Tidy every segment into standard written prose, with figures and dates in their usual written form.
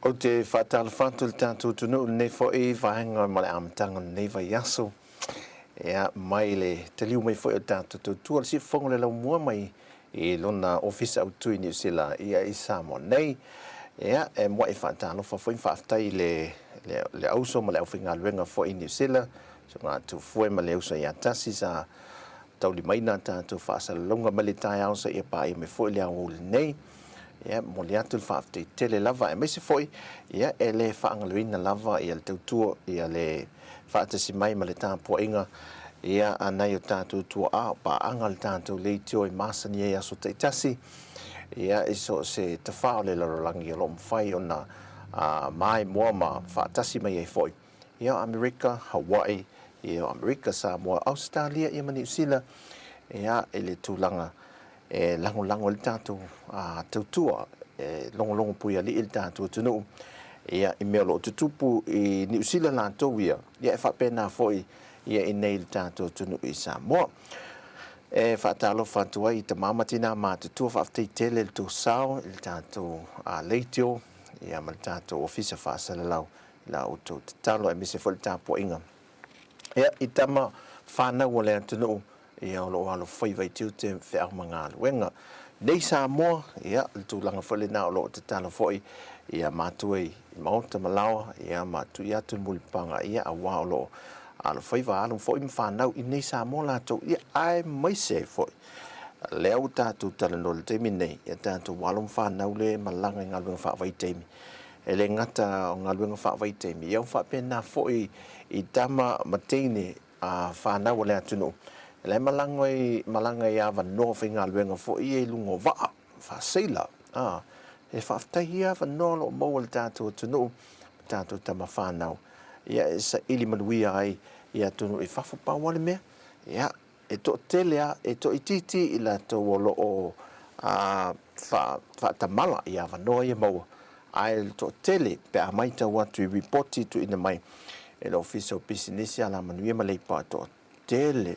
Ou te whātalofa atu i le tātou atunuu i lenei foi vaega ma le amataga o lenei vaiaso. Ia, mai le taliu mai foi o le tātou tautua le siufofoga o le laumua mai i lona ofisa autu i Niu Sila ia i Samoa nei. Ia, e mua'i faatalofa foi ma faafetai i le, le, le auso ma le aufaigaluega foi i Niu Sila, so ngā tufue ma le uso ia tasi sa taulimaina a tātou faasalalauga mai le taeao seia paia mai foi le aoauli nei. Ia, e momoli atu le faafetai tele lava, aemaise foi, ia, e le faagaloina lava ia le tautua, ia le faatasi mai ma le tapuaiga, ia, a nai o tatou tuaa, o paaga le tatou leitio e masani ai i aso taitasi, ia, i so o se tafā o le lalolagi o lo o mafai ona maimoa ma faatasi mai ai foi. Ia o Amerika, Hawaii, ia o Amerika, Samoa, Ausetalia ia ma Niu Sila, ia i le tulaga e lagolago ai le tatou tautua, e logologo puialii le tatou atunuu, ia i mea o lo o tutupu i Niu Sila latou ia, ia e faapena foi ia i nei i le tatou atunuu i Samoa. E faatalofa atu ai i tama ma tinā matutua, faafetai tele i le tou sao i le tatou leitio ia ma le tatou ofisa faasalalau i la outou tatalo aemaise foi le tapuaiga ia i tama fanau a le atunuu ia o lo o alofaiva i tiute, feau ma galuega. nei Samoa, ia, le tulaga foi lena o lo o tatalo foi ia matua i maota ma laoa, ia, ma tui atu le mulipapaga, ia, aua o lo o alofaiva alo foi ma fanau i nei Samoa latou, ia, aemaise ai foi lea ua tatou talanoa i le taimi nei, ia tatou alo ma fanau lea e malaga i galuega faavaitaimi. E le gata o galuega faavaitaimi, ia ua faapena foi i tama ma teine a fanau a le atunuu, la e malaga i, malaga i avanoa faigaluega foi ia i luga o vaa, faaseila. A, e faafetai ia avanoa o lo o maua e le tatou atunuu, ma tatou tama fanau, ia e saili manuia ai i atunuu i fafo. Pau lava le mea, ia, e toatele lava, e toaitiiti i latou o lo o faatamala i avanoa ia maua, ae le toatele pe a matau atu i ripoti tuuina mai e le Ofisa o Pisinisi, Alamanuia ma Leipa, e toatele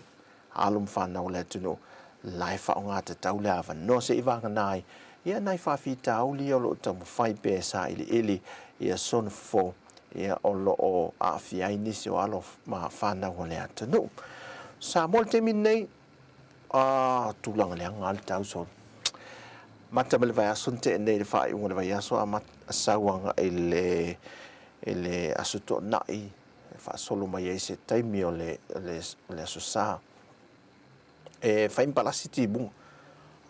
alo ma fanau a le atunuu la e faaaoga tatau le avanoa se i vagana ai ia nai faafitauli ia o lo o taumafai pea e sailiili ia sona fofo ia o lo o aafia ai nisi o alo ma fanau a le atunuu. Samoa i le taimi lenei, a tulaga leaga lava le tau solo. Mata mai le vaiaso na tea nei i le faaiuga o le vaiaso a sau agai i le i le Aso Toonai e faasolo mai ai se taimi o le o le Aso Sa. E fai ma palasi timuga.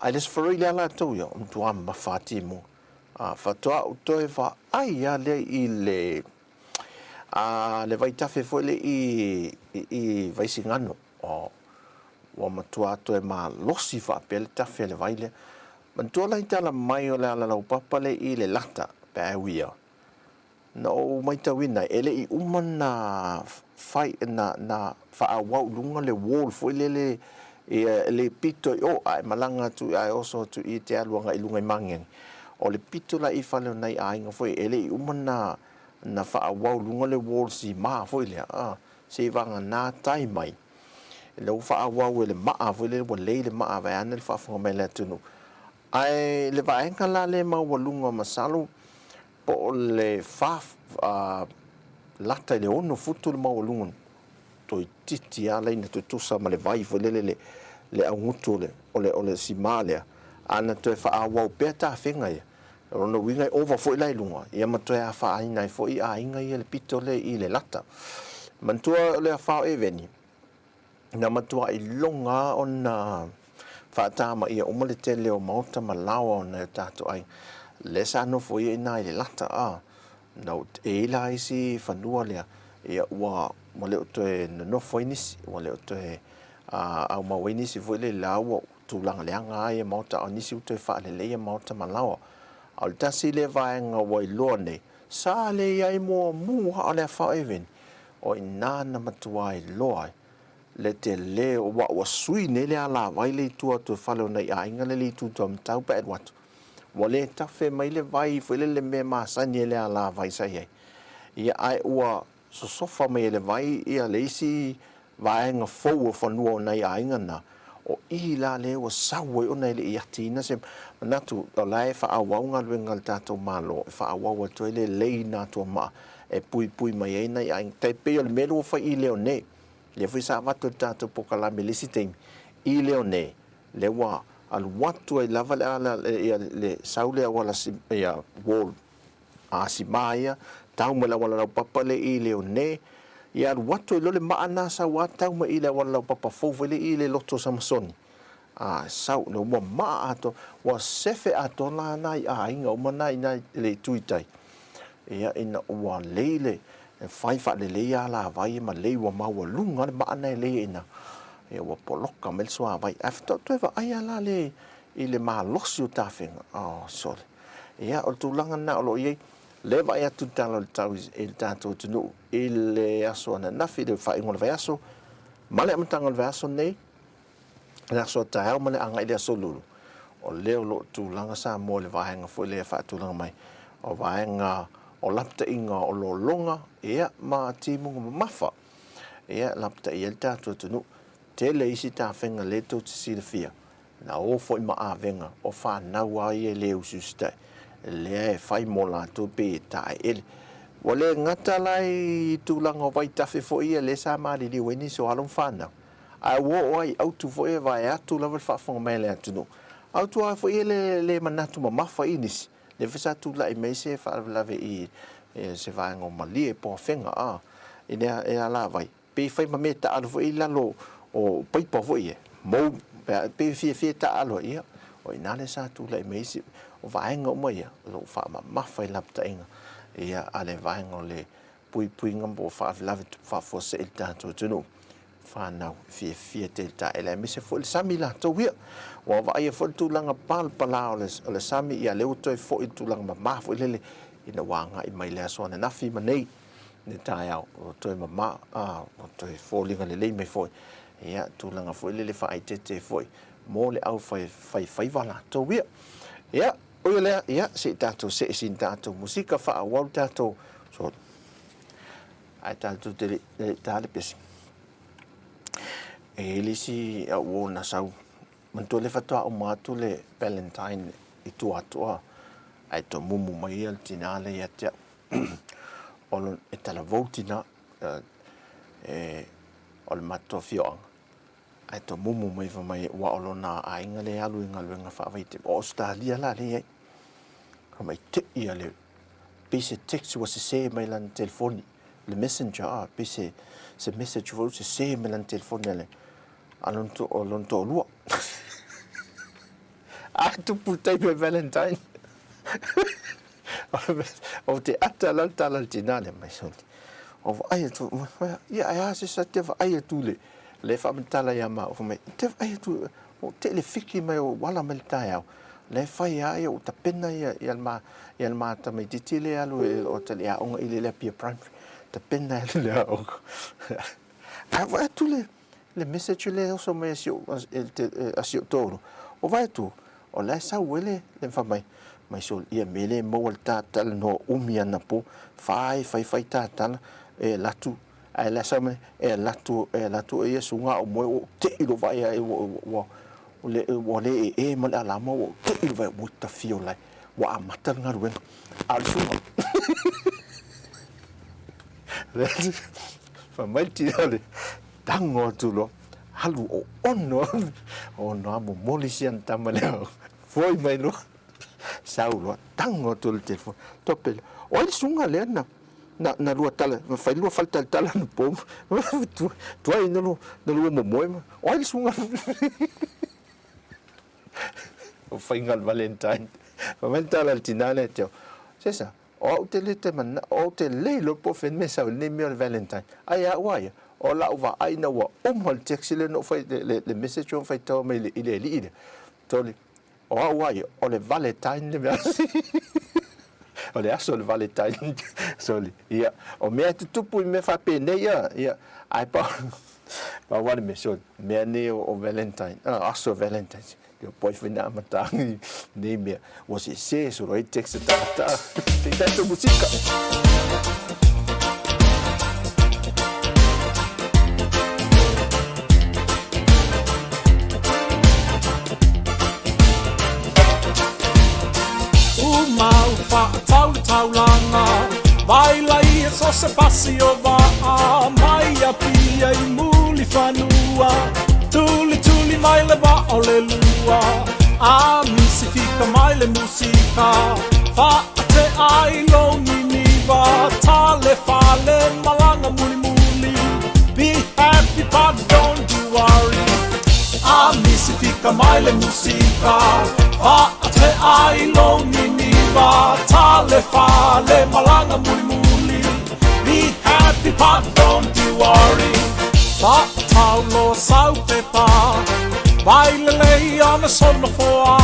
Ae le Aso Faraile lea latou ia, o matua mamafa lava timuga. A, faatoa ou toe vaai lava lea i le a le vaitafe foi lea i i Vaisigano. O, ua matua toe malosi faapea le tafe a le vai lea. Manatua la i tala mai o le ala laupapa lea i Lelata pe a e uia. Na ou matauina e le i uma na fai na na faaauau i luga le wall foi lele ia le pito i o ae malaga atu ae oso atu i te alu agai i luga i Magiagi. O le pito la i fale o nai aiga foi e le i uma na na faaauau i luga le wall sima foi lea a se i vagana tai mai lea ua faaauau e le maa foi lele ua lei le maa vaeane le faafofoga mai a le atunuu. Ae le vaega la lea e maualuga masalo po o le fa lata i le 6 futu le maualuga, toeitiiti lava laina tutusa ma le vai foi lele le, le augutu o le, o le, o le sima lea, a na toe faaauau pea tafega ia, o lona uiga e ova foi la i luga, ia ma toe afaina ai foi aiga ia i le pito lea i le lata. Manatua o le afa o Eveni, na matuai loga lava ona faatamaia uma le tele o maota ma laoa o nai o tatou aiga. Lea sa nofo ia i ina i le lata, a, na e i ai la isi fanua lea, ia ua, ua le o toe nonofo ai nisi, ua le o toe aumau ai nisi foi lele la ua tulaga leaga lava ia maota, a o nisi ua toe faaleleia maota ma laoa. A o le tasi lea vaega ua iloa nei, sa le i ai muamua a o le afa o Eveni, O i ina na matua iloa ai le tele o ua ua sui nei le alavai le i tua atu e fale o nai aiga le le i tu tuamatau pe alu atu. Ua le tafe mai le vai foi lele mea masani e le alavai sa i ai. Ia ae ua sosofa mai e le vai ia le isi vaega fou o fanua o nai aiga na, o i la lea ua sau ai ona e le i atiina se manatu o la e faaauau galuega a le tatou Malo e faaauau atu ai le lei na atoa maa e puipui mai ai nai aiga. Tai pei o le mea lea ua fai i Leone, lea foi sa avatu e le tatou polokalame i le isi taimi, i Leone, lea ua alu atu ai lava le ala, ia le sau le auala ia wall a sima ia, tau mai le auala laupapa lea i Leone, ia alu atu ai loa le maa lena sau a tau mai i le auala laupapa fou foi lea i le loto o Samasoni. A sau, ua maa atoa, ua sefe atoa la nai aiga uma na i na i le itu i tai. Ia, ina ua lei le fai faalelei alavai ma lei ua maualuga le maa na e lei ai ina, ia ua poloka mai le suavai. Ae faatoa toe vaai lava la le i le malosi o tafega, oh sole. Ia, o le tulaga lena o lo o i ai, lea e vaai atu le tala o le tau i le tatou atunuu i le aso ananafi, le faaiuga o le vaiaso, ma le amataga o le vaiaso nei, le aso a taeao ma le agai i le aso Lulu, o lea o lo o tulaga Samoa i le vaega foi lea e faatulaga mai, o vaega o lapataiga o lologa, ia, ma timuga mamafa, ia, e lapataia ai le tatou atunuu. Tele isi tafega lea tou te silafia, na o foi ma avega o fanau lava ia e le usiusitai, lea e fai mo latou pei e taeele. Ua le gata la i tulaga o vaitafe foi ia lea sa maliliu ai nisi o alo ma fanau, ae ua oo lava i autu foi e vae atu lava le faafofoga mai a le atunuu. A o tua foi e le, le manatu mamafa i nisi, lea foi sa tulai mai se faalavelave i se vaega o Malie po o Afega, a, i le alavai, pei fai ma mea taaalo foi i lalo o paipa foi ia, mou, pei e fiafia e taaalo ai, ia, o i ina lea sa tulai mai ai se, o vaega uma ia, o lo o faamamafa i lapataiga, ia, a le vaega o le puipuiga po o faalavelave faafuasei i le tatou atunuu. Fanau e fiafia tele taele aemaise foi le sami latou ia. Ua vaaia foi le tulaga palapala o le, o le sami, ia lea ua toe foi le tulaga mama foi lele ina ua agai mai le aso ananafi ma nei le taeao, ua toe mama, a, ua toe foliga lelei mai foi. Ia, tulaga foi lele faaeteete foi mo le au fai, fai faiva latou ia. Ia, o ia lea, ia, se i tatou see sina tatou musika faaauau le tatou, so, ae tatou te le i ta le pese. E i ai le isi au uo na sau, manatua lea faatoa uma atu le Valentine i tua atu a, ae tomumu mai ia le tina lea ia te au. O lo, e talavou le tina, e, o le matou afioaga, ae tomumu mai fai mai aua o lona aiga lea e alu i galuega faavaitaimi, o Ausetalia la lea e i ai. Fai mai, te i a le pei se text ua sese mai lana telefoni, le messenger a, pei se, se message foi ua sese mai lana telefoni a le, a lona, to, o lona toalua. A tupu le taimi o Valentine. O te ata la le tala le tina lea mai soli. O vaai atu, ia ae a se sa te vaai atu le, le faamatala ia maua, fai mai, te vaai atu, o te le fiki mai o ala mai le taeao, la e fai lava ia ua tapena ia ia le ma ia le ma tamaitiiti lea e alu e o tali aoga i le Apia Primary, tapena e le aoga. Ae vaai atu le le message lea e oso mai a si ou a si ou toalua, o vaai atu o la e sau ai le le fai mai, mai soli ia me le maua le tatala no umi anapo, fai fai fai tatala e alu atu Ae la sau mai, e alu atu, e alu atu e ia suga o moe ua ou tei loa vaai ae ua, ua, ua, ua le ee ma le alama ua ou tei loa vaai ua tafia o lae, ua amata le galuega. A o le suga. Fai mai le tina le tago atu loa, alu o ono, ono a momoli si ana tama lea, foi mai loa, sau loa, tago atu le telefoni, tope, o ai le suga lea na, na, na lua tala, na fai lua faletaletala na po, tuai na lua, na lua momoe ma, o ai le suga. O faiga le Valentine. Fai mai le tala a le tina lea te au, Sesa, o au te le te mana, o au te le iloa po o fea le mea e sau ai lenei mea o le Valentine. Ai a au a ia, o lau vaai ina ua uma le text lea na ou fai, le, le, le message ua faitau mai i le, i le alii lea. Toli, O au a ia, o le Valentine le mea. O le aso o le Valentine. Sorry. Ia, o mea e tutupu i mea faapenei ia, ia, ae pau, pau lava le mea, sorry, mea nei o, o Valentine, aso o Valentine, ia poi foi na amataga i nei mea, ua sese solo ai text a tagata. Se i tatou musika. Mau whaatau taulanga Mai lai e so se pasi o vaa Mai a pia i muli whanua Tuli tuli mai le vaa o le lua A misi fika mai le musika Whaate ai lo niniva Tale fale malanga muli muli Be happy but don't you worry A misi fika mai le musika Whaate ai lo niniva Tale fale malanga muli muli Be happy but don't you worry Whaatau lo sau pepa Vai le lei ana sona foa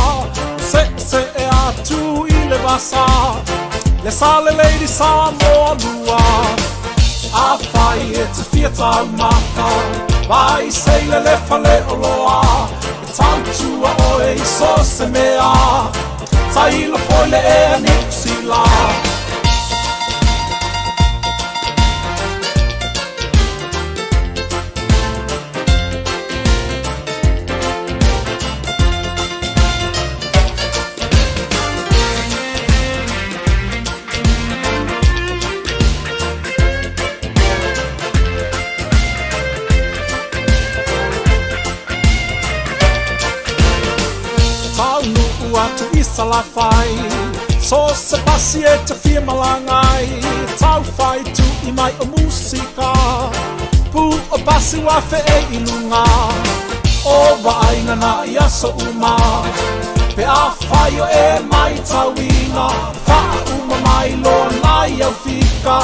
Se se e atu i le vasa Le sa le lady sa moa lua A fai e te fia tau mata Vai seile le fale o loa E tautua oe i so se mea Tailo foi le ea Niu Sila. Salafai So se pasi e te fia malaga ai Tau whai tui mai o musika Pu o pasi wa fe e i lunga O vaaiga na i aso uma Pe a whai o e mai tauina Whaauma mai loa nai au fika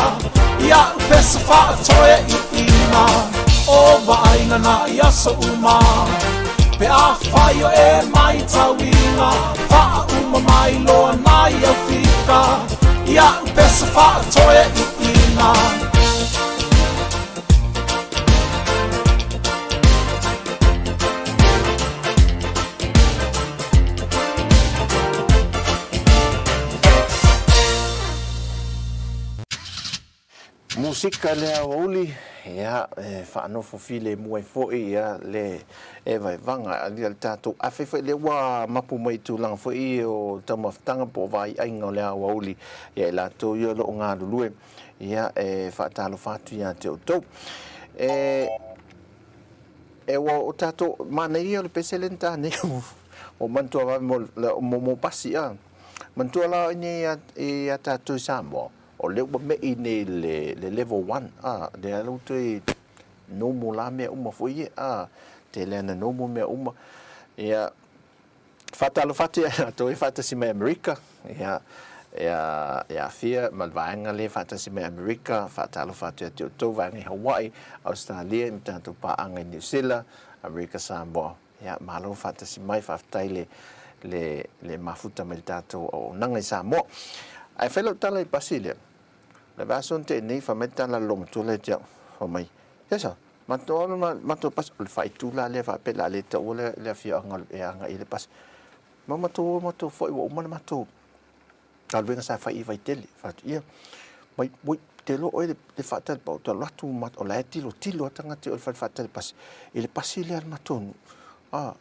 Ia u pesa whaatoe i ina O vaaiga na i aso uma Pe a whai o e mai tauina Whaauma mai loa nai au fika Ia u pesa whaatoe i ina. Musika le aoauli, ia, e faanofo filemu ai foi, ia, le e vaevaga ia le tatou afe foi lea ua mapu mai i tulaga foi o taumafataga po o vaaiaiga o le aoauli ia i latou ia o lo o galulue, ia, e faatalofa atu ia te outou. E, e ua o tatou, manaia ia o le pese lea na ta nei, ua manatua vave mo, mo, mo pasi, a. Manatua la i nei ia tatou i Samoa, o lea ua me'i nei le, le level one, a, lea ua toe normal la mea uma foi ia, a, tele ana normal mea uma. Ia, faatalofa atu ia latou e faatasi mai Amerika, ia, ia, ia afia ma le vaega lea e faatasi mai Amerika, faatalofa atu ia te outou vaega i Hawaii, Australia ma tatou paaga i Niu Sila, Amerika Samoa. Ia, malo faatasi mai, faafetai le, le, le mafuta mai le tatou auaunaga i Samoa. Ae fai lau tala i pasi lea, le vaiaso na tea nei, fai mai le tala a le loomatua lea ia te au, fai mai, Yes sir, matou alu ma matou pasi, o le faaitu la lea faapea o le a le taua le, le afioaga e agai i le pasi. Ma matou o matou foi ua uma le matou galuega sa fai i Vaitele. Fai atu, ia, mai, oi, te iloa oe le faatali pau, te alu atu, o la e tilotilo lava tagata i o i le fale faatali pasi, i le pasi lea a le matou nuu. A,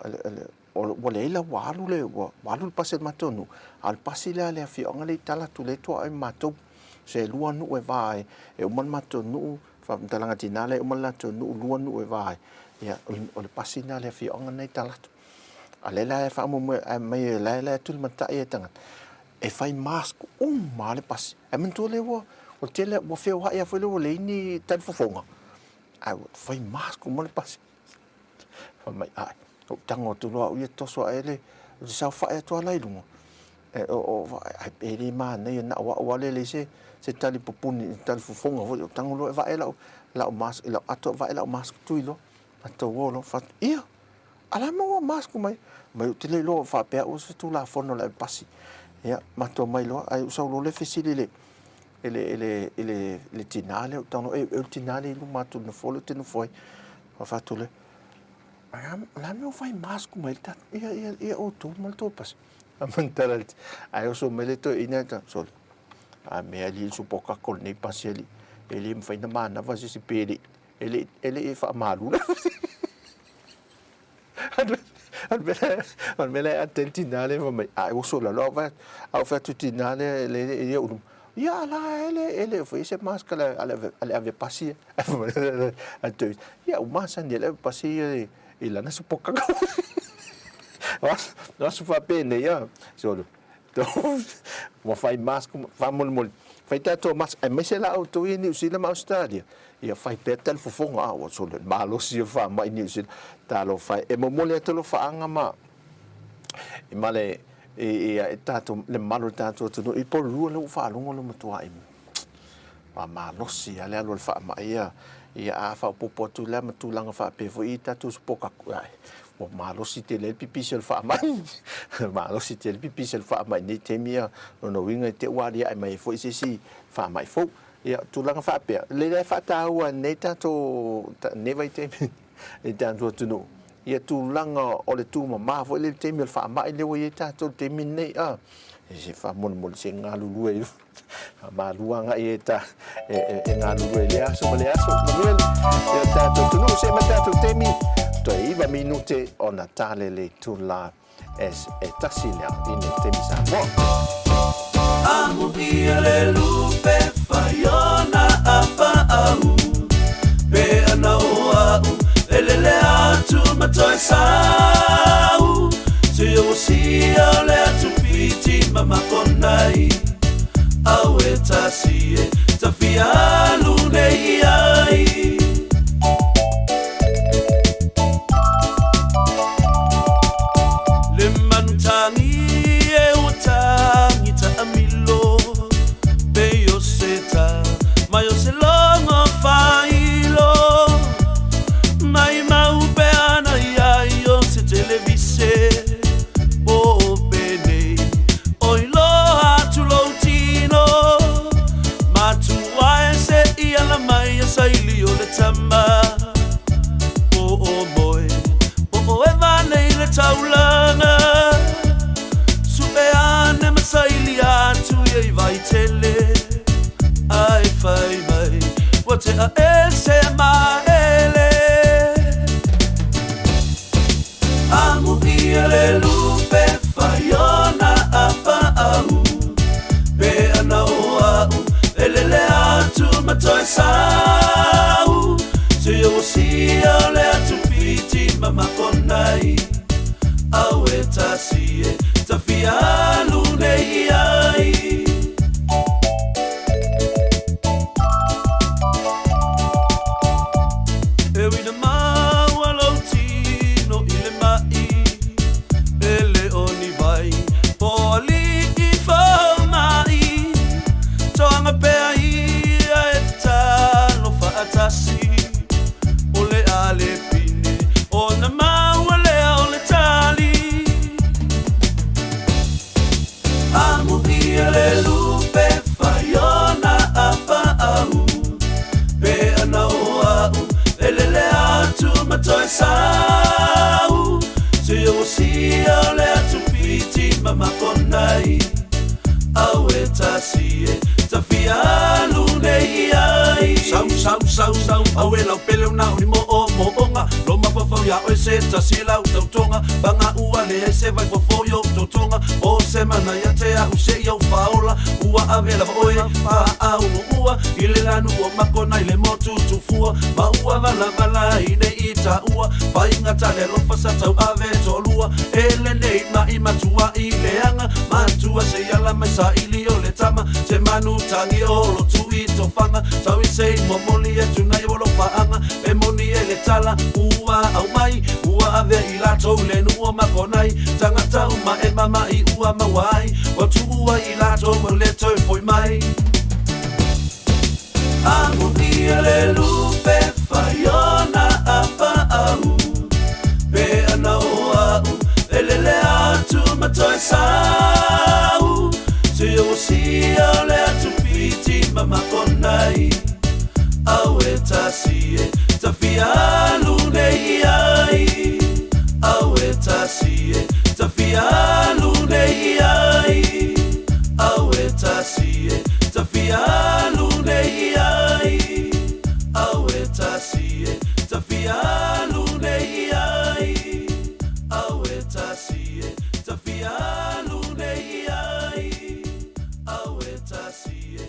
ua leai la ua alu le, ua alu le pasi a le matou nuu, a o le pasi lea a le afioaga lea i tala atu lea e tuaoi ma matou. Se lua nuu e va ai, e uma le matou nuu, faamatalaga tina lea e uma le latou nuu, lua nuu e va ai. Ia, o le pasi lena a le afioaga lena i tala atu. A lea la e faamoemoe ae mai e la e tulimatai e tagata e fai mask uma lava le pasi. Ae manatua lea ua o le tele ua feoai lava foi lea ua leai ni talifofoga ae ua fai mask uma le pasi. Fai mai, ae, ou tago atu loa au ia toso ae le, ou te saofai atu lava la i luga. E, o, o, e le manaia na o au lava lea e leai se, se tali pupuni, talifofoga foi, ou tago loa e vae lau, lau mask, i lau ato e vae lau mask tui loa. Matou o loa, fai atu, ia, A la maua mask mai. Mai ou te le iloa faapea au se tulafono le pasi. Ia, matou mai loa, ai ou sau loa le fesili le i le i le i le le tina lea ou tago e e le tina lea i luma atu i le nofoa lea ou te nofo ai. Ona fai atu lea, o le a le mea ua fai mask mai le tatou ia ia ia outou ma le tou pasi. Ae oso mai le toeaina sole, a mea alii le supokako o lenei pasi alii, e le mafai ona manava se isi pe le E le e le i faamalu le O le mea lea e ate ai le tina lea fai mai, a e oso i lalo, a ou fai atu i le tina lea e le i ou luma, ia a la e le e le o faia se mask a le a le ave pasi ia. Ae fai mai a le toeaina, ia ua masani e le ave pasi ia i lana sipokaga. O aso faapenei lava, sole. Ua fai mask faamolemole, fai tatou mask aemaise la outou ia i Niu Sila ma Ausetalia, ia fai pea talifofoga a ua sole malosi o faamai Niu Sila. Talofa e, e momoli atu alofaaga ma ma le ia e tatou le mamalu o le tatou atunuu i Porirua lea ua faalogo le matuai faamalosi lava le alu o le faamai ia, ia a faaopoopo atu la ma tulaga faapea foi i tatou sipokaku, ae ua malosi tele ai le pipisi o le faamai. Malosi tele le pipisi o le faamai i nei taimi, ia, lona uiga i te i ua aliae mai ai foi se isi faamai fou. Ia, tulaga faapea, lea e faataua e lenei tatou, lenei vaitaimi i le tatou atunuu, ia tulaga o le tumama foi lea i le taimi o le faamai lea ua i ai tatou i le taimi lenei, a, se faamolemole se galulue ai Faamalu agai e ta e galulue i lea aso ma lea aso. Manuia le tatou atunuu. See ma tatou taimi, toe 9 minute ona tale le itula e tasi lea i nei taimi Samoa. Amuia le lupe fai ona apaau Pe ana o a'u e lele atu ma toe sau Seia ua sia o le atu fiti. o se logo failo. Maimau pe ana i ai o se televise po o penei o iloa atu lou tino. Matua e se i ala mai a saili o le tama. Po o moe, po o eva nei le taulaga. Su'e ane ma saili atu ia i Vaitele. Ae fai mai ua te'a ese maele. Amuia le lupe fai ona apaau. Pe ana o a'u e lele atu ma toe sau. Seia ua sia o le atu Fiti ma Makonai. Au e tasi e tafia alu nei ai. E ui na maua lou tino i le ma'i, e le o ni vai po o alii foma'i. Toaga pea ia e tatalo fa'atasi, o le a le pine ona maua lea o le tali. Amuia le lupe fai ona apaau. Pe ana o a'u e lele atu ma toe sau. Seia ua sia o le atu Fiti ma Makonai. Au e tasi e tafia alu nei ai. Sau sau sau sau au e lau pele una o ni mo o mo onga. Lo mafaufau iā oe se tasi lau tautoga. Paga ua leai se vaifofo i ou totoga. O se mana ia te a'u se i ou faaola. Ua ave lava oe faaaumuua i le lanu o Makona i le motu tufua. Ma ua valavala ai nei i taua. Faigata le alofa sa tauave toalua. E lenei ma'i matua'i leaga. Matua se i ala mai saili o le tama. Se manu tagi o lo tui tofaga. Sau i se i momoli e tunai o alofaaga. Pe moni e le tala ua aumai. Ua avea i latou le nuu o Makonai. Tagata uma e mama'i ua maua ai. Ua tuua i latou ua le toe foi mai. Amuia le lupe fai ona apaau. Pe ana o a'u e lele atu ma toe sau. Seia ua sia o le atu Fiti ma Makonai. Au e tasi e tafia alu nei ai. Au e tasi e tafia alu nei ai. Au e tasi e tafia alu nei ai. Au e tasi e tafia alu nei ai. Au e tasi e tafia alu nei ai. Au e tasi e.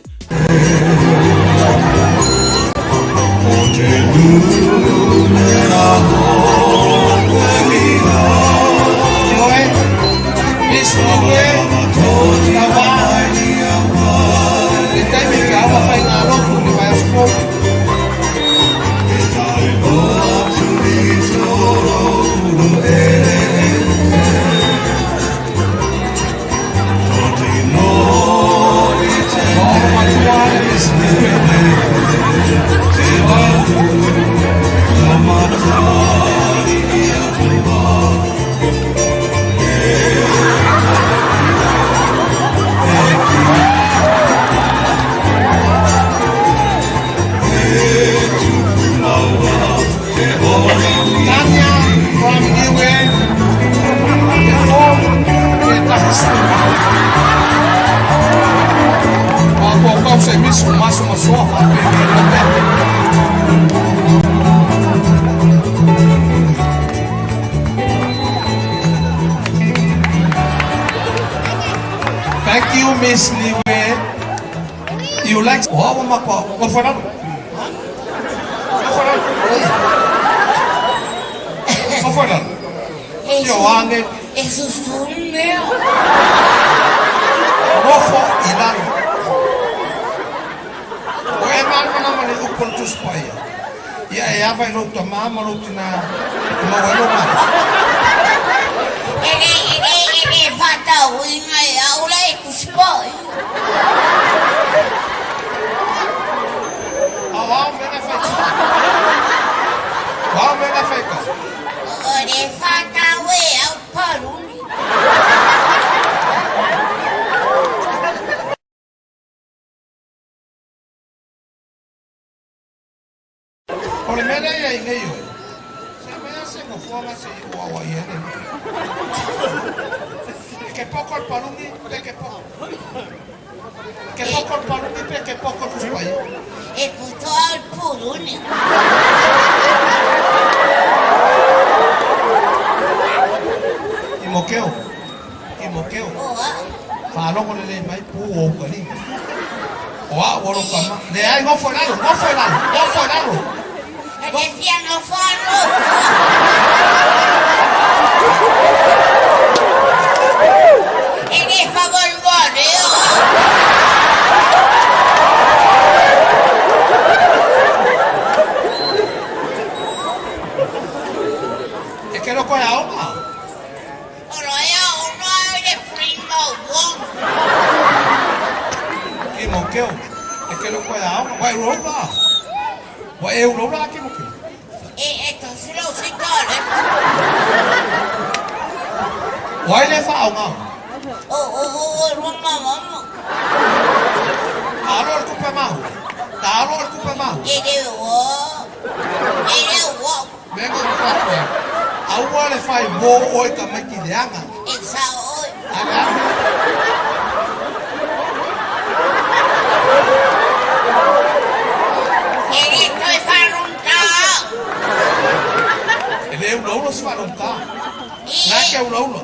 Ioe, Miss Niue, Tauva, le taimi pe a ua faigalotu i le vaiaso fou. Ua olomatua le Miss Niue. Tanya from Niue, e form e tasi sui. Ua paukau se misi o maso ma soa faapea i le pete. Thank you, Miss Niue. You like o au ma ko nofo i lalo. Nofo i lalo. Nofo i lalo. Ioane. E susu mea. Nofo i lalo. O e malamalama i le upu o le Tusi Paia, ia e ava i lou tamā ma lou tinā e maua ai lou malosi. E le, e le, e le faatauina e au la e Tusi Paia. O le mea lea e i ai nei oe, se mea se nofoaga se i ou auai ai le E ke poko le paluni pe ke poko. Ke poko le paluni pe ke poko le Tusi Paia. E putoa o le puluni. Timokeo, Timokeo, faalogo lelei mai pu o ou kalima. O au o lou tama. Leai, nofo i lalo, nofo i lalo, nofo i lalo. E te fia nofo a nofo. E le faamolemole o. E ke loko e aoga. O loea ona i le prima one. Timokeo, e ke loko e aoga. Ua e ulaula a? Ua e ulaula a Timokeo? E, e tosi lou sitole. O ai le faaaogaina? O, o, o, o, lua mama. Taalo le tupe maua. Taalo le tupe maua. E le o. E le o. Mea na ou faapea, aua le fai mo oe tamaiti leaga. E sao oe. A leaga. E le toe faalogotā. E le ulaula se faalogotā. Na ke ulaula.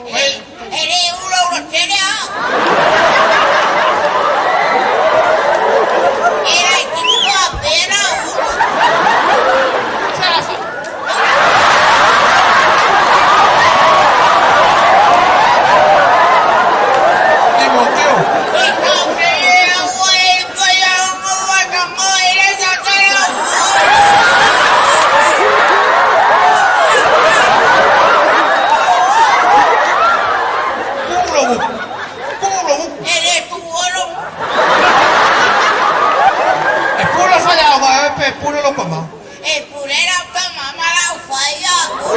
E le ulaula tele a. E laititi faapea ulu. Se a fa. Timoteo. E tautele aua e toe aoga ua e le tatala. Tuu lou upu. Tuu lou upu. E le tuolo. E pule faiaoga e pe pule lou tama. E pule lau tama ma lau faiaoga.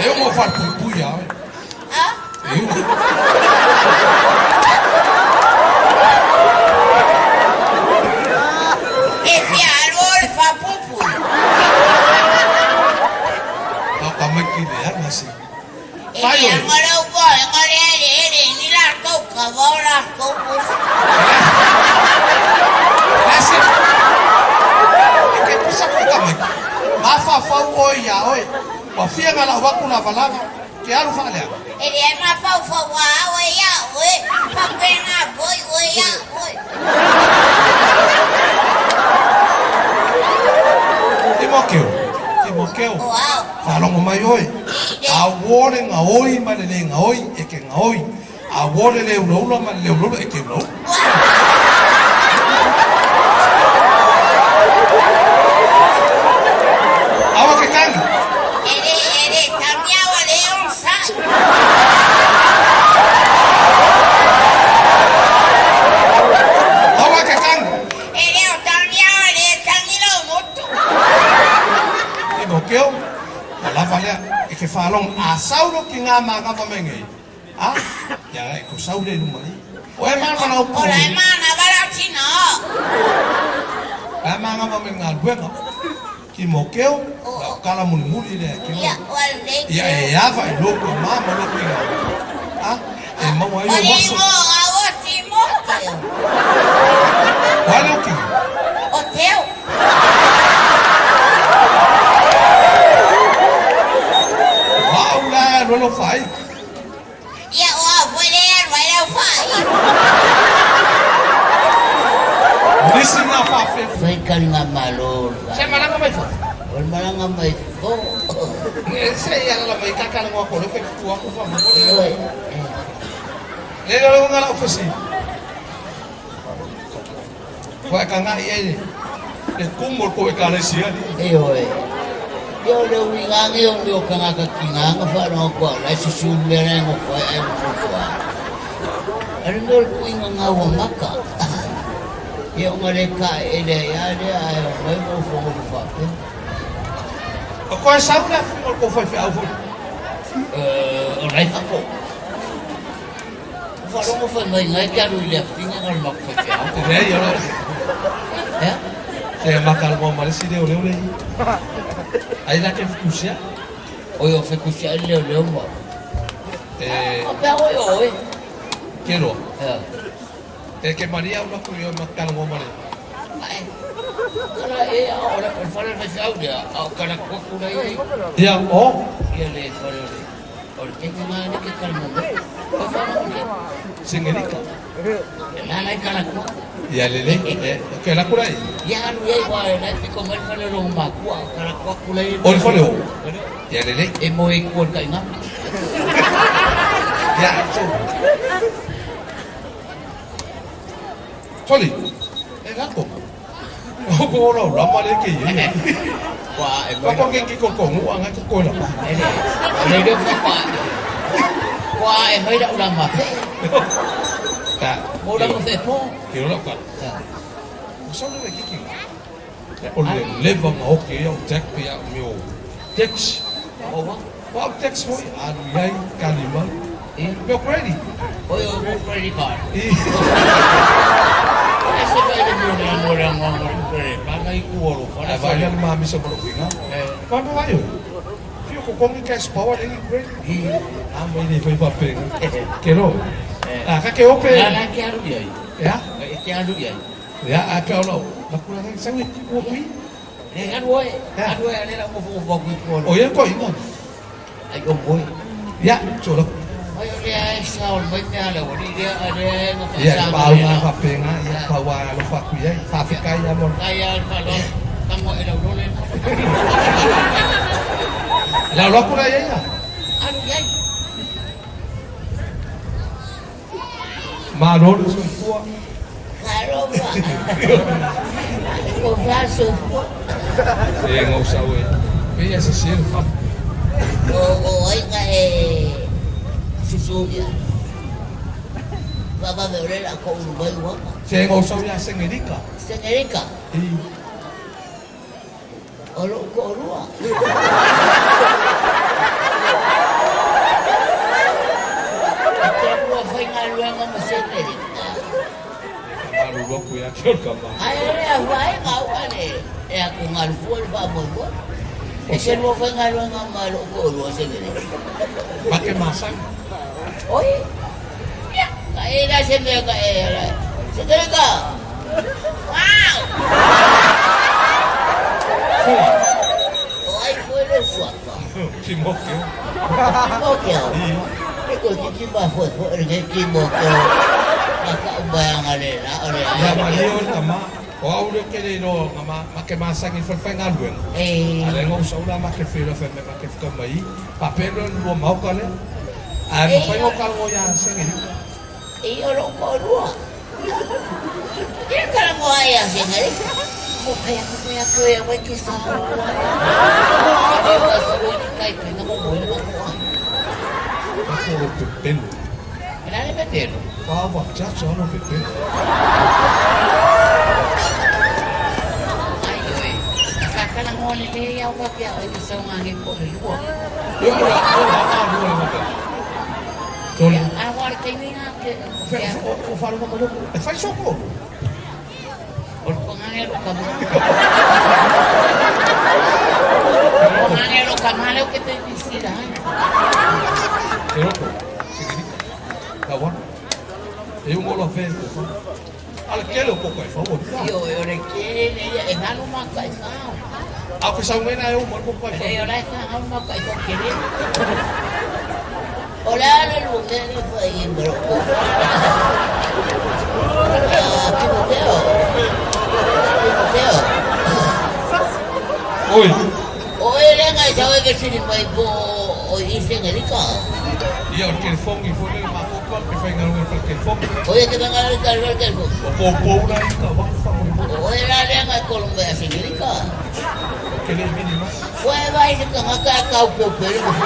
E uma falepuipui ia oe. A? E uma. E fia alu o le faapuipui. Tau tamaiti leaga se. E Fai oe. leaga lou vaega lea e eleele i ni latou kava o latou pusa. E le se. E ke pusa foi tamaiti. Mafaufau oe iā oe. Ua fia galau atu lavalava ke alu faaleaga. E le mafaufau a oe ia oe, faapena foi oe ia oe. Timokeo, Timokeo, O au. faalogo mai oe. A uo le gaoi ma le le gaoi e ke gaoi. A uo le le ulaula ma le le ulaula e ke ulaula. Aua ke tagi. E le, e le tagi au a le onosai. Aua ke tagi. E le o tagi au a le tagi lou motu. Timokeo, ua lava lea e ke faalogo. A sau lou tiga manava mai nei, a, ia e tou sau lea i luma i. O e manava lau O la e manava lau tina. O e manava mai galuega. Timokeo, lau tala mulimuli lea e ke Ia, ua lelei. Ia e ava i lou tama ma lou tuiga. A, e maua ai O ou le aso. igoa au o Timoteo. O ai lou tino? O Teo. O au la e alu ai lou faaiu. Ia, o au foi lea e alu ai lau faaiu. O nisi na faafefe. Fai taligamalo o le Se malaga mai fafo. O le malaga mai fafo. Se i alala mai kaka le ngoa kole ke tu aku fa mo le. Ioe. Le le le ngala ofisi. Ua e kagaʻi ai le kumu o le kou ekalesia ni. Ioe. Ia o le uiga nei o mea o tagata tiga na faalogo atu au la e susu le mea la e nofo ai ae nofonofo ai. A o le mea o le tuuaiga gau a maka. Ia ona le taeele ai lava lea ae omai nofonofo faapea. O koe sau le afiga o le kou faifeau foi. O la e fafo. Ua faalogo fai mai ngai te alu i le afiga na o le matou faifeau. Leai, o le. Ea? Se ma talanoa ma le isi leoleo lea i i. Ai la ke fetusiai. Oi o fetusiai le leoleo ma. E. A pea oi o oe. Ke loa. Ea. E ke malia au laku i oe ma talanoa ma le. Ae. Kala e a o le fale o le faifeau lea, a o kala kuaku la i ai. Ia, o. Ia le fale o le. O le keiki nga le ke kala mo me. O fana mo le. Sengelika. E nana i kala kuaku. Ia lelei. E, ke laku la i. Ia alu i ai wa e lai piko mai le fale o lou makua, o kala kuaku la i. O le fale o. Ia lelei. E moe i kua le kaiga. Ia, so. Soli, e lako. O ko ora ora ma le ke i. Wa e Wa ko ke ki ko ko ngu anga ko ko la pa. E le, le le fa pa. Wa e mai la ula ma fe. Ta. Mo la mo fe po. Ke ora ka. O sa le ki ki. O le leva ma o ke o tek pe a mi o. Tex. O wa. Wa tex foi alu iai kalima. E. Meu credit. O yo mo credit card. I. E se vai le mo le mo le mo mo credit. Pa ngai ku oro. A vai le ma mi sa mo winga. Pa mo vai. Fio ko kongi cash power le credit. A mo ni foi pa pe. Ke lo. A ka ke ope. La la ke alu iai. Ya. E ke alu iai. Ya a ka lo. La kula ngai sa wi ku kui. Le alu oe. Alu oe ale la mo fo fo kui ku. O ye ko ingo. Ai o moe. Ya, so la. Ai o le ai sa o mai mea le wali le a le nga fa Ia sa. pau nga fa penga, ia pau a lo fa kui ai, fa fikai ia mo. Ai a fa lo. Tango e lau lole. La lo kula ia ia. Alu iai. Ma lo le soifua. Karova. Ko fa soifua. E ngau sa oe. Pe ia se se fa. O o ai nga e susu ia. Baba me ore la ko uru mai wa. Se ngau sa ia sengerika. Sengerika. I. O lo ko rua. Te rua whai ngā luanga mo sengerika. Malu lo ku ia ke ka ma. Ai le a whai ngā ane. E a ko ngā rua le wha mo mo. E se rua whai ngā luanga ma lo ko rua sengerika. Pa ke masang. Oi. Ia, ka e la se mea ka e la. Sengerika. Wow! O ai foi le suafa. Ki mo ke. Ki mo ke. E ko ki ki ma foi foi le ki mo ke. Ma ka umbayanga le la o le. Ia ma leo le ma. O au le ke le lo ma ma ke masang i fa fa ngā luenga. E. A le ngau sa ula ma ke fe la fa me ma ke fka mai. Pa pe lo lo mau ka le. A mo fa ngau ka ngo ia sengerika. E o lo ko rua. E ka la mo ai a sengerika. Mo kai aku kai aku e wai ki sa o ai. E ka sa o ni kai kai na mo mo le ma ko ai. Pa ko lo pe pelo. E la le pe pelo. Pa wa cha cha lo pe pelo. Ai oi. Ka ka la ngo le le ia wa pia o ki sa nga ngi ko le lua. Ia o la o la a lua le ma pe. Tole. A wa le kai ni nga ke. O fa lo ma lo. E fai soko. O le konga lo ka mo. Konga lo ka ma le ke te visira. Ke roko. Sengerika. Ka wa. E un lo fe ko fa. Ale ke lo ko kai fa o. Io o le ke le ia e ngalo ma kai fa. A ko sa ngena e o mo ko kai fa. E o la fa au ma kai fa ke le. O la le lu me le fa i mbro. Timoteo. Timoteo. Oi. O e le ngai sa ke sini mai po o i sengerika. Ia o ke fongi fo le ma ko ko ke fa ngalo fa ke fongi. O e ke ngalo ka le ke fongi. O ko ko la i ka wa fa mo. O e la le ngai Colombia sengerika. O ke le vini mas. O e vai se ka ka ka o pe pe mo fo.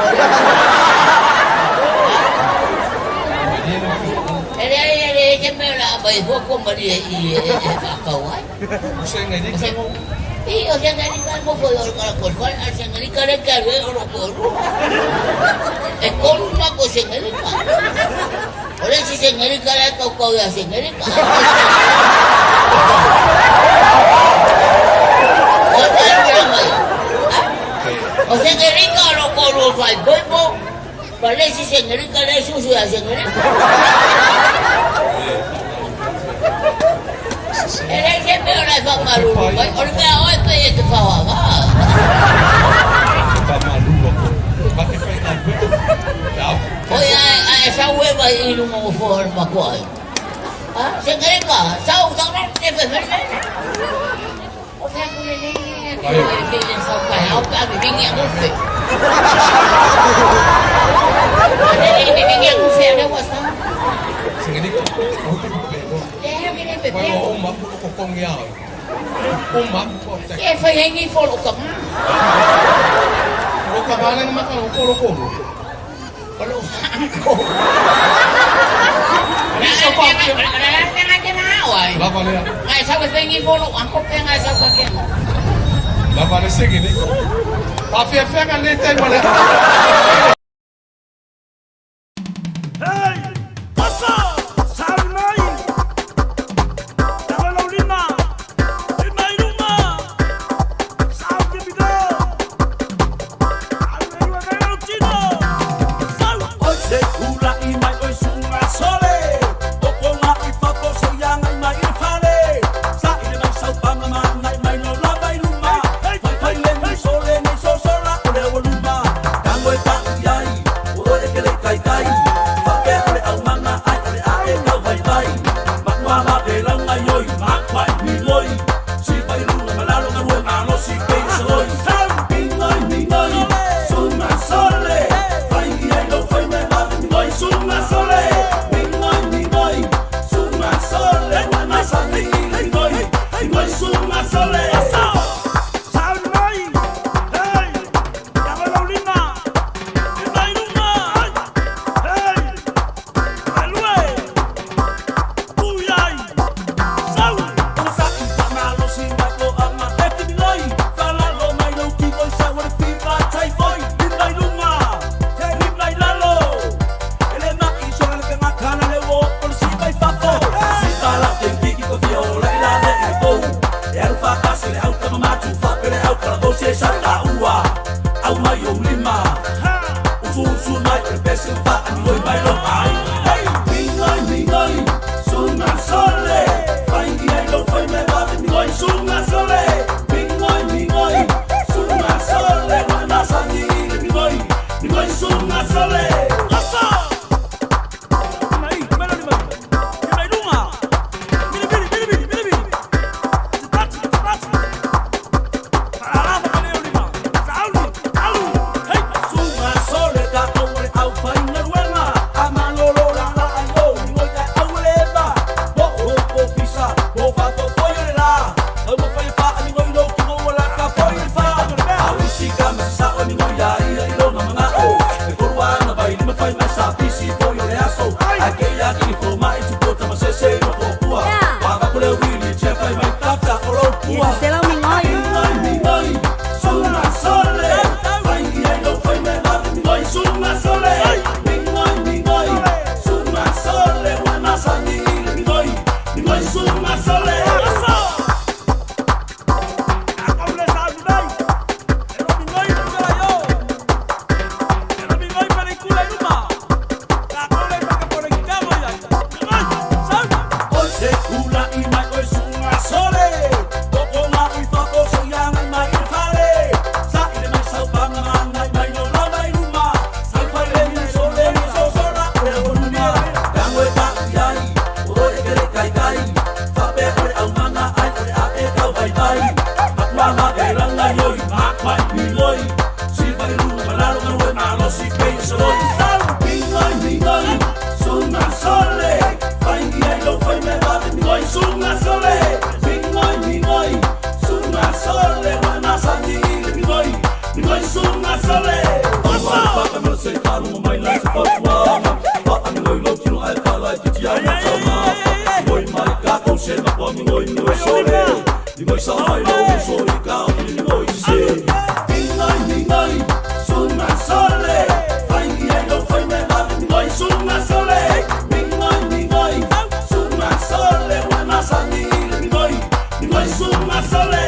E le e le ke me la mai fo ko mari e i e ka ka wai. O sengerika ngo. I o sengerika mo fo yo ka ko ko a sengerika le ka le o ko ru. E ko ma ko sengerika. O le si sengerika le ka ko ya sengerika. faamalulu mai, o le mea a oe pei e te faoaga. Faamalulu atu, ma te faigaluega. Oi, ae e sau e mai i luga o foa o le matou aiga. A, Sengerika, sau, sau nei, te fai fai nei. O fea ku le nei e ke e ke le sau kai au pe a vivingi a gufe. A le le vivingi a gufe a le ua sau. Sengerika, o te pepe. Le hea ke le pepe. Wai o ma ku ko kongi a. O ma ku ko te. E fai ai ni fo lo kama. O ka vale ma ka ko lo ko. O lo ko. Lava le. Ngai sau e fai ni fo lo anko pe ngai sau ka ke. Lava le Sengerika. Pa fia fia ka le tai ma le. Hey! Pasa! Salu mai! Tawa lau lima! Lima i luma! Sau ke pito! Alu e lua kai lau tino! Sau! Oi se kula i mai oi sunga sole! O konga i fapo so ianga i mai i le fale! Sa i le mai sau panga ma ngai mai lo lava i luma! Fai fai le ni sole ni so sola o le ua luma! Tango e pa i ai, o oe e ke le kai kai! Faapea o le aumanga ai o le ae kau vaivai! Makua ma pe lauga i oi, makua i migoi! Sipa i luga ma lalo galue malosi pei o se loi! Migoi, migoi, suga sole! Fai i ai lou fai me vave migoi, suga sole! Migoi, migoi, suga sole! Ua masani i le migoi, migoi suga sole! Salu mai! Hey! Tawa lau lima! Lima i luma! Hey! Alue! Ui ai! Sau! Ua sa'i faamalosi mai toaga e timigoi! Faalalo mai lou tino i sau o le fiva taifoi! Lima i luga! Lima i lalo! E le ma'i sola le tagata na le uo o le siva i fafo! Siva la keikiki ko fia ola i lale i le pou! E alu faatasi le autama matu faapea le aukalabou se sa taua! Au mai ou lima! Usuusu mai o le pese ma faamigoi mai lou aiga! Hey! Migoi, migoi, suga sole! Fai i ai lou fai me vave migoi, suga sole! Migoi, migoi, suga sole! Ua e masani i le migoi, migoi suga sole! Aso! Mai, mai lima, lima i luga! Mili, mili, mili, mili, mili, mili! Tipati, tipati! Faalalafa ma leo lima! Sauli, alu, hei! Suga sole tatou o le aufaigaluega! A malolo la laai o migoi ae aueleva! Po o ofisa, po faafofoi o le la! Taumafai e faamigoi lou tino ua laka foi le fa! Au isi ka ma sasao e migoi a ia i lona manao! E tolu ana vai lima fai mai sa pisi foi o le aso! Ae keia kini fomai tupota ma sese i loko pua! Wavaku le uili che fai mai tata o lou pua! Se lau migoi. Migoi, migoi, suga sole! Fai i ai lou fai me vave migoi, suga sole! Migoi, migoi, suga sole! Ua e masani i le migoi, migoi suga sole! Aso! Tatou le salu nei! E lo migoi pule lai o! E lo migoi pele i kula i luma! Tatou le whakapore ki te moi ai! Migoi! Sau! Oi se hula i mai oi suga sole! O konga i fako so ianga i mai i le fale! Sa i le mai sau panga ma ngai mai lo lava i luma! Sau fai le ni sole ni so sola o le ua luma! Tango e pa i ai, o oe e ke le kai kai! Faapea o le aumanga ai o le ae kau vaivai! Makua ma e lauga i oi, makua i migoi! Sipa i luga ma lalo galue malosi pei o se loi! Migoi, migoi, suga sole! Fai i ai lou fai me vave migoi, suga sole! Migoi, migoi, suga sole! Ua e masani i le migoi, migoi suga sole! Aua le papa ma le sei faalogo mai lai se fautuaga! Faamigoi lou tino ae faalaitiiti ai ma taumafa! Migoi mai tatou se matua migoi migoi sole! Migoi sao mai lou uso i taofi le migoi sese! Migoi, migoi, suga sole! Fai i ai lou fai me vave migoi, suga sole! Migoi, migoi, suga sole! Ua e masani i le migoi, migoi suga sole!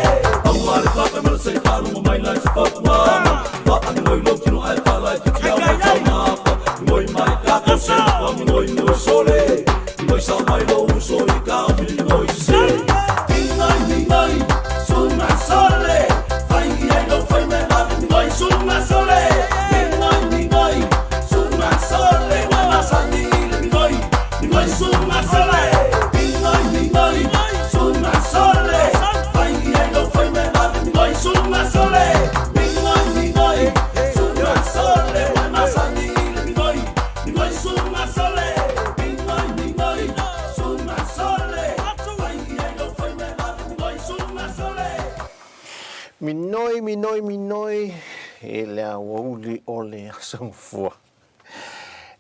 Aua le papa ma le sei faalogo mai lai se fautuaga! Faamigoi lou tino ae faalaitiiti ai ma taumafa! Migoi mai tatou se matua migoi migoi sole! Migoi sao mai lou uso i taofi le migoi sese! Migoi, migoi, Minoi, minoi, minoi i le aoauli o le Aso Gafua.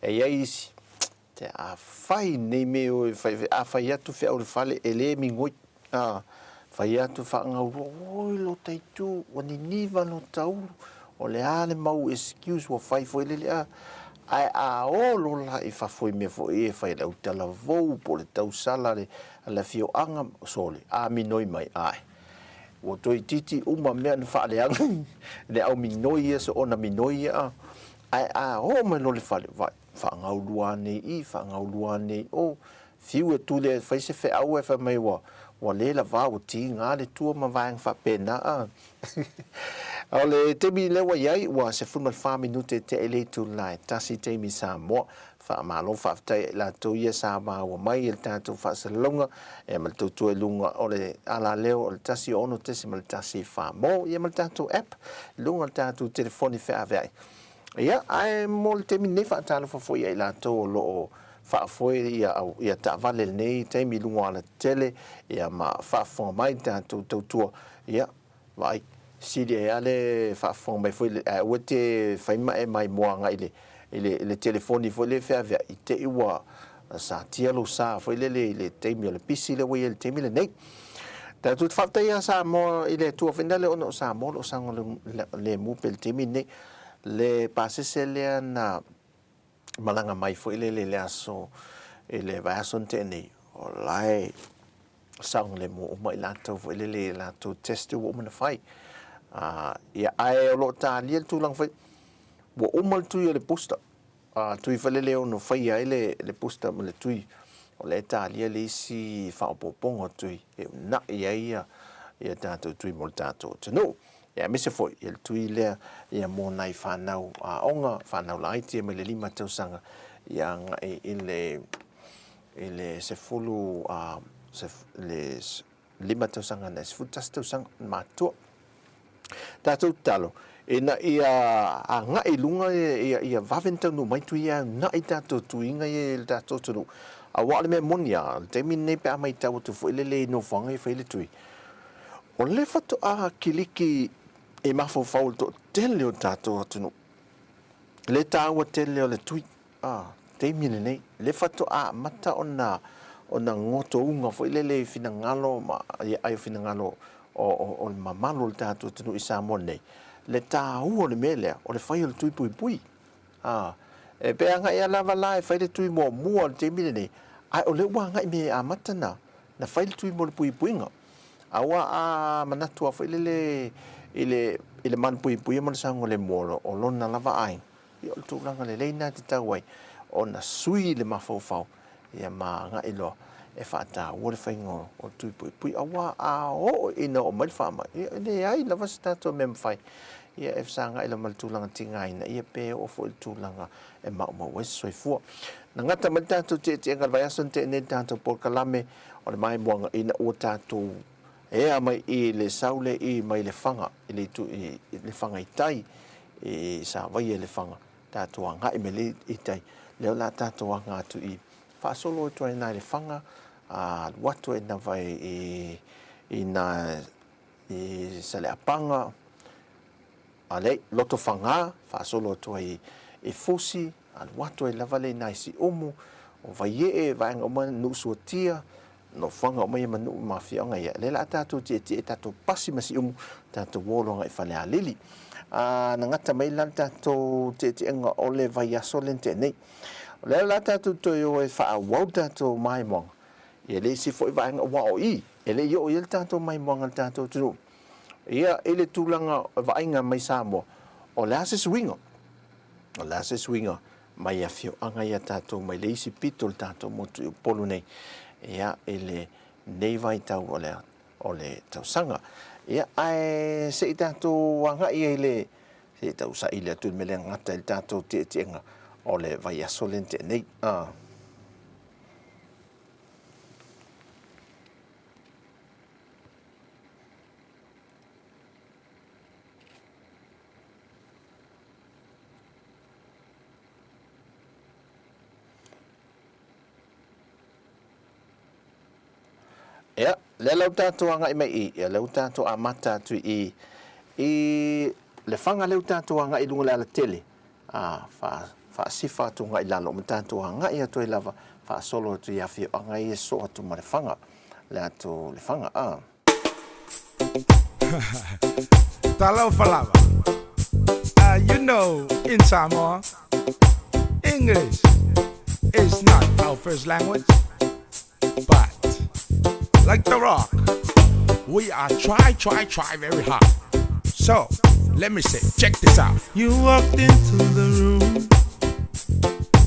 E i ai isi, te a fai nei mea o e fai, a fai atu feau i le fale, e le migoi. A fai atu faagaulua, oi lo taitu, ua niniva lo taulu, o le a le mau excuse ua fai foi lele, a. Ae a o loa la i fafo i mea foi ia e fai le autalavou po o le tausala a le afioaga, sole, a minoi mai, ae. Ua toeitiiti uma mea na faaleaga le au minoi ia soona minoi ia, ae a oo mai loa le fale, vaai, faagaulua ane i i, faagaulua ane i o, fiu e tuli e fai se feau ae fai mai ua, ua le lava, ua tiga le tua ma vaega faapena a. O le taimi lea ua i ai, ua 14 minute tea i le itula e tasi taimi Samoa. Faamalo faafetai ia i latou ia sa maua mai i le tatou faasalalauga ia ma le tautua i luga o le alaleo o le 106.1 Famo ia ma le tatou app i luga o le tatou telefoni feaveai. Ia, ae mo le taimi nei faatalofa foi ia i latou o lo o faafoe ia, ia taavale i lenei taimi i luga o alatetele ia ma faafofoga mai le tatou tautua. Ia, Vaai, sili ai lava le faafofoga mai foi ae aua e te fai ma e maimoa agai i le, i le, i le telefoni foi lea e feaveai i te i ua satia lou sa foi lele i le taimi o le pisi lea ua i ai i le taimi lenei. Tatou te faafetai ia Samoa i le Atua foi lea ona o Samoa o lo o saogalemu pea i le taimi lenei. Le pasese lea na malaga mai foi lele i le aso, i le vaiaso na tea nei, o la e saogalemu uma i latou foi lele i latou test ua uma ona fai. Ia, ae o lo o talia le tulaga foi, ua uma le tui o le booster, tui foi lele e ono faia ai le, le booster ma le tui, o lea e talia le isi faaopoopoga o tui e uunai ai ia, ia tatou tui mo le tatou atunuu. Ia, aemaise foi ia le tui lea ia mo nai fanau aoga, fanau laiti mai le 5 tausaga ia agai i le i le 10 a le 5 tausaga na 11 tausaga matua. Tatou tatalo ina ia agai i luga ia, ia vave ona taunuu mai tui ia e uunai tatou tuiga ia i le tatou atunuu. Aua o le mea moni lava, o le taimi lenei pe a matau atu foi lele i nofoaga ia e fai ai le tui, o lea faatoa kiliki i mafaufau o le toatele o le tatou atunuu le taua tele o le tui. A, taimi lenei, lea faatoa amata ona ona gotouga foi lele i finagalo ma ai o finagalo o, o, o le mamalu o le tatou atunuu i Samoa nei, le taua o le mea lea, o le fai o le tui puipui. A, e pe agai lava la e fai le tui muamua o le taimi lenei, ae o lea ua agai me e amata na, na fai le tui mo le puipuiga. Aua a manatu lava foi lele i le, i le malupuipuia ma le saogalemu o lona lava aiga, Ia o le tulaga lelei lena e tatau ai ona sui le mafaufau ia ma agai loa e faataua le faiga o le tui puipui aua a oo ina oo mai le faamai, ia e leai lava se tatou mea mafai ia e fesagai lava ma le tulaga tigaina ia pe oo foi i le tulaga e maumau ai se soifua. Na gata mai le tatou tietiega i le vaiaso na tea nei le tatou polokalame o le maimoaga ina ua tatou ea mai i le saule i mai Lefaga i le itu i Lefaga i tai i Savaia i Lefaga, tatou agai mai lea i tai, lea o le a tatou aga atu i faasolo atu ai i ina i Lefaga, alu atu ai lava i ina i Saleapaga, a leai, Lotofaga, faasolo atu ai i Fusi, alu atu ai lava lea i ina i Siumu, o Vaiee, vaega uma, Nuusuatia, Nofoaga uma ia ma nuu ma afioaga ia, lea la a tatou tietie tatou pasi ma Siumu, tatou o loa agai Falealili. A na gata mai la le tatou tietiega o le vaiaso lea na tea nei. O lea la tatou toe o e faaauau le tatou maimoaga ia le isi foi vaega aua o i e le i oo i ai le tatou maimoaga i le tatou atunuu. Ia i le tulaga vaaiga mai Samoa, o le a se suiga? O le a se suiga mai afioaga ia tatou mai le isi pito o le tatou motu i Upolu nei, ia, i lenei vaitau o le, o le tausaga. Ia, ae se i tatou agai ai le, se i tau saili atu i le mea lea gata i le tatou tietiega o le vaiaso lea na tea nei. Ah. Ia, lea la ua tatou agai mai i, ia lea ua tatou amata atu i i, I Lefaga lea ua tatou agai i luga o le alatele, a, faasifa atu agai i lalo ma tatou agai atu ai lava faasolo atu i afioaga ia e sosoo atu ma Lefaga, le atu Lefaga, a. Talofa lava. You know, in Samoa, English is not our first language, but like The Rock, we are try, try, try very hard. So, let me say, check this out. You walked into the room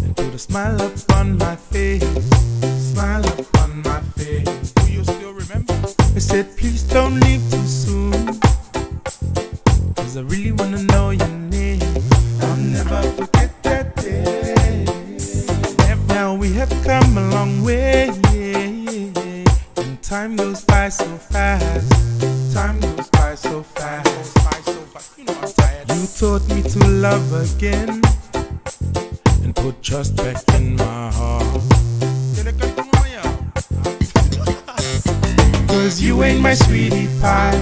and put a smile upon my face, smile upon my face. Do you still remember? I said, please don't leave too soon, cause I really wanna know your name. I'll never forget that day. Now we have come a long way, and time goes by so fast. Time goes by so fast. You taught me to love again and put trust back in my heart. Cause you ain't my sweetie pie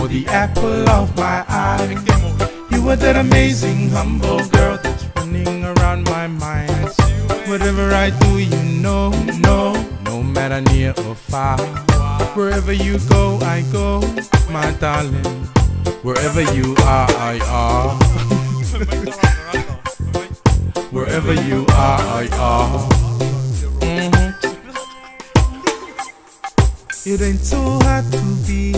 or the apple of my eye. You were that amazing, humble girl that's running around my mind. Whatever I do, you know, no, no matter near or far. Wherever you go, I go, my darling. Wherever you are, I are. Wherever you are, I are. It ain't so hard to be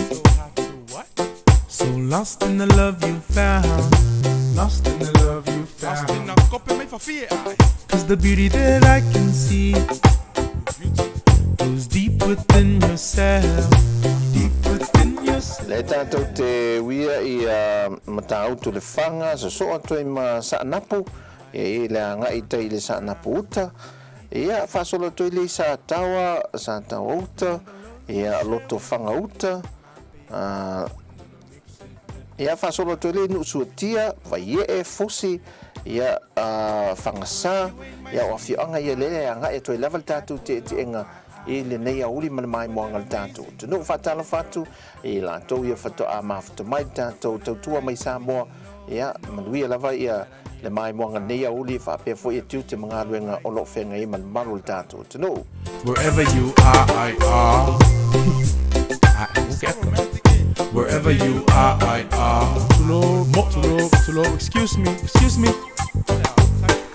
so lost in the love you found. Lost in the love you found. Cause the beauty that I can see goes deep within yourself. Deep within yourself. Lea tatou te uia i Matautu Lefaga, sosoo atu ai ma Saanapu, ia i le agai i tai i le Saanapu uta, ia faasolo atu ai lea i Sataoa, Sataoa uta, ia Lotofaga uta, ā, ia faasolo atu ai lea i Nuusuatia, Vaiee, Fusi, ia, ā, Fagasā, ia o afioaga ia lea e agai atu ai lava le tatou tietieega i lenei aoauli ma le maimoaga o le tatou atunuu. Faatalofa atu i latou ia faatoa mafuta mai le tatou tautua mai Samoa, ia, manuia lava ia le maimoaga lenei aoauli faapea foi ia tiute ma galuega o lo o feagai ai ma le mamalu o le tatou atunuu. Wherever you are, I are. Wherever you are, I are. Tulo, tulo, tulo, excuse me, excuse me.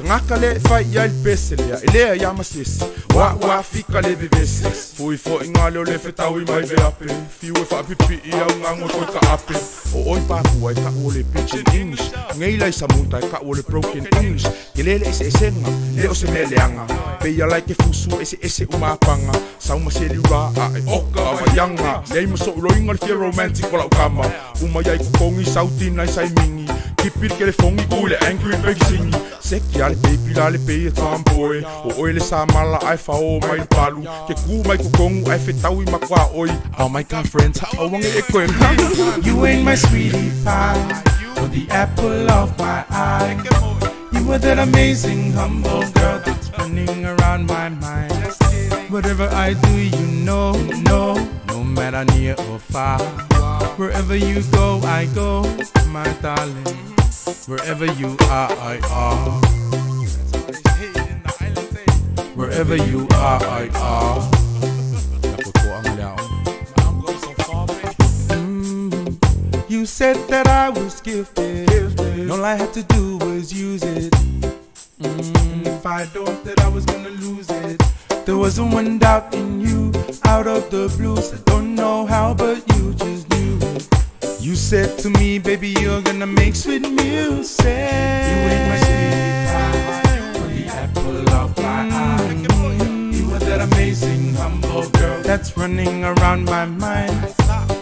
Kangaka le fai ia le pese lea, e lea ia ma sesi. Wa wa fika le vevesi. Fui fo inga leo le fetaui mai ve ape. Fiu e faapipi i au ngango toi ka ape. O oi papua e ka o le pidgin English. Ngei lai samuta e ka o le broken English. Ke lele ese esenga, le o se mea leaga. Peia lai ke fusu ese ese umapanga. Sau ma seli ura a e oka vaianga. Nei ma so'u loiga le fia romantic o la'u kama. Uma iai kokogi sauti nai sai mingi. Kipi le kelefogi ku i le angry baby singi. Seki a le baby la le pei e tomboy. O oe le samala ae fao mai le palu. Ke ku mai kokogu ae fetaui ma kuaoi. Oh my god friends, ha'auage e koe. You ain't my sweetie pie or the apple of my eye. You were that amazing humble girl that's running around my mind. Whatever I do, you know, no, no matter near or far. Wherever you go, I go, my darling. Wherever you are, I are. Wherever you are, I are. You said that I was gifted. And all I had to do was use it. And if I don't, that I was gonna lose it. There wasn't one doubt in you, out of the blue. Said, don't know how, but you just knew it. You said to me, baby, you're gonna make sweet music. You ain't my sweetie pie, or the apple of my eye. You are that amazing, humble girl that's running around my mind.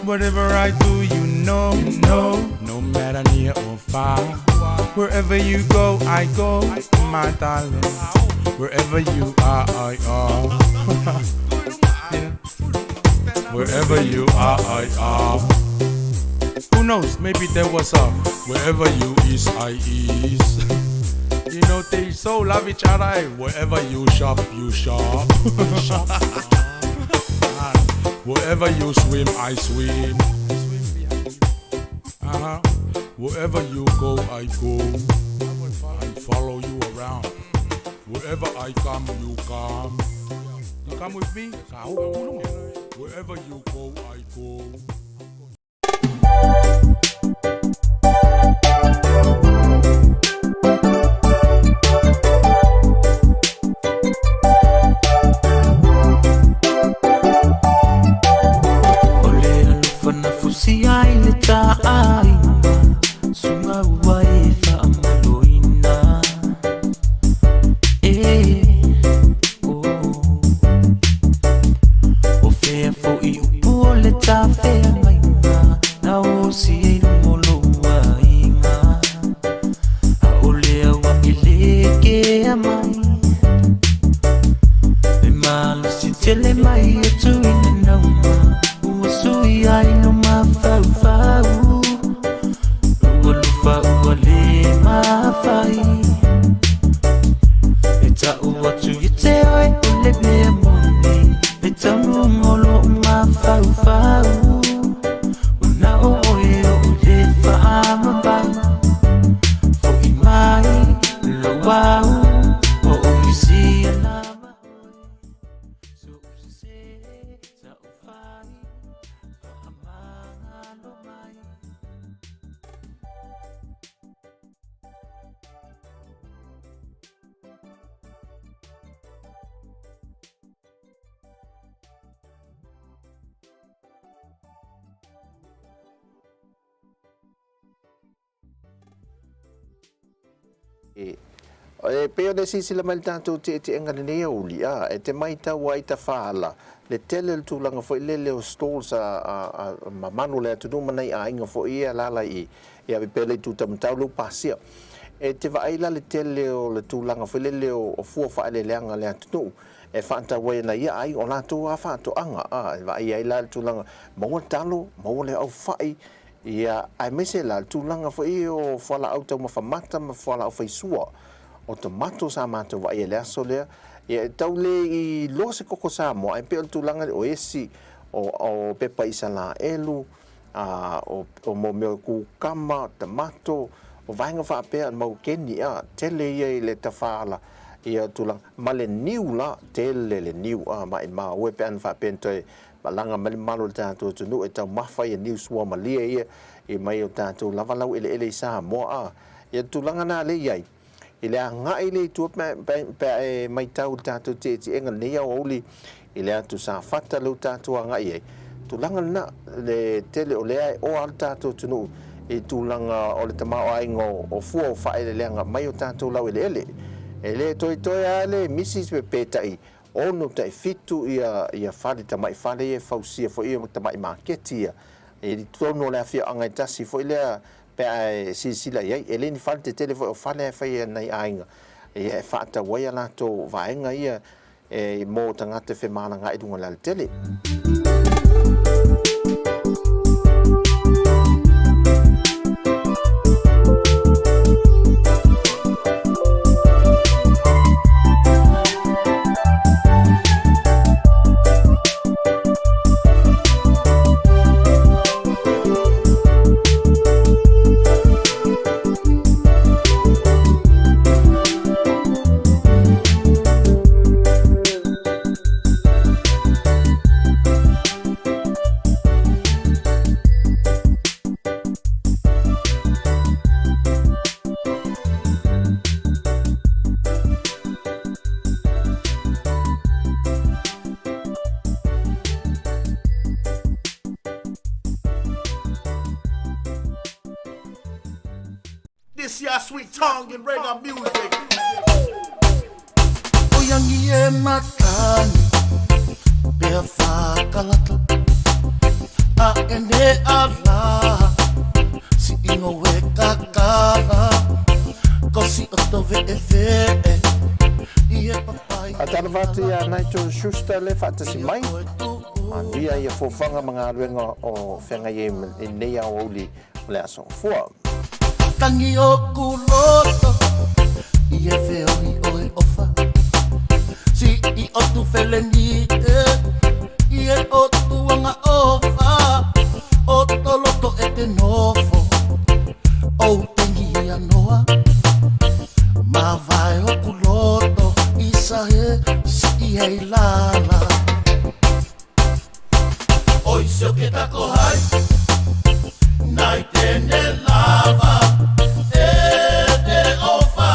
Whatever I do, you know, no, no matter near or far. Wherever you go, I go, my darling. Wherever you are, I are. Yeah. Wherever you are, I are. Who knows? Maybe there was a wherever you is, I is. You know, they so love each other. eh? Wherever you shop, you shop. Wherever you swim, I swim. Uh-huh. Wherever you go, I go. I follow you around. Wherever I come, you come. You come with me? Wherever you go, I go. O le alofa na fusia i le taaiga Suga ua e faamaloina E oh. O fea fo'i upu o le tafeagaiga Na osi ai luma o lou aiga A o lea ua e le kea mai E malosi tele mai e tuina nauma Ua sui ai lou mafaufau Lou alofa ua le mafai E ta'u atu ia te oe o le mea moni Le taunuuga o lo'u mafaufau Ua na o oe o'u le faamamau Fo'i mai lou au Ua ou misia lava oe So'u sesē sa'u fai Faamagalo mai. E pei ona silasila mai le tatou tietieega lenei aoauli, a, e te maitau ai tafaala le tele o le tulaga foi lele o stalls a, a, a mamalu o le atunuu ma nai aiga foi ia e alaala i i, ia ave pea le itu taumatau lea ua pasia. E te vaai la le tele o le tulaga foi lele o, o fua faaeleeleaga a le atunuu e faatau ai e nai ia aiga, o latou lava faatoaga, a, e vaai ai la le tulaga, maua talo, maua le aufai, Ia, aemaise la, le tulaga foi ia o fualaau taumafa mata ma fualaau faisua, o tomato sa matou vaaia i le aso lea, ia e tau le iloa se koko Samoa, ae pei o le tulaga lea o esi, o, o pepa Isalaelu, a, o, o mo mea o kukama, tomato, o vaega faapea, o le mau keni, a, tele ia i le tafaala, ia tulaga, ma le niu la, tele le niu, a, maimau e pe ana faapea na toe Malaga mai le mamalu o le tatou atunuu e taumafa ia niu suamalie ia i mai o tatou lava laueleele i Samoa a ia le tulaga na lea iai i le agai lea i tua pe a e maitau i le tatou tietieega lenei aoauli i le atu Safata lea ua tatou agai ai tulaga lena le tele o lea e oa le tatou atunuu i tulaga o le tamaoaiga o fua o faaeleeleaga mai o tatou laueleele e le toetoe a le misi pe tai 6 tai 7 ia fale tamai fale ia e fausia foi ia tamai maketi ia i totonu o le afioaga e tasi foi lea pe a e silasila i ai. E le ni fale tetele foi o fale ae fai e nai aiga ia e faatau ai a latou vaega ia e mo tagata e femalagaai i luga o le alatele. This ya sweet tongue and reggae music. Oiangi e matani pea whakalata A ene ala si ingo e kakala Ko si oto ve e ve I e papai A talofa atu ia Nigel Schuster le faatasi mai. Manuia ia fofoga ma galuega o feagai ai i lenei aoauli o le aso fua. Tangi o kuloto i e feoi oe ofa Si i o tu feleni e i e o tuanga ofa O to loto e te nofo. Ou tengi anoa Mavae o kuloto Isa he si hei lala Oi se o ke tako hai Nai tene lava E te ofa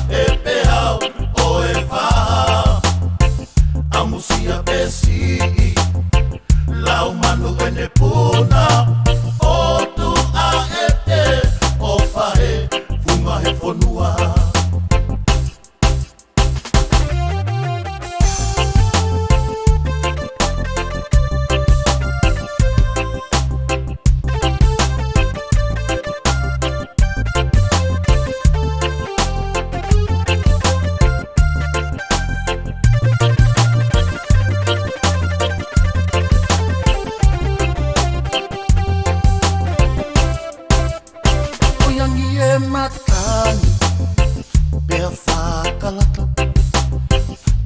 E pehau o e faha Amusia pesi Lau manu ene puna O tu a e te Ofa he Funga he fonua. Oiangi e matani Pea whakalata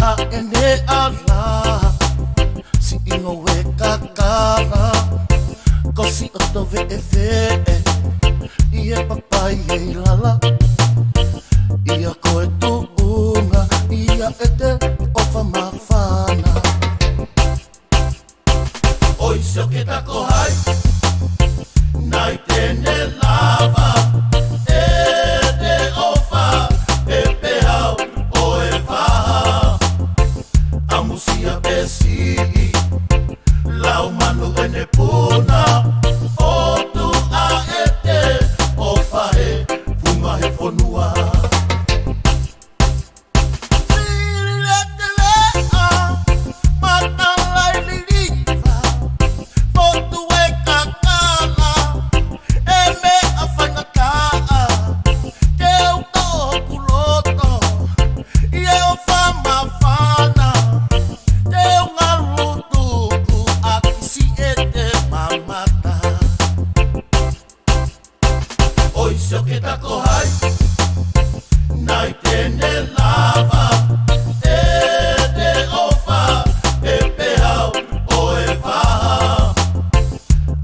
A ene ala Si ingo e kakala Ko si oto ve e ve I e papai e lala Ia koe tuunga Ia e te ofa mawhana. Oi se o ke tako hai Nai tene lava E te ofa E pehau o e faha Amusia pesi Lau manu ene puna O tu a e te Ofa he Funga he fonua. Oi se o ke tako hai Nai tene lava E te ofa E pehau o e faha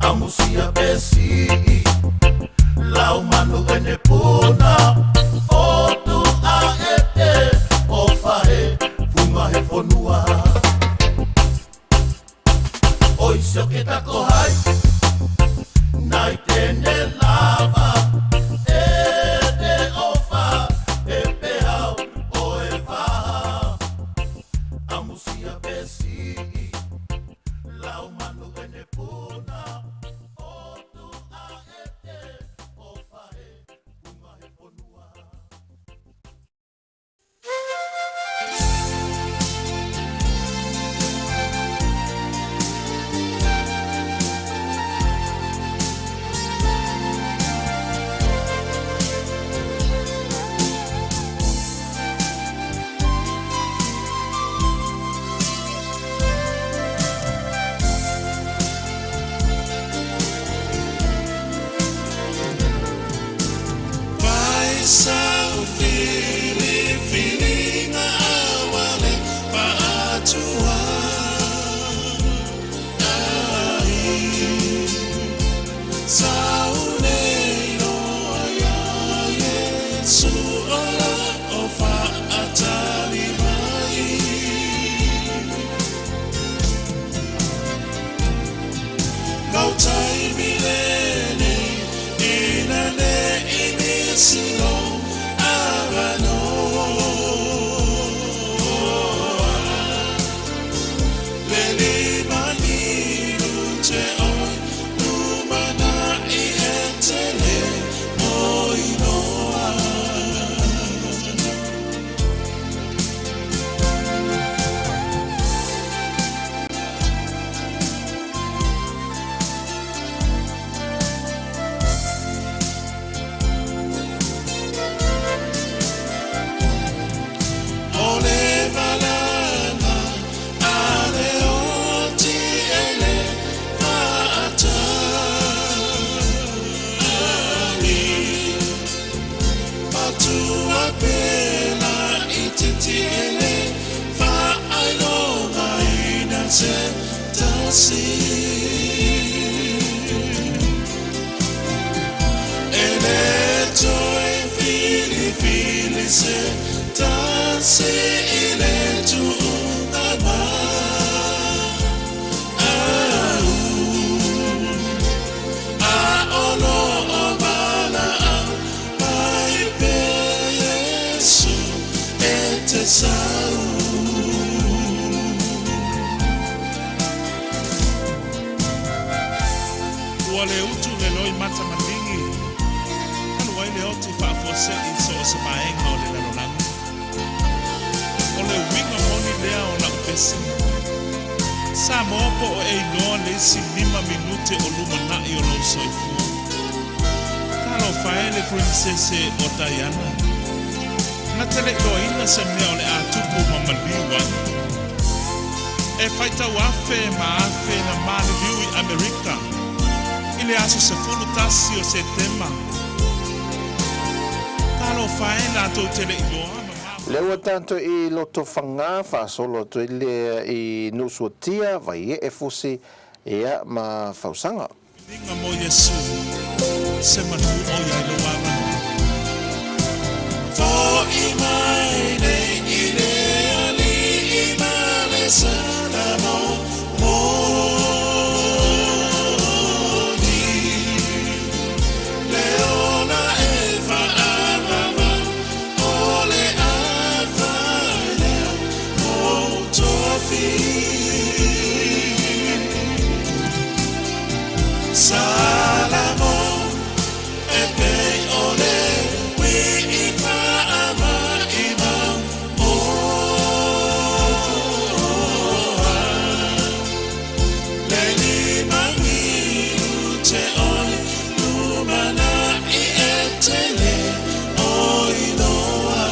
Amusia pesi Lau manu ene puna O tu a e te Ofa he Funga he fonua. Oi se o ke tako hai Nai tene lava E te ofa E pehau o e faha Amusia pesi Lau manu ene puna O tu a e te Ofa he Funga he fonua. se tasi i le tuuga mau A o lo o valaau mai pea Iesu e te sau. Ua le utu le loi mata maligi, talu ai le oti faafuasei i so o se vaega o le lalolagi. O le uiga moni lea o lau pese. Samoa po o e iloa le isi lima minute o lumanai o lou soifua. Talofa e le Prinsese o Diana. Na te le iloaina se mea o le a tupu ma maliu ai. E faitau afe ma afe na maliliu i Amerika i le aso 11 o Setema. Talofa e latou te le iloa ma mafaufau. Lea ua tatou i Lotofaga, faasolo atu ai lea i Nuusuatia, Vaiee, Fusi, ia ma Fausaga. Viiga mo Iesu, se manu o i ai lou avanoa. Fo'i mai nei i le Alii ma le Salamo moni, le ola e fa'avava o le āwhai lea mou tofi. Salamo e pei o le uī fa'ama'i mau oa. Le lima minute o le lumanai e te le o iloa.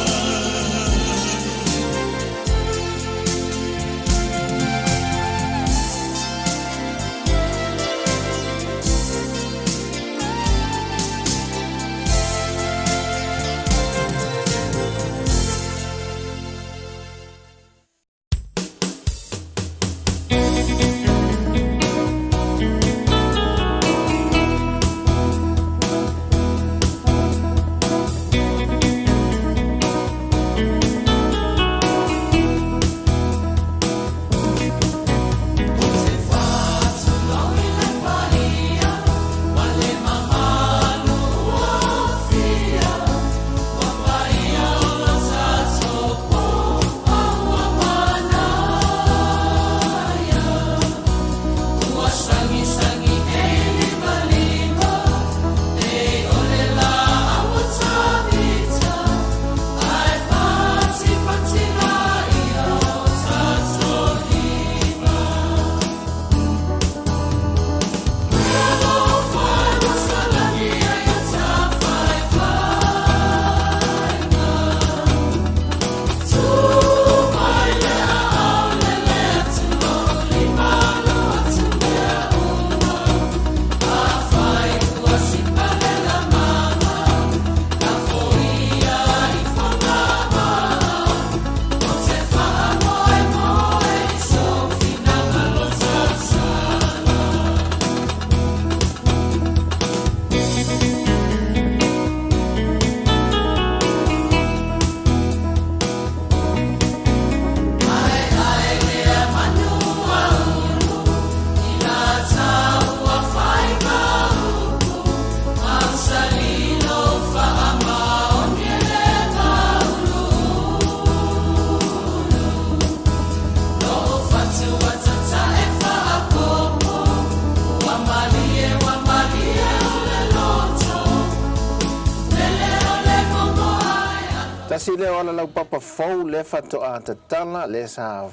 Tasi lea o alalaupapa fou lea faatoa tatala, lea sa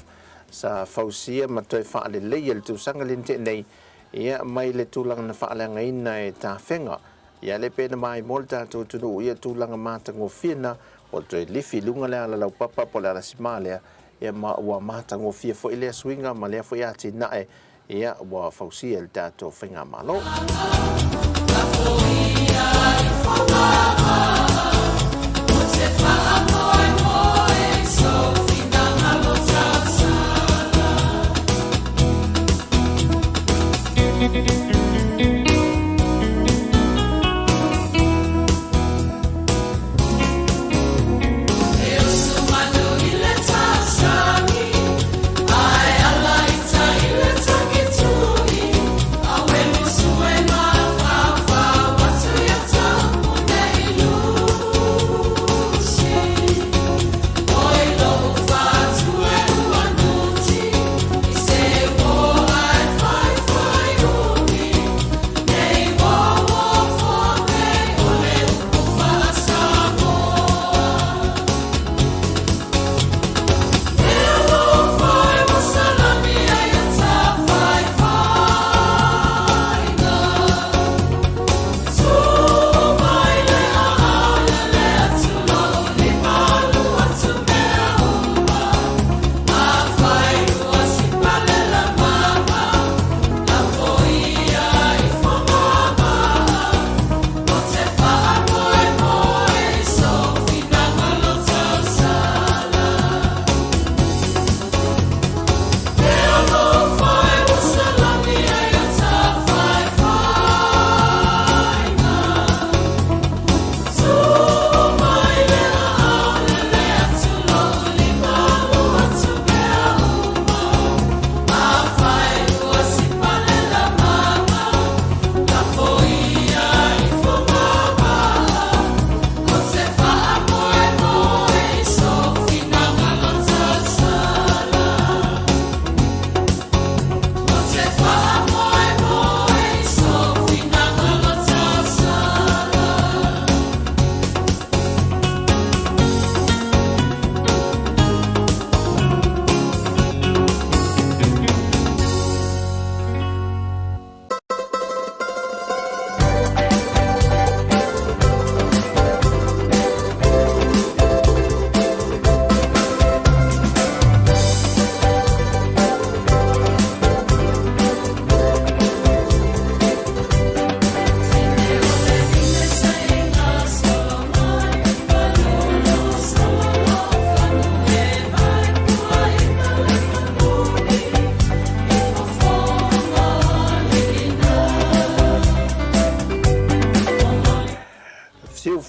sa fausia ma toe faaleleia i le tausaga lea na tea nei, ia, mai le tulaga na faaleagaina e tafega. Ia, lea pei na maimoa le tatou atunuu i ia tulaga matagofie na, ua toe lifi i luga le alalaupapa po o le alasima lea, ia ma ua matagofie foi lea suiga ma lea foi atinae, ia, ua fausia e le tatou Faigamalo.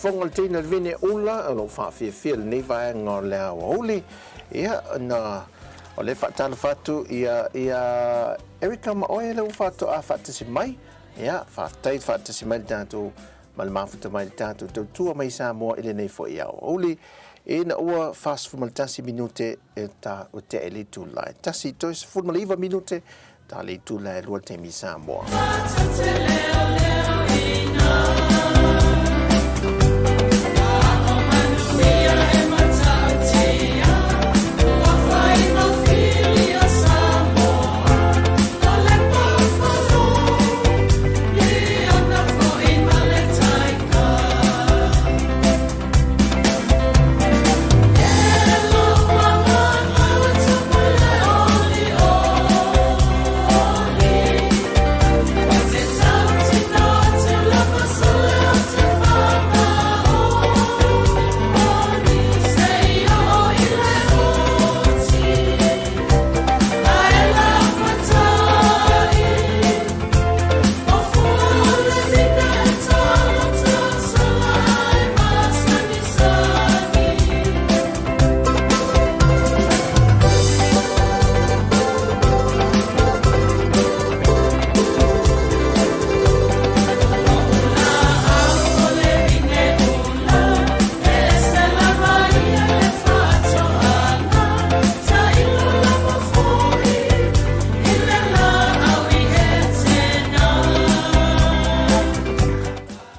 siufofoga o le teina le vene ula o loo faafiafia lenei vaega o le aoauli. Ia na o lea faatalofa atu ia ia Erica ma oe lea ua faatoa faatasi mai. Ia faafetai faatasi mai le tatou ma le mafuta mai le tatou tautua mai Samoa i lenei foi aoauli ina ua 41 minute e ta o te le itula e 1 toe 19 minute ta le itula e 2 taimi Samoa.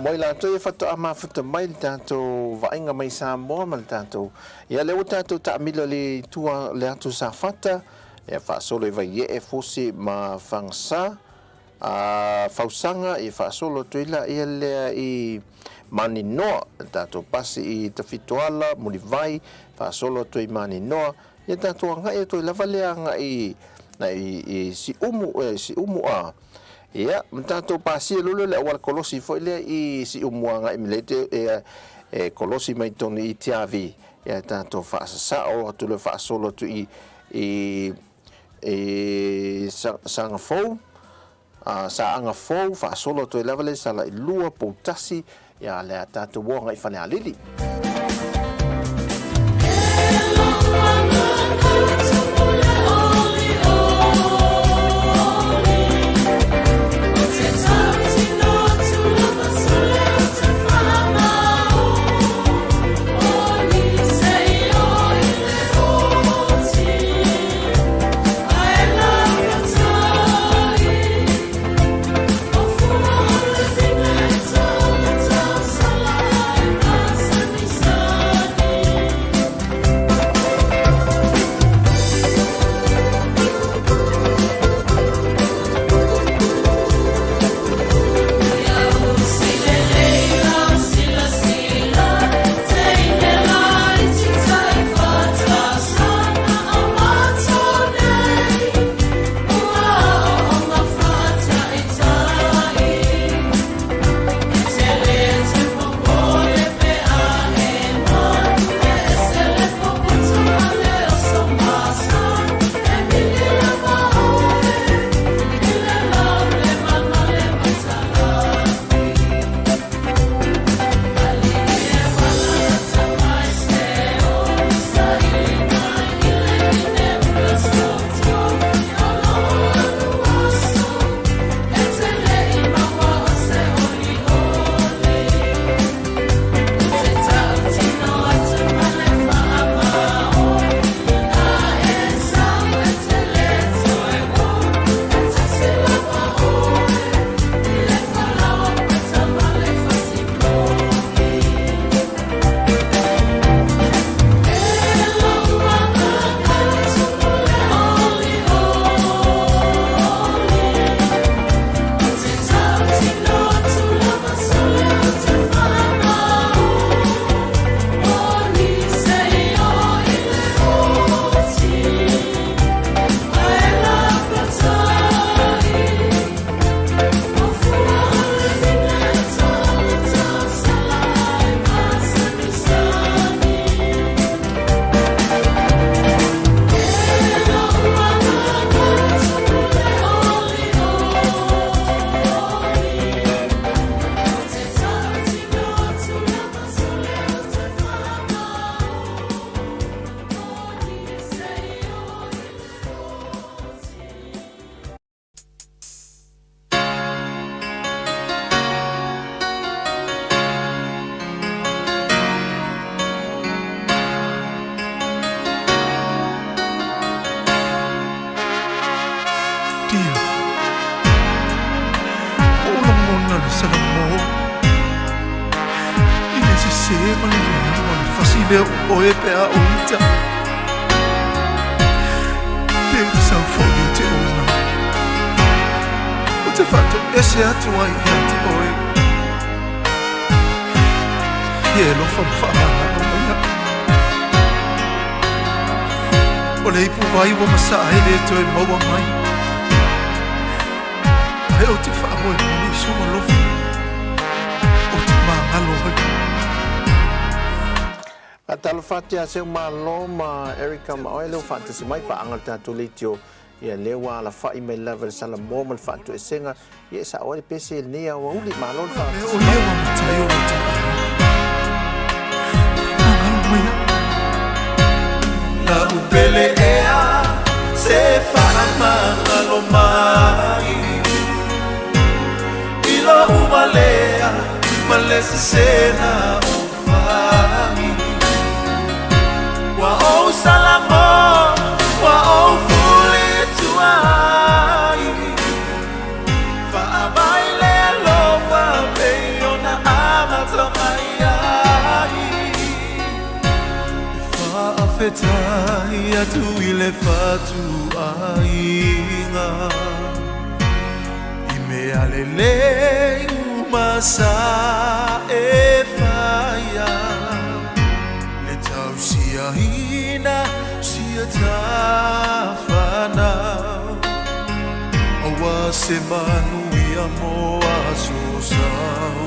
Mo i latou e faatoa mafuta mai le tatou vaaiga mai Samoa ma le tatou, ia lea ua tatou taamilo i le tua le atu Safata, ia faasolo i Vaiee, Fusi ma Fagasa, a Fausaga, ia faasolo atu ai laia lea i Maninoa, le tatou pasi i Tafitoala, Mulivai, faasolo atu ai i Maninoa, ia tatou agai atu ai lava lea agai i Siumu, Siumu a. Ia, ma tatou pasia loa lea o le auala kolosi foi lea i Siumu agai mai le e kolosi mai totonu i Tiavi, ia tatou faasasao atu loa faasolo atu i i i Sagafou, Saaga Fou, faasolo atu ai lava lea i Salailua, Poutasi, ia lea tatou o agai i Falealili. Salamo i le sesē ma le leaga o le fasi lea o oe pe a ou ita. Pe ou te sau foi ou te ona. Ou te faatoese atu ai ia te oe. Ia e alofa ma faamagalo mai au. O le ipuvai ua masaa e le toe maua mai. Ae ou te faamoemoe i sou alofa, ou te magalo ai. Faatalofa atu ia Seu Malo ma Erica ma oe lea ua faatasi mai paaga le tatou leitio ia lea ua alafai mai lava i le Salamo ma le faatoesega ia e sao ai le pese i lenei aoauli. Malo le faatasi mai. O ia ua matai o lo ta aiga. Magalo mai au. La'u pele ea se faamagalo mai i lo'u valea ma le sesē na ou fai. Ua ou salamo, ua ou fulitua ai, faamai le alofa pei ona amata mai ai. E faafetai atu i le fatuaiga i mea lelei uma sa e faia, le tausiaina si a ta fanau, auā se manuia mo aso sau.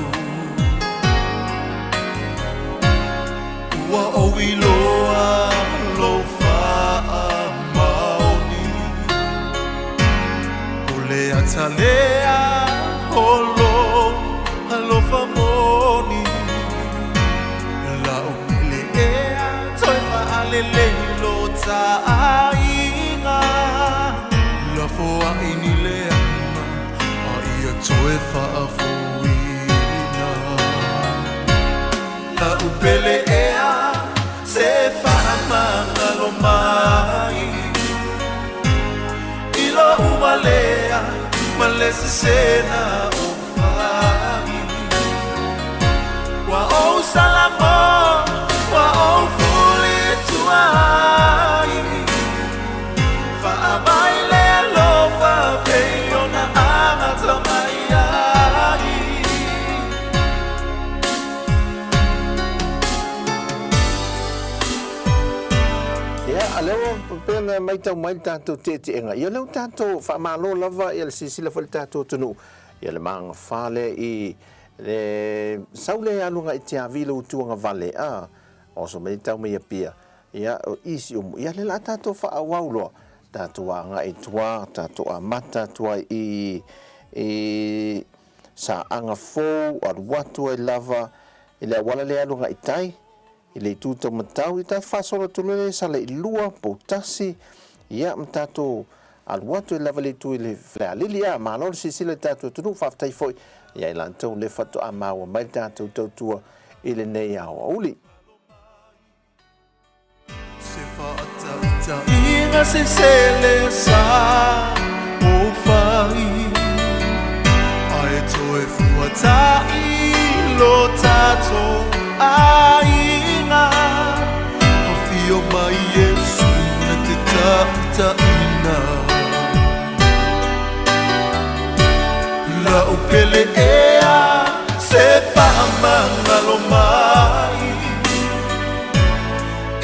Ua ou iloa lou faamaoni, o le ata lea o lou alofa moni. La'u pele ea toe faalelei lo ta aiga, lafoai ni leaga a ia toe faafouina. La'u pele ea se faamagalo mai i lo'u valea ma le sesē na ou fai. Ua ou salamo, ua ou fulitua ai, faamai le alofa pei ona amata mai ai. Ia, a lea ua pei ona matau mai le tatou teeteega, ia o lea ua tatou faamalo lava ia le silasila foi i le tatou atunuu, ia le magafa lea i le sau lea e alu agai i Tiavi i le Utuagavale, a, oso mai tau mai Apia, ia, o i Siumu, ia lea o le a tatou faaauau loa, tatou agai i tua, tatou amata atu ai i, i Saaga Fou, alu atu ai lava i le auala lea e alu agai i tai, i le itu taumatau, ia tatou faasolo atu loa lea i Saleilua, Poutasi, ia ma tatou alu atu ai lava i le itu i le Falealili. Ia, malo le silasila i le tatou atunuu, faafetai foi ia i latou lea faatoa maua mai le tatou tautua i lenei aoauli. Se faataitaiga sese lea sa ou fai, ae toe fuata'i lo tatou aiga. Afio mai Iesu na te taitaiina. La'u pele ea se faamagalo mai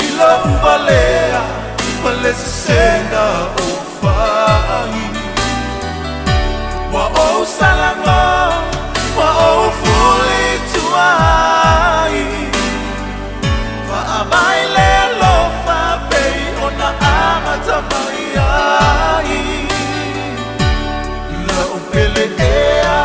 i lo'u valea ma le sesē na ou fai. Ua ou salago, ua ou fulitua ai, faamai le alofa pei ona amata mai ai. La'u pele ea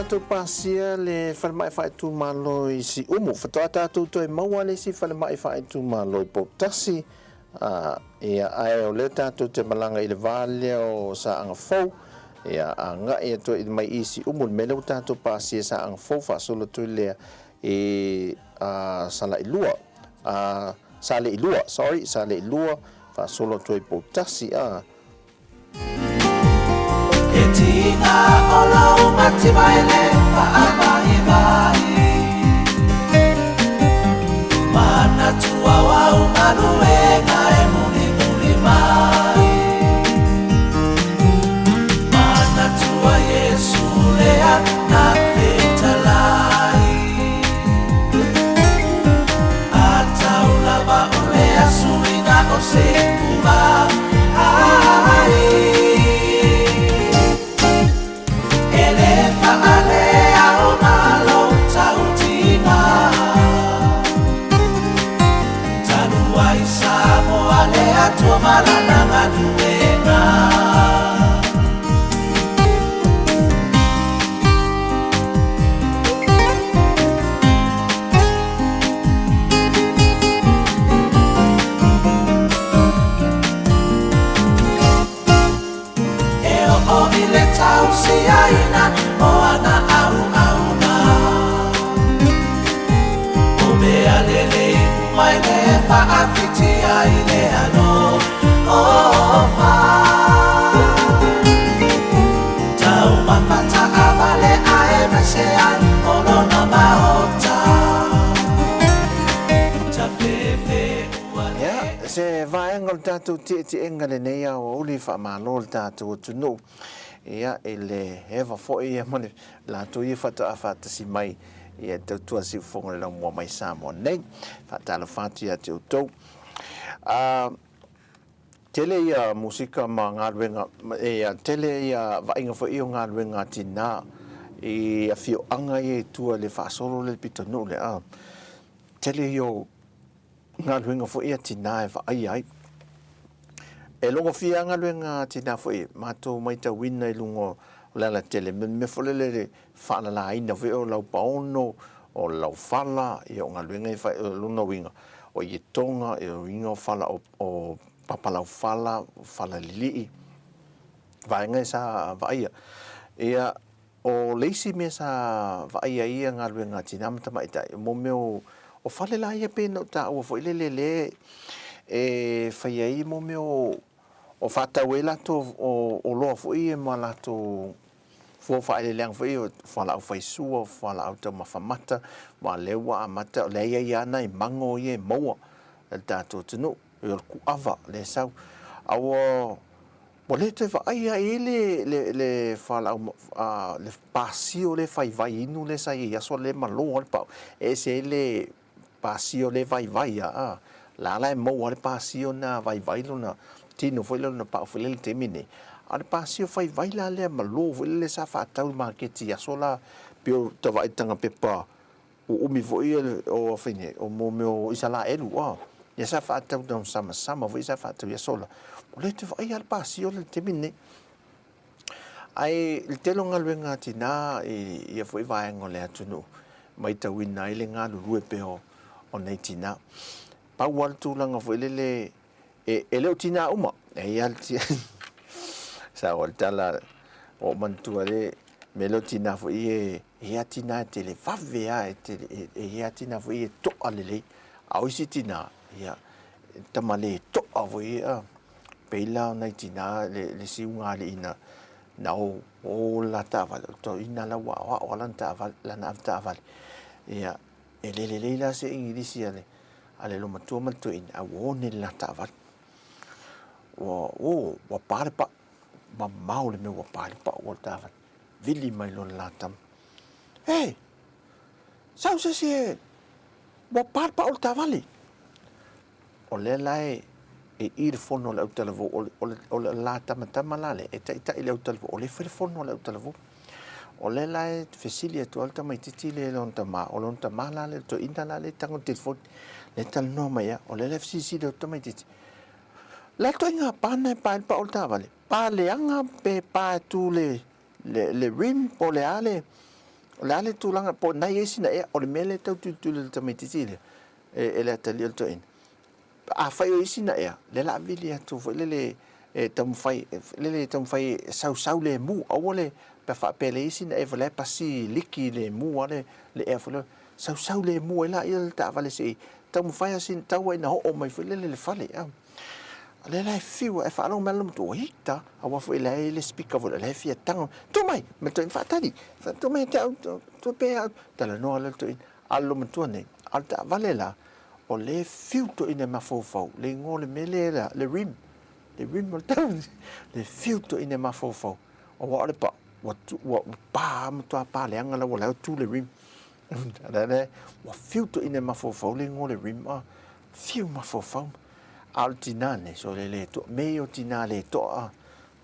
tatou pasia le falemai faaitumalo i Siumu, faatoa tatou toe maua le isi falemai faaitumalo i Poutasi, a, ia, ae o lea tatou te malaga i le va lea o Saaga Fou, ia, agai atu ai mai i Siumu, le mea lea ua tatou pasia i Saaga Fou, faasolo atu ai lea i a, Salailua, a, Saleilua, sorry, Saleilua, faasolo atu ai i Poutasi, a. E tina o lou mativa e le faavaivai Manatua o au galuega e mulimuli mai Manatua Iesu lea na fetalai Atau lava o le asuina o se ua ai E le faalea ona lou tautiga Talu ai Samoa le Atua ma lana galuega. E oo i le tausiaina o ana auauna. O mea lelei uma e le faafitia i le alofa. Taumafa taavale aemaise ai o lona maota. Ia, se vaega o le tatou tietiega lenei aoauli faamalo le tatou atunuu, ia, i le eva foi ia ma le latou ia faatoa faatasi mai ia e tautua siufofoga i le laumua mai Samoa nei. Faatalofa atu ia te outou. A, tele ia musika ma galuega, ia, tele ia vaaiga foi ia o galuega a tinā i afioaga ia i tua i le faasolo lea i le pitonuu lea. A, tele ia o galuega foi a tinā e vaaia ai. E logofia lava galuega a tinā foi, matou matauina i luga o le alatele, me mea foi lele le faalalaina foi o laupaono, o laufala, ia o galuega ia e fai, o lona uiga, o ietoga, ia o uiga o fala o papalaufala, o fala lilii, vaega ia sa vaaia. Ia, O le isi mea sa vaaia ai ia galuega a tina ma tamaitai, mo mea o fale la ia pei ona ou taua foi lele lea e fai ai mo mea o faatau ai latou oloa foi ia ma latou fua faaeleeleaga foi ia, fualaau faisua, fualaau taumafa mata, aua o lea ua amata, o lea e i ai lava nai mago ia e maua e le tatou atunuu, o le kuava lea e sau. A ua Ua le toe vaai lava i ai le, le, le fualaau, a, le pasio lea fai vai inu lea sa i ai i aso lea e malo ai le pau. E ese ai le pasio lea vaivai a, a la la e maua lava le pasio lena vaivai lona tino foi lea lona pau foi lea i le taimi lenei. A o le pasio fai vai la lea malo foi lea sa faatau i le maketi i aso la, pei o ta vaai i le taga pepa Uumi foi ia o afine, o mo mea o Isalaelu, a, ia sa faatau tau samasama foi sa faatau i aso la. Ua le toe vaai lava le pasio le taimi lenei. Ae i le tele o galuega a tinā i ia foi vaega o le atunuu, matauina ai le galulue pea o nei tinā. Pau lava le tulaga foi lele, e, e le o tinā uma, e i ai lava le sao o le tala, ua ou manatua le mea lea o tinā foi e, E i ai tinā e tele vave lava, e tele, e i ai tinā foi e to'a lelei, a o isi tinā, ia, e tama lē to'a foi ia, pei la o nai tinā le, le isi ugāliʻi na, na o, o le la taavale, o le toeaina la ua aoao lava lana taavale, lana avetaavale. Ia, e le lelei la se Igilisi a le, a le loomatua ma le toeaina, a ua one le la taavale. Ua, o, ua pā le pa'u, mamao le mea ua pā ai le pa'u o le taavale. Vili mai loa le la tama. Hey! Sau se isi e ua pa le pao o le taavale. O lea la e e i le fono a le autalavou, o le, o le, o le la tamatama la lea, e taitai i le autalavou, o lea e fai le fono a le autalavou. O lea la e fesili atu ai le tamaitiiti lea i lona tama, o lona tama la lea, le toeaina la lea e tago i le telefoni, lea e talanoa mai lava, o lea la e fesilisili atu le tamaitiiti, o le a le ituaiga pa lena e pa ai le pao o le taavale? Pa leaga pe pa e tu le, le, le rim po o le a le... O le a le tulaga po o na i ai sina ea, o le mea lea e tau tulituli e le tamaitiiti lea, e le atalii o le toeaina. Afai o i ai sina ea, lea o le a vili atu foi lele e taumafai, lele e taumafai e sausau lemu, aua le, pe a faapea e leai sina ea foi la e pasi liki lemu lava le, le ea foi lea, sausau lemu ai laia le taavale se i taumafai lava sina, tau lava ina oo mai foi lele i le fale. O lea la e fiu, ae faalogo mai lava le matua, ita, aua foi o la e i ai le speaker foi lea, o la e fia tago, tuu mai, ma le toeaina faatali, tuu mai ia te au, tuu pea ia au, talanoa loa le toeaina, a o le loomatua nei, a o le taavale la, o lea e fiu toeaina e mafaufau, le igoa o le mea lea, le rim, le rim o le taavale, le fiu toeaina e mafaufau, aua o le pau, ua, ua pa, matua pa leaga la ua la e tu le rim. Ua fiu toeaina e mafaufau le igoa o le rim, a, fiu mafaufau. A o le tinā nei, sole le toa, me ia o tinā le toa, a,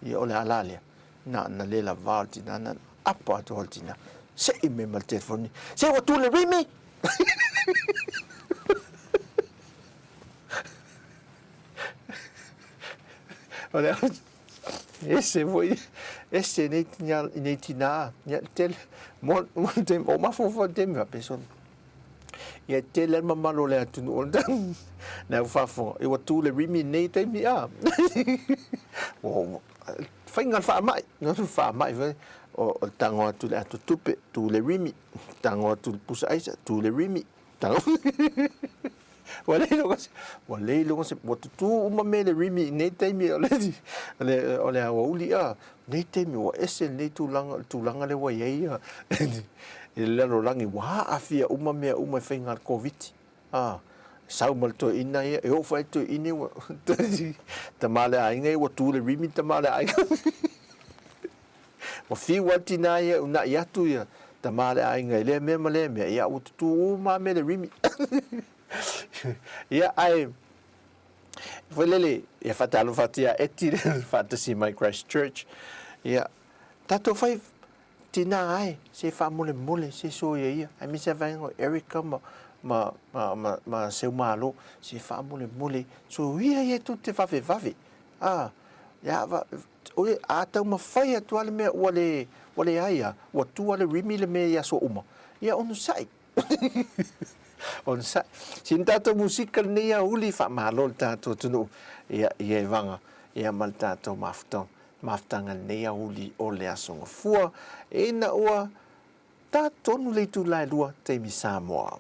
ia o le ala lea, na, na le lavā o le tinā, na apa atu o le tinā, seʻi mai ma le telefoni, se ua tu le rimi! O le ese foi, ese nei tinā, nei tinā, ia tele, mo, mo le taimi, o mafaufau i le taimi faapea, sole. Ia e tele a le mamalu o le atunuu o le le au faafofoga, ia ua tu le rimi i lenei taimi a. Ua faiga le faamai, faamai foi, o le tago atu i le ato tupe, tu le rimi, tago atu i le pusa aisa, tu le rimi, tago Ua le iloga se, ua le iloga se, ua tutū uma mea i le rimi i nei taimi o le, o le aoauli a. Nei taimi ua ese lenei tulaga, le tulaga lea ua i ai ia i le lalolagi, ua aafia uma mea uma i faiga a le Koviti. A, sau ma le toeaina ia, e oo foi i le toeaina ua, tama le aiga ia ua tu le rimi tama le aiga. Ua fiu lava le tinā ia e unaʻi atu ia tama le aiga i lea mea ma lea mea, ia ua tutū uma lava mea i le rimi. Ia, ae, foi lele, ia faatalofa atu ia Eti le faatasi mai Christchurch. Ia, tatou fai tinā ai, se faamolemole, se soia ia, aemaise lava vaega o Erica ma, ma, ma, ma, ma Seumalo, se faamolemole, soia ia tou te vavevave. A, ia, va, oe, a taumafai atu lava le mea ua le, ua leai a, ua tu lava le rimi le mea i aso uma, ia onosai. Onosai. Sina tatou musika lenei aouli, faamalo le tatou atunuu, ia, ia e vaga, ia ma le tatou mafutaga, mafutaga lenei aouli o le Aso Gafua, ina ua ta tonu le itula e lua taimi Samoa.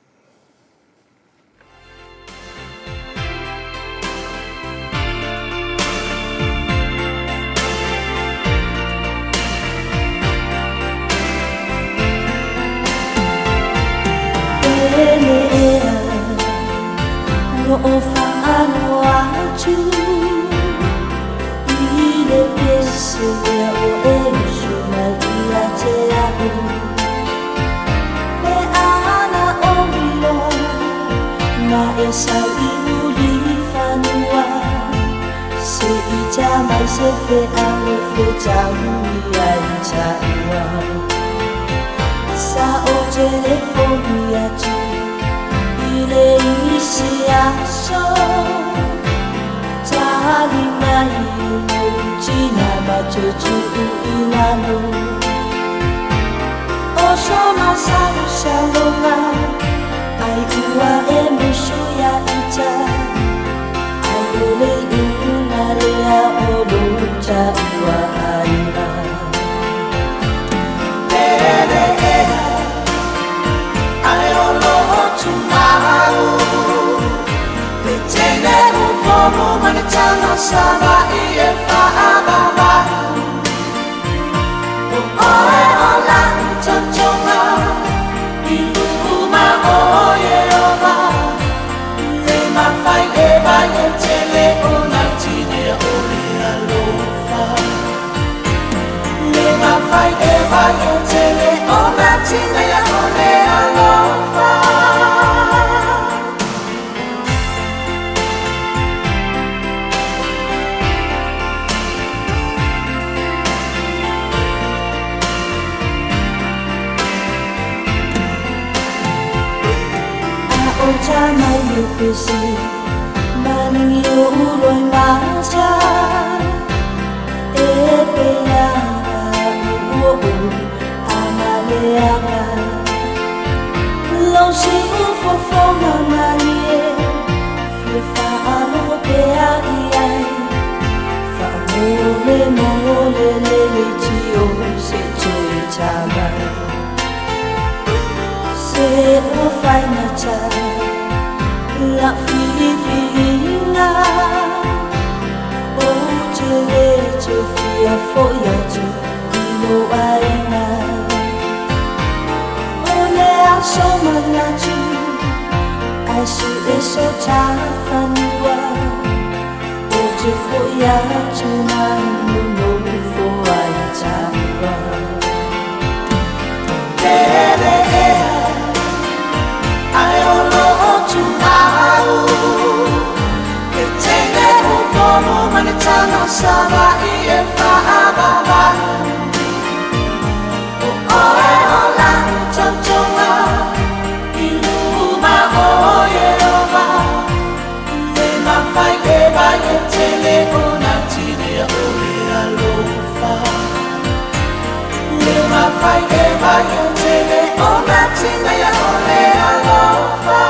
lana filifiliga Ou te lē toe fia fo'i atu i lou aiga O le aso manatu ae sue so ta fanua Ou te fo'i atu ma nonofo ai taua Lele ea ae o loo tumau E tele upolu ma le taga Savaii e faavavau O oe o lau tautoga i luma o Ieova Le mafai e vai e tele ona tineia o le alofa Le mafai e vai e tele ona tineia o le alofa.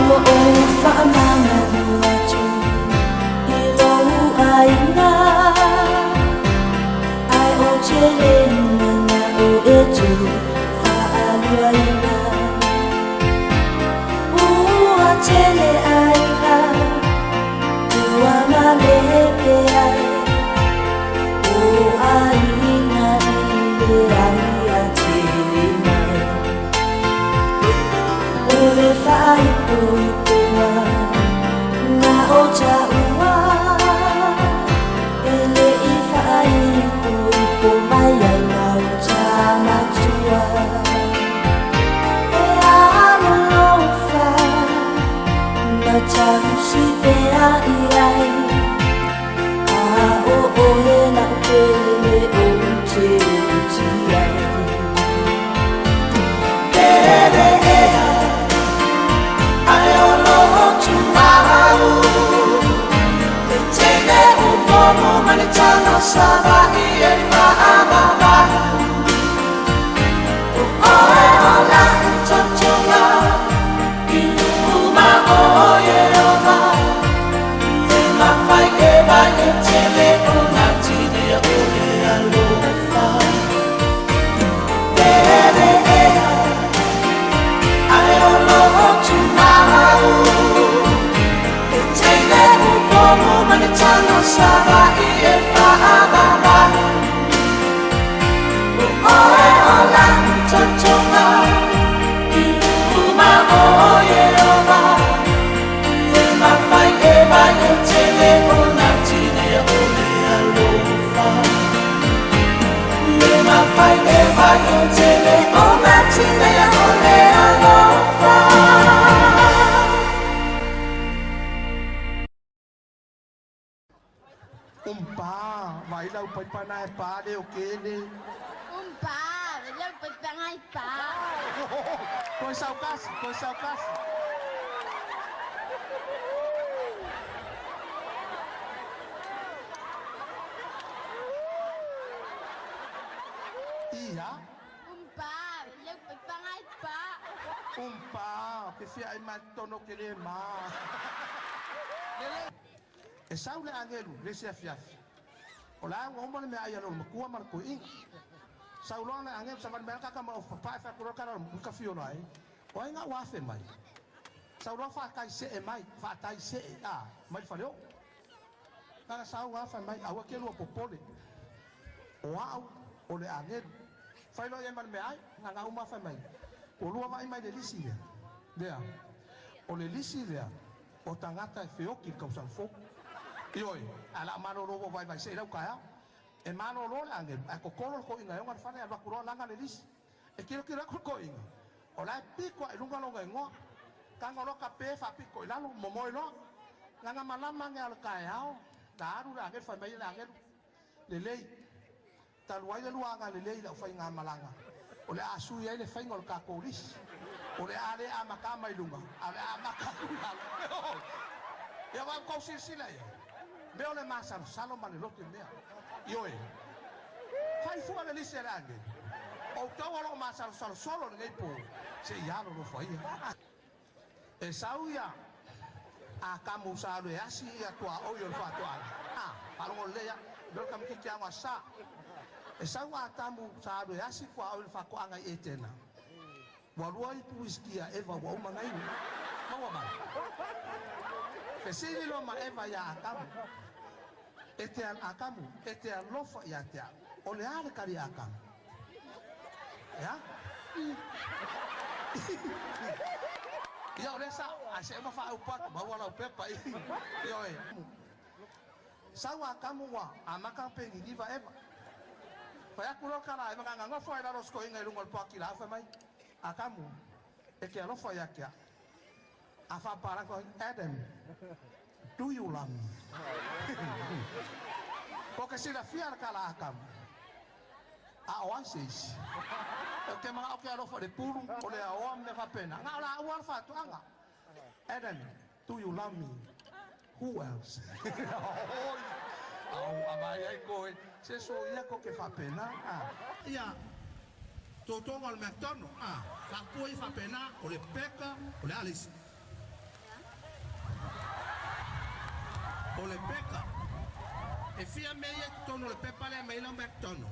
Ua ou faamagalo atu i lou aiga Ae ou te le manao e toe faaluaina Ua tele aiga ua malepe ai O aiga i le aia tele mai O le faaipoipoga na o taua E le i faaipoipo mai ai ma o ta matua E alolofa ma tausi pea i ai A o oe lau pele ou te oti ai Lele ea ae o loo tumau E tele upolu ma le taga Savaii e faavavau O oe o lau tautoga i luma o Ieova Le mafai e vai e tele ona tineia o le alofa Lele ea ae o loo tumau E tele upolu ma le taga Savaii e faavavau O oe o lau tautoga i luma o Ieova Le mafai e vai e tele ona tineia o le alofa Le mafai e vai e tele ona tineia o le alofa. Umpa, vai lau paipana e pa le o kele. Umpa, lau paipana e pa. Koi saukasi, koi saukasi. Ia. Umpa, lau paipana e pa. Umpa, ke fia ai mai tono ke le ma. Lele. E sau le agelu, le se afiafi. O la ua uma le mea ai a lou makua ma le toeaina. Sau loa le agelu savali mai kaka ma o papae fai atu loa kala o ka fio loa ai. O ai nga ua afe mai. Sau loa faatai see mai, faatai see a mai le faleoo. Kaka sau afa mai, aua ke lua popole. O au o le agelu. Fai loa i ai ma le mea ai, nga uma afa mai. Ua lua vaai mai le lisi lea. Lea. O le lisi lea o tagata e feoki i le tausaga fou. Ioe, ae o le a malolo ua vaivai see i lau taeao. E malolo le agelu, ae totolo le toeaina e ona le fale, alu atu loa laga le lisi. E tilotilo atu le toeaina, o la e pito lava i luga lona igoa. Tago loa tape faapito i lalo, momoe loa. Laga malama ane lava o le taeao, na alu le agelu, fai mai le agelu, lelei. Talu ai le lua agalelei i lau faigamalaga, o le a sui ai le faiga o le tatou lisi. O le a le amata mai luga, a o le a amata atu i lalo. Ia aua ua tou silasila i ai, mea o le masalosalo ma le loto i mea. Ioe, fai fua le lisi a le agelu. Outou o lo o masalosalo solo i lenei po, se i alolofa ia. E sau ia Atamu sa alu e asi ia tuaoi o le faatoaga. A, faalogo lelei a, mea o le tamaitiiti aoga sa. E sau Atamu sa alu e asi tuaoi o le faatoaga i Etena. Ua lua ipu uisiki a Eva ua uma ona inu. Maua mai. Fesili loa ma Eva ia Atamu, E te, Atamu, e te alofa ia te au. O le a le tali a Atamu? E a? Ia o lea sa, ae se uma faaupu atu, maua lau pepa i, ioe. Sau Atamu ua amata ona peniniva Eva. Fai atu loa le tala a Eva, na ona nofo lava i lalo o si toeaina i luga o le poa tilaau, fai mai, Atamu, e te alofa ia te au. A faapalagi fai mai, Adam, do you love me? Ko te silafia le tala a Atamu, A o ai se isi? Ou te manao ke alofa i le pulu, o le aoa ma mea faapena. Na o laua le faatoaga. Adam, do you love me? Who else? Oi! Au avai ai koe, se soia ko ke faapena, a. Ia, totoga o le McDonald, a. Faapua ia faapena, o le peka, o le a le isi? O le peka. E fia mea ia i totonu o le pepa lea mai lau McDonald?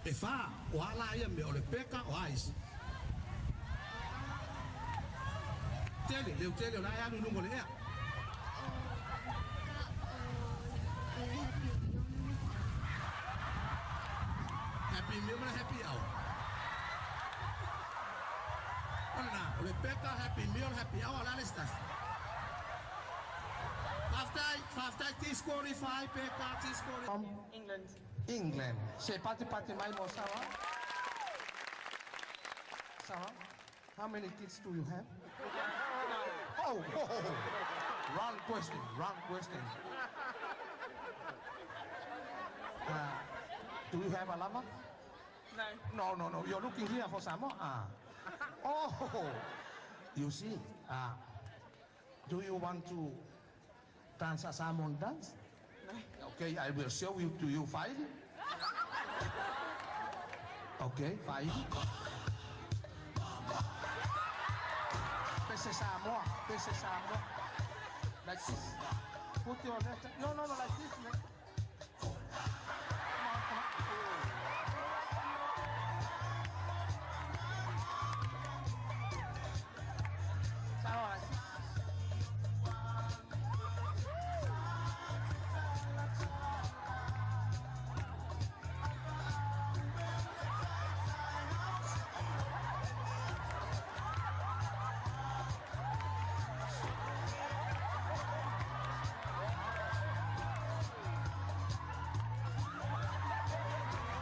E fa. O a la ia mea? O le peka, o a isi? Tele, leo tele o le a e alu i luga o le ea. Happy meal ma le happy hour. O lena, o le peka, happy meal, happy hour, o le a le isi tasi? Faafetai, faafetai disqualify, peka, disqualify. England. England. Se patipati mai mo Sawa. Sawa. How many kids do you have? Oh, oh, oh. Wrong question, wrong question. Do you have a lover? No. No, no, no. You're looking here for some more? Ah. Oh, you see. Ah. Do you want to dance a Samoan dance? No. Okay, I will show you to you file. Okay, file. Pese Samoa, pese Samoa. Like this. Put your left. No, no, no, like this, man. Come on, come on. Samoa.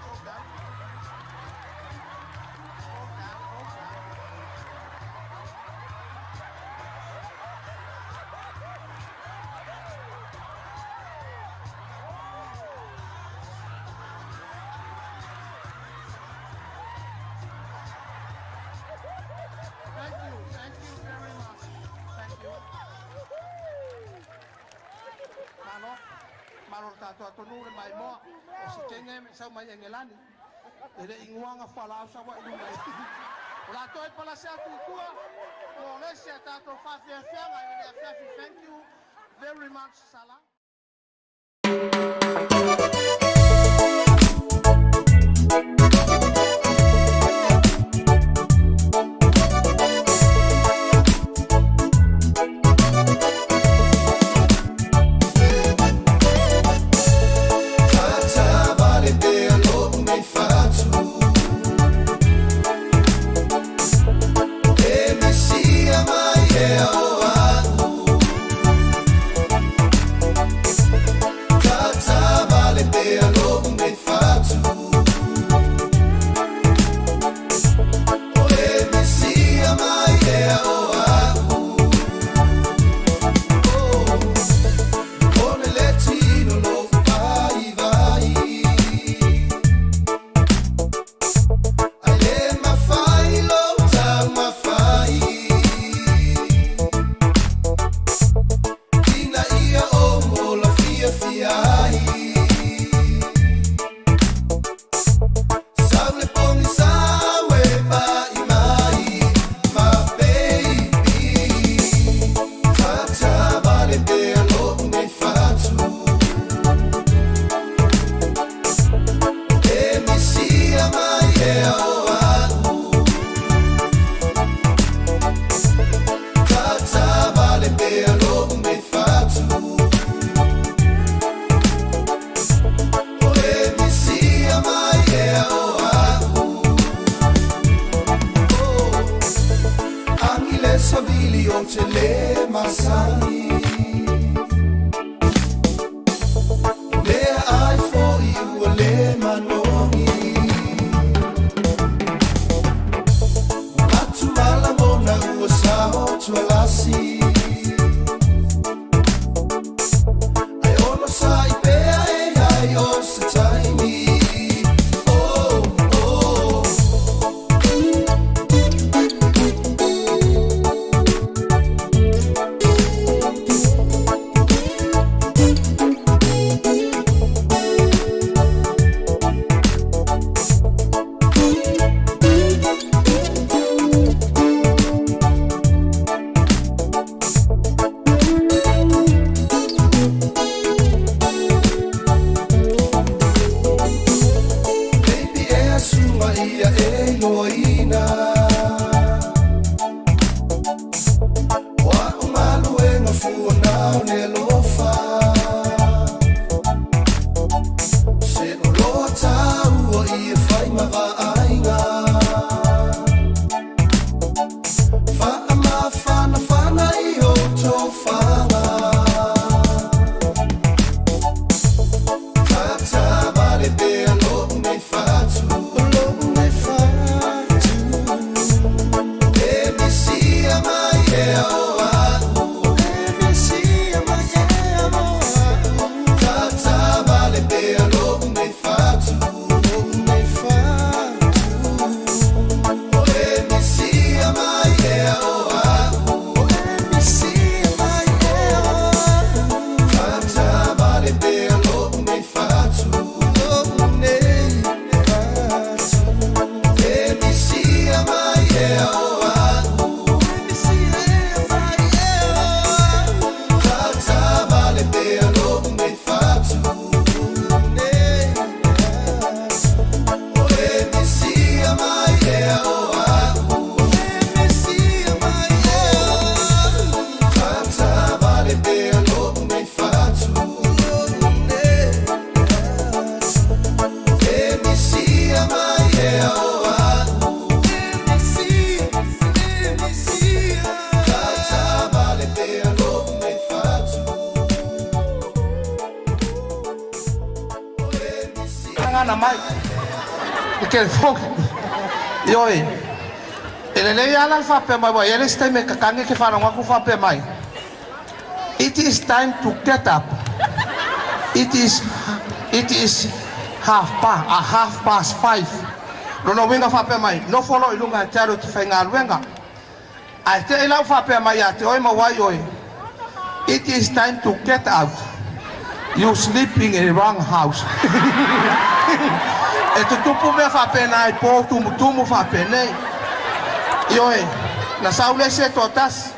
Hold down. Hold down, hold down. Thank you, thank you very much. Thank you. Malo, malo le tatou atunuu le maimoa o se kenge me sau mai Engelani. E le ingoaga fualaau sau ai luga i. O latou e palase atu i tua mo le isi a tatou faafiafiaga i lenei afiafi. Thank you very much. Salam. Faatavale pea lou nei fatu E Mesia mai e o a'u Faatavale. le alofa. Se oloa taua i e fai ma vaaiga. Faamafanafana i ou tofaga. Tatavale pea lo'u nei fatu. Lo'u nei fatu. E misia mai ea o a'u. E misia mai ea o a'u. Tatavale pea lo'u nei fatu. Lo'u nei fatu. E misia mai ea o a'u. E misia mai ea o a'u. Tatavale pea lo'u nei fatu. Lo'u nei fatu. E misia mai ea o a'u. E misia mai ea o a'u. Tatavale pea lo'u nei fatu. Nei fatu. E misia mai ea o a'u. E misia mai ea o a'u. Tatavale pea lo'u nei fatu. Lo'u nei fatu. E misia mai ea o a'u. E misia, e misia. Tatavale pea lo'u nei fatu. E misia. Gagana mai i telefoni. Ioe, e lelei lava la le faapea mai, ua i ai le isi taimi e kakagi e te faalogo atu faapea mai, It is time to get up. It is, it is half pa, a half past five. Lona uiga faapea mai, nofo loa i luga e te alu e te faigaluega. Ae te i lau faapea mai ia te oe ma wai oe, It is time to get out. You sleep in a wrong house. E tutupu mea faapena i po tumutumu faapenei. Ioe, na sau le isi e toatasi,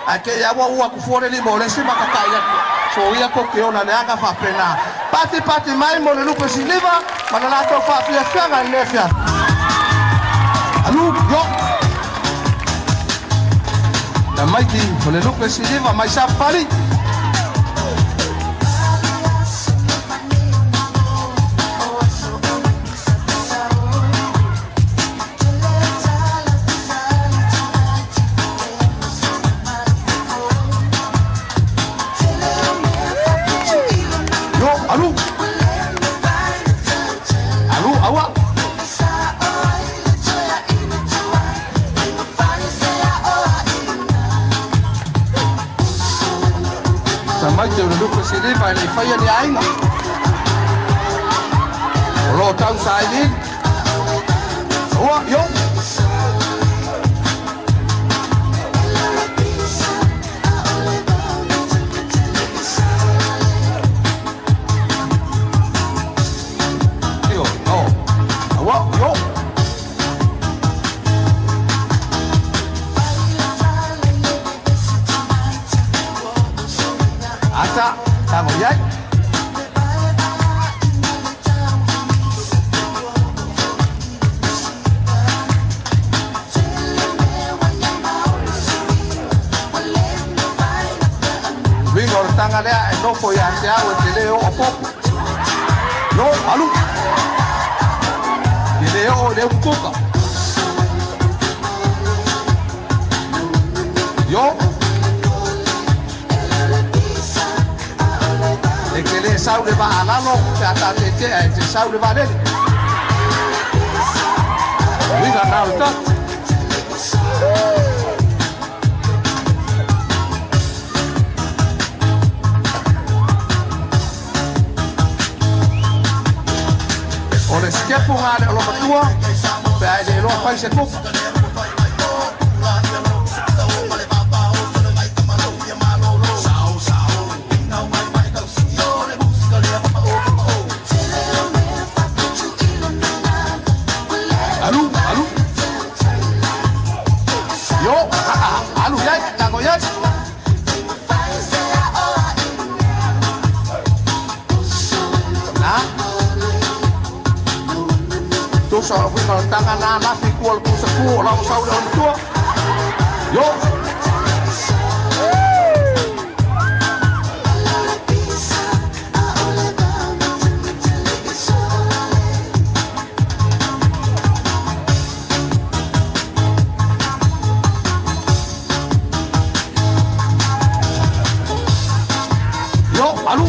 ae te i lava ua ua atu fua le lima o le isi ma tatai atu. Soia tou te ola leaga faapena. Pati pati mai mo le lupe siliva ma le latou faafiafiaga i lenei afiafi. Alu, yo! Tamaiti o le lupe siliva mai Sapali. Yo, alu! Alu, aua! Tamaiti o le lupe siliva e le i faia ni aiga. O lo o tau sailiili. Aua, yo! Io, oh. Aua, yo! Ata, tago i ai. Uiga o le taga lea e nofo ia te au e te lē oo popo. Yo, alu! Te lē oo i le upu kuka. Yo! E te lē sau le vaa lalo pe a tatetea e te sau le vaalele. Uiga na o le taga. O le sikepu lena a le olomatua pe a e le iloa fai se kuka. Alu, alu. Yo, alu i ai, tago i ai. Na. Tusa o le uiga o le taga na lafi i tua o le pusa tu o lau sau le olomatua. Yo! Yo, alu.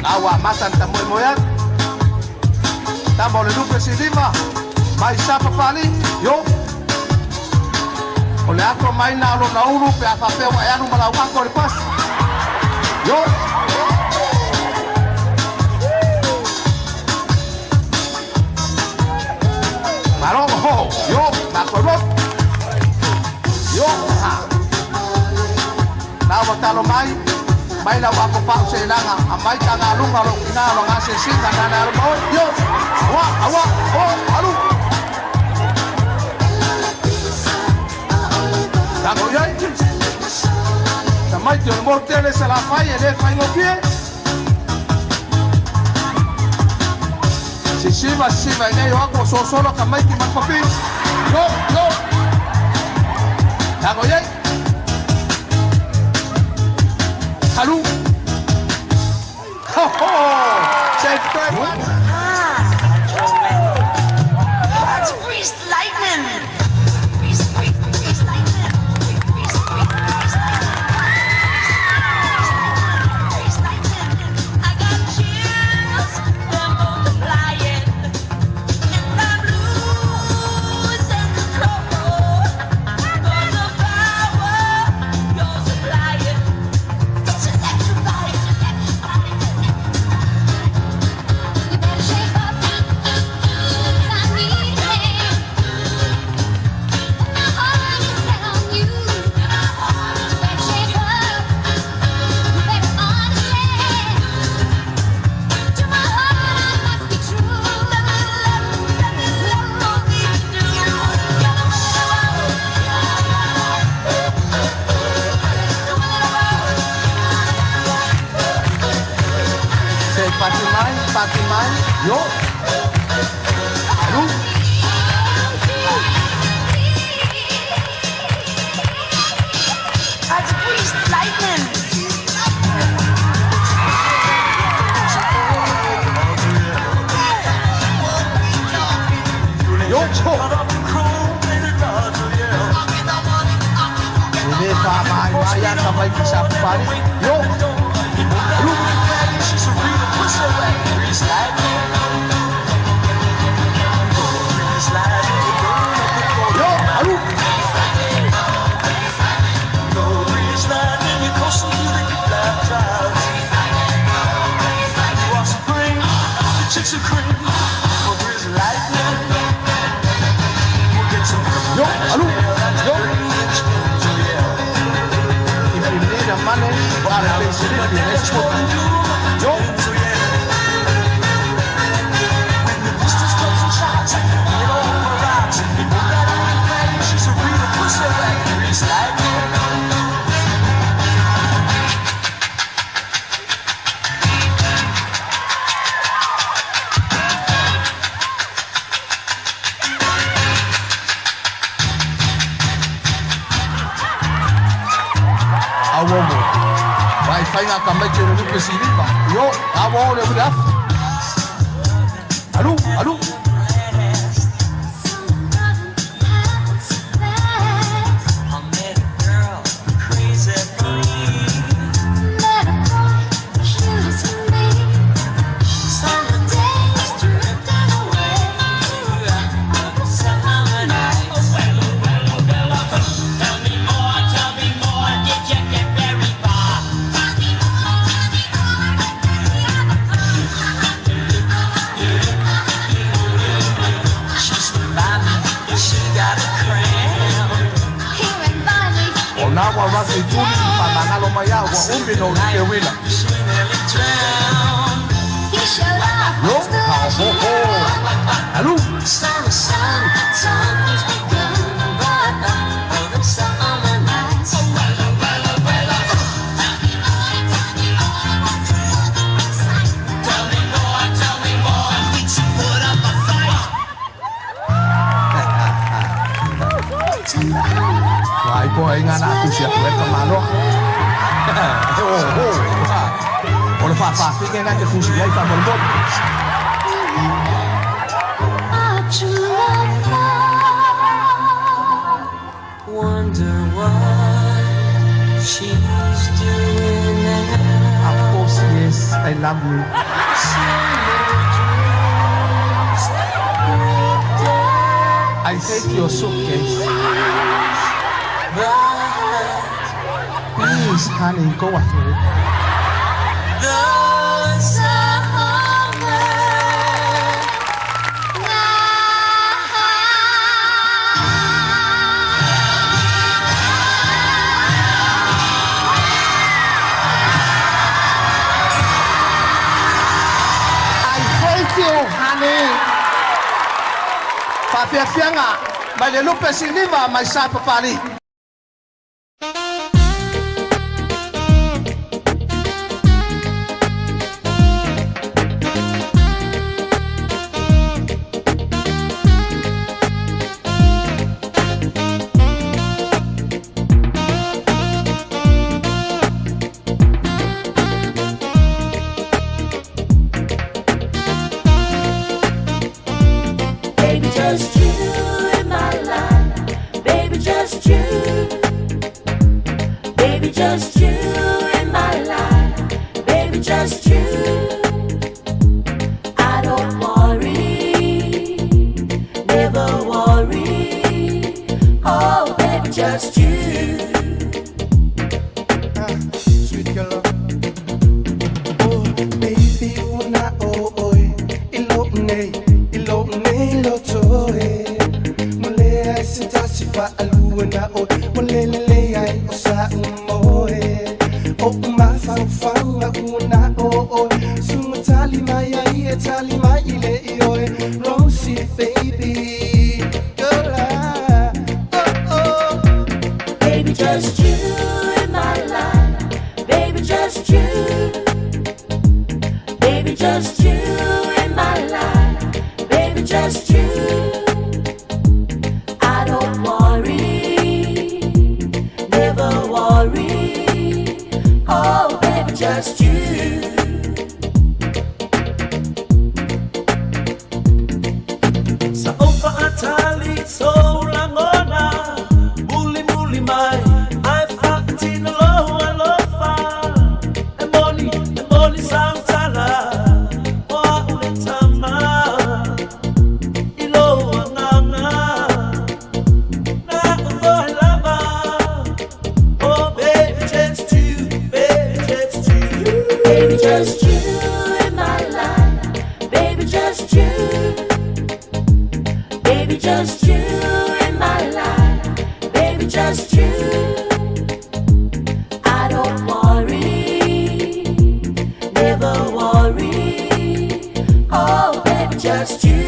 Na ua amata ona tamoemoe atu. Tama o le lupe siliva, mai Sapapalii, yo. O le ato mai na o lona ulu pe a faapea ua e alu ma lau ako i le pasi. Yo. Malo, ho, yo, nako ro. Yo, ha. Na ua talo mai, mai lau ako pau se ilanga, a mai tanga alunga lo kina lo ngase singa na na mo. Yo, wa, awa, o, alu. Tango yai. Tamai te o le mortele se la fai e le fai ngopie. Sisiva, sisiva, nei o ako sosolo ka mai ki makopi. Yo, yo. Tango yai. Alu. Ho, ho. Se toe It's greased lightning. Grease, grease, grease lightning. Grease, grease, grease lightning. Grease lightning. I got chills, they're multiplying, and I'm losing control. 'Cause the power you're supplying, it's electrifying. You better shape up, 'cause I need a hand. My heart is set on you. You better shape up, you better understand. To my heart I must be true. Love, love, need to do. You're the one that I want. The one that I want. Se pati mai, pati mai. Yo. Alu. It's greased lightning. Yo, ho. E le fa mai mai a ka mai ki Sapapalii. Yo. Alu. Yo, alu. Yo, alu. Yo. Imprimir mane, ale pensili le sport. Yo. Awomo. Vai whainga ka mai te rupe siliva. Yo, awo le uri afu. Alu, alu. I met a girl crazy for me. Met a boy, cute as can be. Summer days drifting away. Over summer nights. Tell me more, tell me more, did you get very far? Tell me more, tell me more. Does he have a car? She's from Bobby, she got a crown. Here in Bali. O nā wa rugby tuli i whanangalo mai au, wa umi no like wila. She nearly drowned. He showed off. Yo, ha, ho, ho. Alu. Summer sun, summer's begun, but oh, the summer nights. Tell me more, tell me more, what's the other side? Tell me more, tell me more, did you put up a fight? Vai po ai ngā nā tusi aku e ka maloa. Ho, ho. O le whawhawhinga ngā te fusi ai whamoromoro. Our true love Wonder what she's doing now. I love you. I hate your suitcase. Please, honey, go ahead. I hate you, honey. Faafiafiaga mai le lupe siliva mai Sapapalii. Baby, just you in my life. Baby, just you. Baby, just you in my life. Baby, just you. I don't worry, never worry. Oh, baby, just you. Sweet girl. Oh, baby, una o oi. Ilo nei, ilo nei lo toe. Mole ai se tasi fa alua na o. Mole le le ai o sa umoe. O uma fau fau a una o o. Sunga tali mai ai e tali mai ile i oe. Rosie, baby. Girl, ah, oh, oh. Baby, just you in my life. Baby, just you. Baby, just you in my life. Baby, just you. I don't worry, never worry. Oh, baby, just you. Sa ofa atali so langona Muli muli mai ai whakatino loa alofa E moni, e moni sautala O a ule tama I loa nganga Na o lava. Oh baby, just you, baby, just you. Baby, just you in my life. Baby, just you. Baby, just you in my life. Baby, just you. I don't worry, never worry. Oh, baby, just you.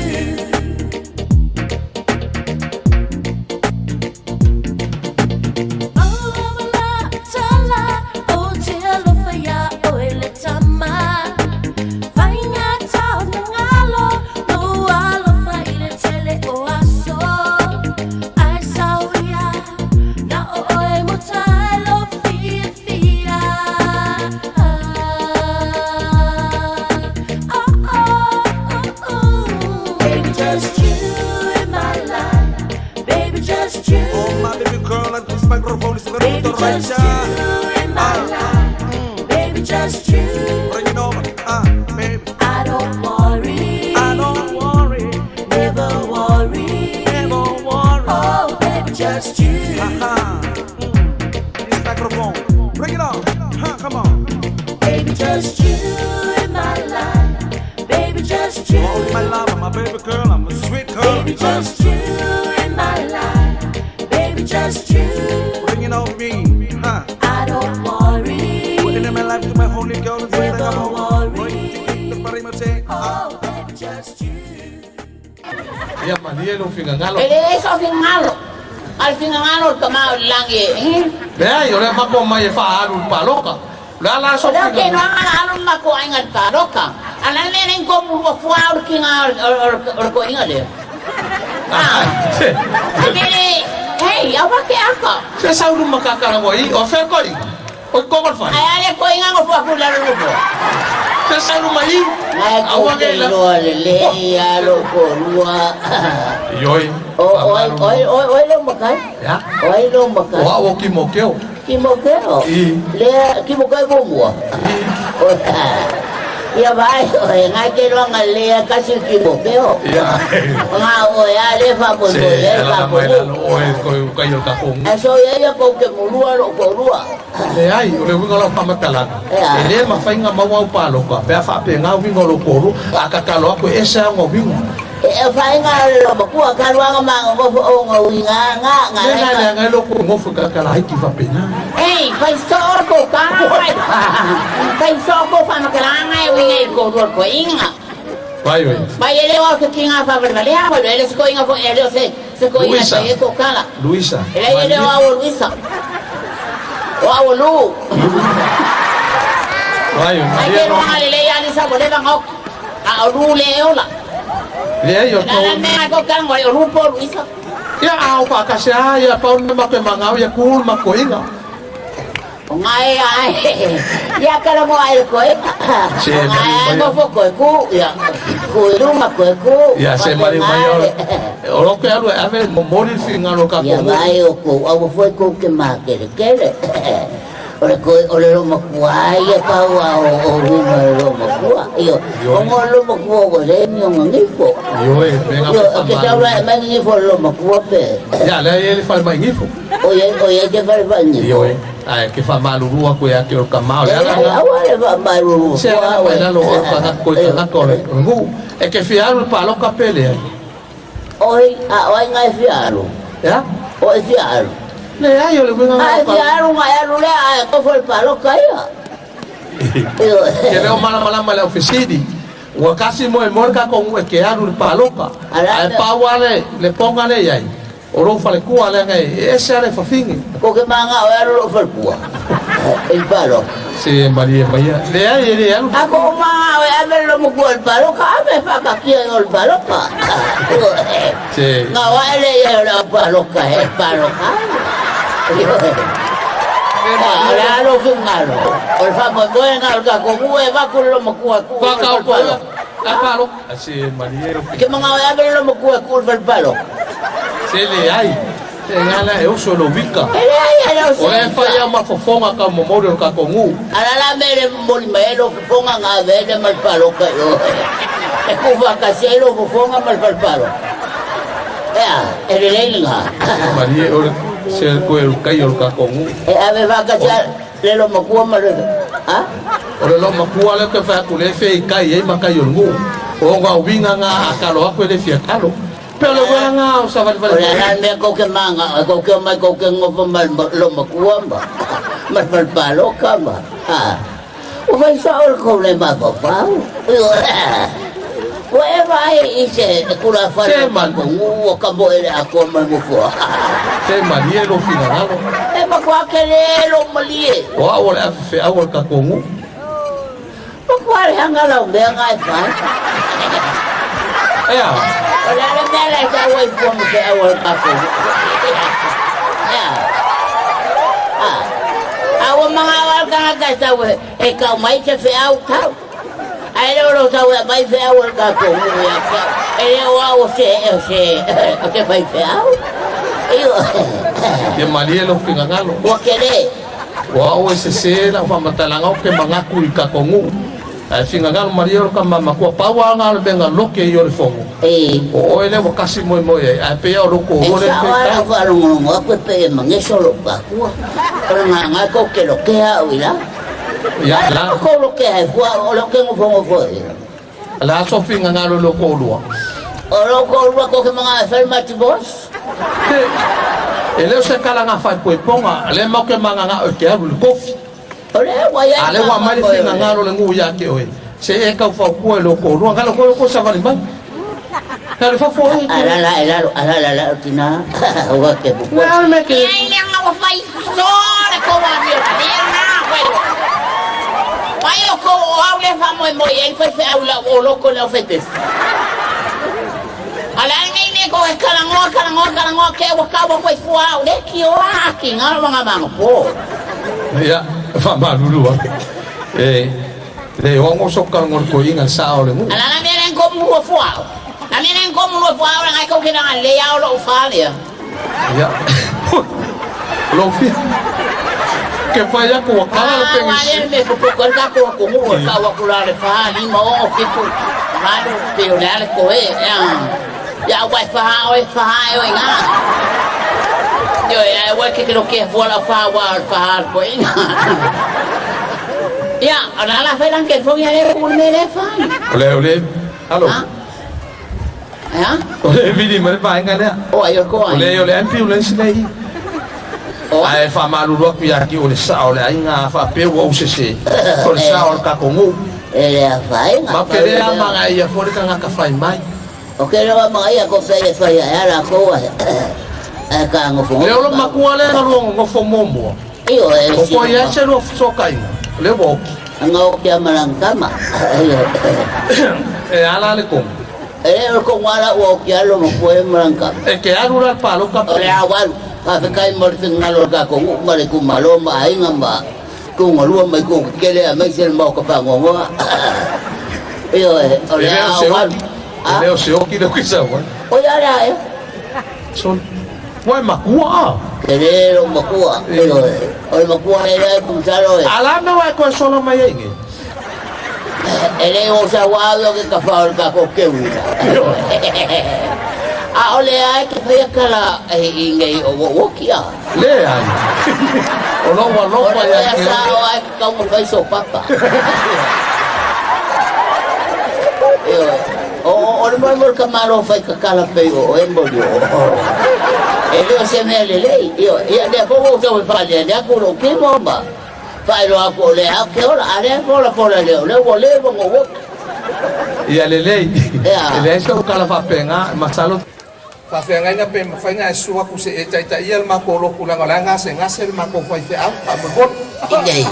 Baby, just you in my life. Baby, just you. Oh my baby girl, and this microphone is very Baby, just you in my life. Baby, just you. Bring it over, baby. I don't worry. I don't worry. Never worry. Never worry. Oh, baby, just you. This microphone, bring it on. Huh, come on. Baby, just you in my life. Baby, just you. Oh, my lover, my baby girl, I'm a sweet girl. Baby, just you in my life. Baby, just you. Bring it on me, huh? I don't worry. Putting in my life to my holy girl. Never worry. Oh, baby, just you. Ia malie lou finagalo. E le so fingalo. Al fingalo to ma langi. Leai, o lea mapo mai e faaalu i le paloka. O le a la so O lea ke finagalo? no ala alu ma ko ainga le paloka. Ala le ne ko mu wa fua o kinga o ko inga le. Ah. Hey, awa ke aka. Se saulu makakala i, o fea koi? O i koko le fale. Ai ale ko inga ngo fua ku la lu po. Se saulu mai i. Ai ko Aua ke ke la. loa le le ia lo ko lua. Ioi. O o o o o lo makai. Ya. O ai lo makai. O au o ki mo keo. Ki mo keo. I. Le ki mo kai bo mua. O. Ia vaai oe, ngai ke loaga lelei ai kasi le Timoteo. O nga oe a le faamoemoe i ai le tatou nuu. Ae soia ia kou te mulua lou toalua. Leai, o le uiga o lau faamatalaga, e le mafai ona maua au paloka pe a faapena uiga o lou toalua. A tatalo atu e ese au na uiga. E faiga o le lomakua, taluaga ma nonofo o na uiga nga nga Le na leaga ai lou nofo i Kakalaiti faapena. Ei, fai soo kou tala fai. Fai soo kou faamatalaga e uiga i le toalua o le toeaina. Vai oe. Mai e le o au se tiga faavalevalea, foi le se toeaina foi e le o se se toeaina e Luisa. fai ai kou tala. Luisa. E leai e le o au o Luisa. O au o Lu. Vai oe. Mai Maria ke no. loaga lelei a Lisa ua leva ona oti. A o Lu le e ola. Leai o Le a le mea kou tago ai o Lu po o Luisa. Ia a o faatasi a ia pau le mea matou e magao ia ku le matou toeaina. O ngae ae ia kalogo ai le koe. Se O ngae maliu ae mai nofo koe ku ia ku i luma koe ku. Ia se maliu mai o o ke alu e ave momoli le finagalo o Ia tatou nuu. vaai o kou aua foi kou te makelekele. O le koe o le lomakua ai ia pau a o o uiga o le lomakua. Io o ngo lomakua o le ni o ngifo. Ioe, me Io o ke taula e mai ngifo le lomakua pe. Ia lea e i ai le fale mai gifo. O ia o ia te fale mai ngifo. Ioe, ae ke faamalulu atu ia te oe le tama o le ala lena. Aua le faamalulu Se ala mai lalo o tagata koe tagata o le nuu. E ke fia alu i le paloka pe leai. Oi, a o ai ngai fia alu? Ea? O e fia alu? Leai, o le uiga A lena e o ka. fia alu ngai alu lea ae kofo le paloka ia. Ke le o malamalama i le aufesili, ua kasi moemoe le tatou nuu e ke alu i le paloka. Ae pau lava le le poga lea i ai, o lou falekua leaga e ese lava le fafine. Ko ke manga o e alu lou falekua i le paloka. Se malie maia, leai e le alu. A ko manga o e ave le lomakua i le paloka, ave e whaakakia i o le paloka. Se. Nga wa ele ia o le au paloka e paloka. O le alo fingalo. O le whamoemoe nga o le tatou e vaku le lomakua ku o le paloka. A paloka. Se malie. Ke manga o e ave le lomakua ku o le paloka. Se leai. Se ngana e oso lo wika. E leai e le oso. O le fai a mafofoga ka momoli o le tatou nuu. Alala me le momoli mai ai lou fofoga nga ave ai le ma le paloka i o. E ku whaakasi ai lou fofoga ma le fale paloka. Ea, e lelei lena. Se malie o le se koe o le kai o le tatou nuu. E ave whaakasi a le lomakua ma le... Ha? O le lomakua lea ou te fai atu le fe i kai ai ma kai o le nuu. O ona uiga nga a talo atu e le fia talo. Pe o le uiga nga o savalivali. O le ala le mea kou ke manga, kou ke omai kou ke ngofo ma le lomakua ma ma le fale paloka ma. Ha. Ua fai sao le kou le mafaufau. Ua e vaai i se tulafale Se o tatou nuu o ka moe le atoa ma le nofoa. Se malie lou finagalo. E matua kele lou malie. O au o le afe feau o le tatou nuu. Matua leaga lau mea nga e fai. Ea. O le a le mea lea e tau ai fua ma feau o le tatou nuu. Ea. A. A ua manao lava le tagata e tau e tau mai se feau tau. Ae le o lou tau e aumai feau o le tatou nuu ia te au. E le o au o se, o se, o se faifeau. Ioe. Ia malie lou finagalo. Ua kele. O au e sese lau faamatalaga ou te manatu i tatou nuu. Ae finagalo malie o le tama matua pau lava na o le mea na loke ai o le fono. O oe lea ua kasi moemoe ai, ae pei lava o lou E toalua lea sao pe lava lau tau. faalogologo atu e pei e mageso lou kakua. O le gaga e kou te lokea au i lalo. Ia, Ae la. lava kou lokea e fua o leo ke nofonofo i lalo. O le a sou finagalo i lou toalua? O lou toalua kou ke magaga e fai le ma divorce. E le o se kala nga faaipoipoga, lea matou te magagao e te alu i le kofi. O lea ua iai A lea ua aumai le finagalo o le nuu ia te oe, se e tau fautua i lou toalua, galo koe kou savali mai. E alu i fafo oe. Alala e lalo, alala lalo tina, ua ke pupua. Le a le mea ke. Iai leaga ua fai so le kou amio lea na koe loa. Mai o kou o au lea faamoemoe i ai le faifeau i lau oloko i le aufaipefu. A le a lenei mea kou e kalangoa, kalangoa, kalangoa ke ua kau atu ai fua au le kioa aki ngalo ma nga po. Ia, faamalulu atu. E le ogo so kalango le toeaina le saa o le nuu. A la la mea lea kou mulua fua au. La mea lea kou mulua fua au la ngai kou ke langa le ao lou fa lea. Ia, lou fia. Ke fai atu ua kala le Ah, ua penisi. le mea popo ko ka ko ko ngu ka wa kula le fa lima o fitu valu pe o le ale koe ya ya wa fa o fa o inga yo ya wa ke ke ke fo la fa wa fa ko inga ya ala la fe lan ke fo ya le ko me le fa O le, o le, alo. ya O le vili ma le vaega lea. O ai o ko O le, o le ambulance lea i. Ae faamalulu atu ia te oe le sao o le aiga a faapea ua ou sese. O le sao o le tatou nuu. E le afaina. Ma ou te le amagaia foi le tagata fai mai. O ke lewa magaia ko pe e fai ae ala ko ae ae ka ngofo. Le olo makua lea na lua nonofo muamua. Io e O koe i ai se lua fesootaiga, o lea ua oki. Anga oki a malangkama. E ala le kogo. E le o le kogo ala ua oki alo makua e malangkama. E ke alu la le paloka. O le awalu. Faafetai mo le finagalo o le tatou nuu ma le itumalo ma aiga ma tuugalua ma itu tetele aemaise le maota faanoanoa. Ioe, o le aoalu. E le o se oki le oki sau ai. O ia lea ea. Sole. Ua e makua a? Tele lou makua. Ioe. O le makua e lea e masalo e. A la mea ua e toe sola mai ai nei? E le o sau au o ke kafa o le tatou keu ina. A o le a e te whaia kala i nei o woki a. Leai. O lou alofa ia te oe. O le sa o ai ke kaunga whai so papa. Ioe. O, o le moe ka malo whai ka kala pei o e moli o. E leo se mea lelei. Ioe. Ia lea fo o tau e whalia lea ku lo kimo ma. Faailoa atu o lea ke ola, a lea ke ola pola lea, o lea ua leva ona ou oki. Ia lelei. Ea. E leai sau tala faapena, masalo. Faafeagaiga pe mafai ona e susu atu se i e taitaia le matou lotu leaga o la e gasegase le matou faifeau faamolemole. Inei.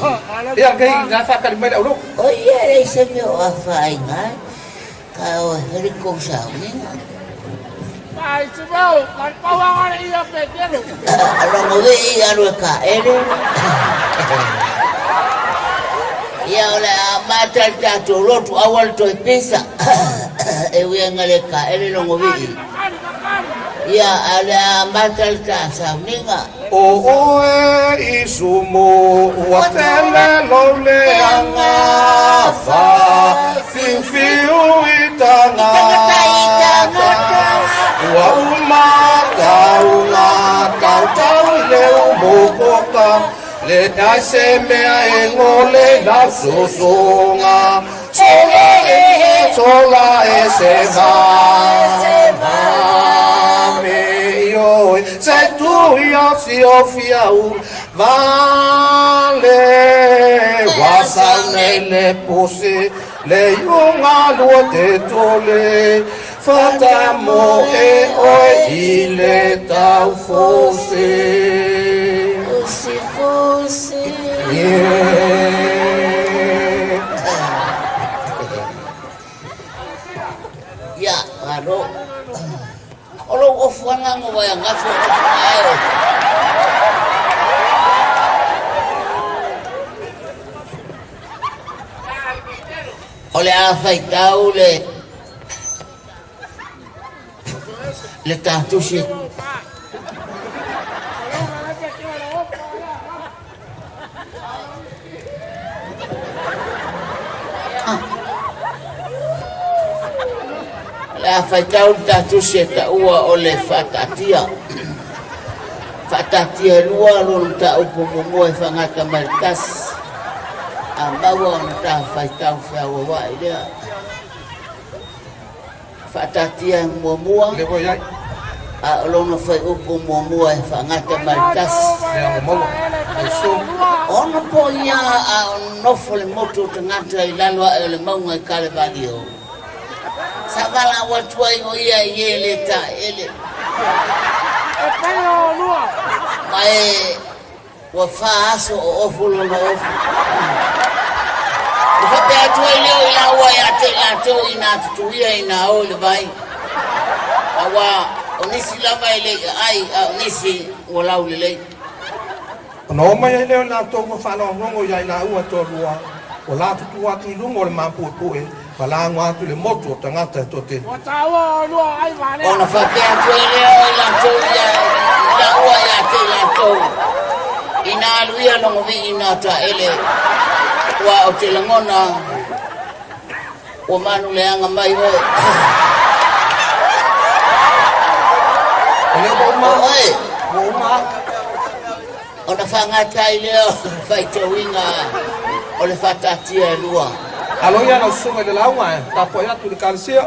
Ia kei na faatali mai le aulotu. O ia e leai se mea o afaina ai, ka o e fai le kou sauniga. Logo vei alu e ka ele. Ia o le a mata le tatou lotu aua le toe pisa. E uiga le ka ele logo vei. Ia a le a mata le ta sauniga. O oe Isu mo ua tele lou leaga fa fiufiu i tagata ua uma tauga tautau i le umokoka leai se mea e gole lau sosoga sola e sola e se vave ioe se tu ia siofia u vale ua sau nei le posi le iuga lua te tole fatamo e oe i le taufosi. Fosi fosi. Yeah. Ia, malo. O lou ofu agaga ua e agafu e ofu ae o. O le a faitau le le tatusi. O le a faitau le ta tusi e taua o le faataatia. Faataatia e lua lona mataupu muamua e faagata mai le tasi. A maua ona ta faitau feauauai lea. Faataatia muamua, a o lona fuaiupu muamua e faagata mai le tasi. Ona po ia a o nofo le motu o tagata i lalo ae o le mauga i Kalevalio. Sa valaau atu ai o ia i e le taele. Ma e Ua fa aso o ofu lona ofu. Ua faapea atu ai lea o i laua ia te i latou inā tutuia inā o i le vai. Aua o nisi lava e le i aai, a o nisi ua laulelei. Ona oo mai ai lea o i latou ua faalogologo iā i laua toalua, ua latutu atu i luga o le mapuepue, ma laga atu i le motu o tagata e toatele. Ona faapea atu ai lea o i latou ia i laua ia te i latou. Ina alu ia logovii na taele, ua ou te lagona ua manuleaga mai oe. O lea ua uma. Oe. Ua uma. Ona faagata ai lea o le faitauina o le faataatia e lua. Alo ia lau susuga i le lauga e tapuai atu i le Ekalesia.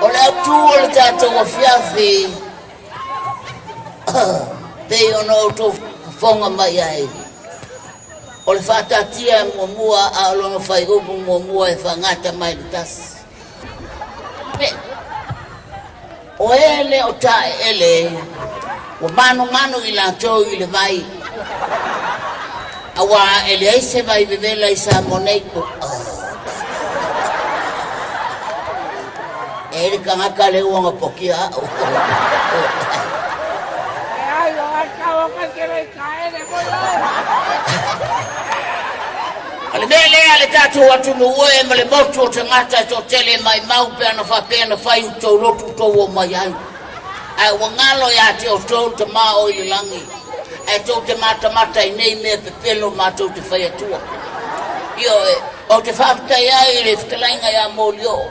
O le autu o le tatou afiafi, pei ona outou fofoga mai ai, o le faataatia e muamua a o lona faaiupu muamua e faagata mai le tasi. O e le o taeele, ua manumanu i latou i le vai, auā e leai se vai vevela i Samoa nei. E i le tagata lea ua gapokia au. O le mea lea le tatou atunuu e ma le motu o tagata e toatele e maimau pe ana faapea na fai outou lotu outou omai ai. Ae ua galo ia te outou le Tama o i le lagi, ae tou te matamata i nei mea pepelo matou te fai atua. Ioe, ou te faafetai ai i le fetalaiga ia Molioo,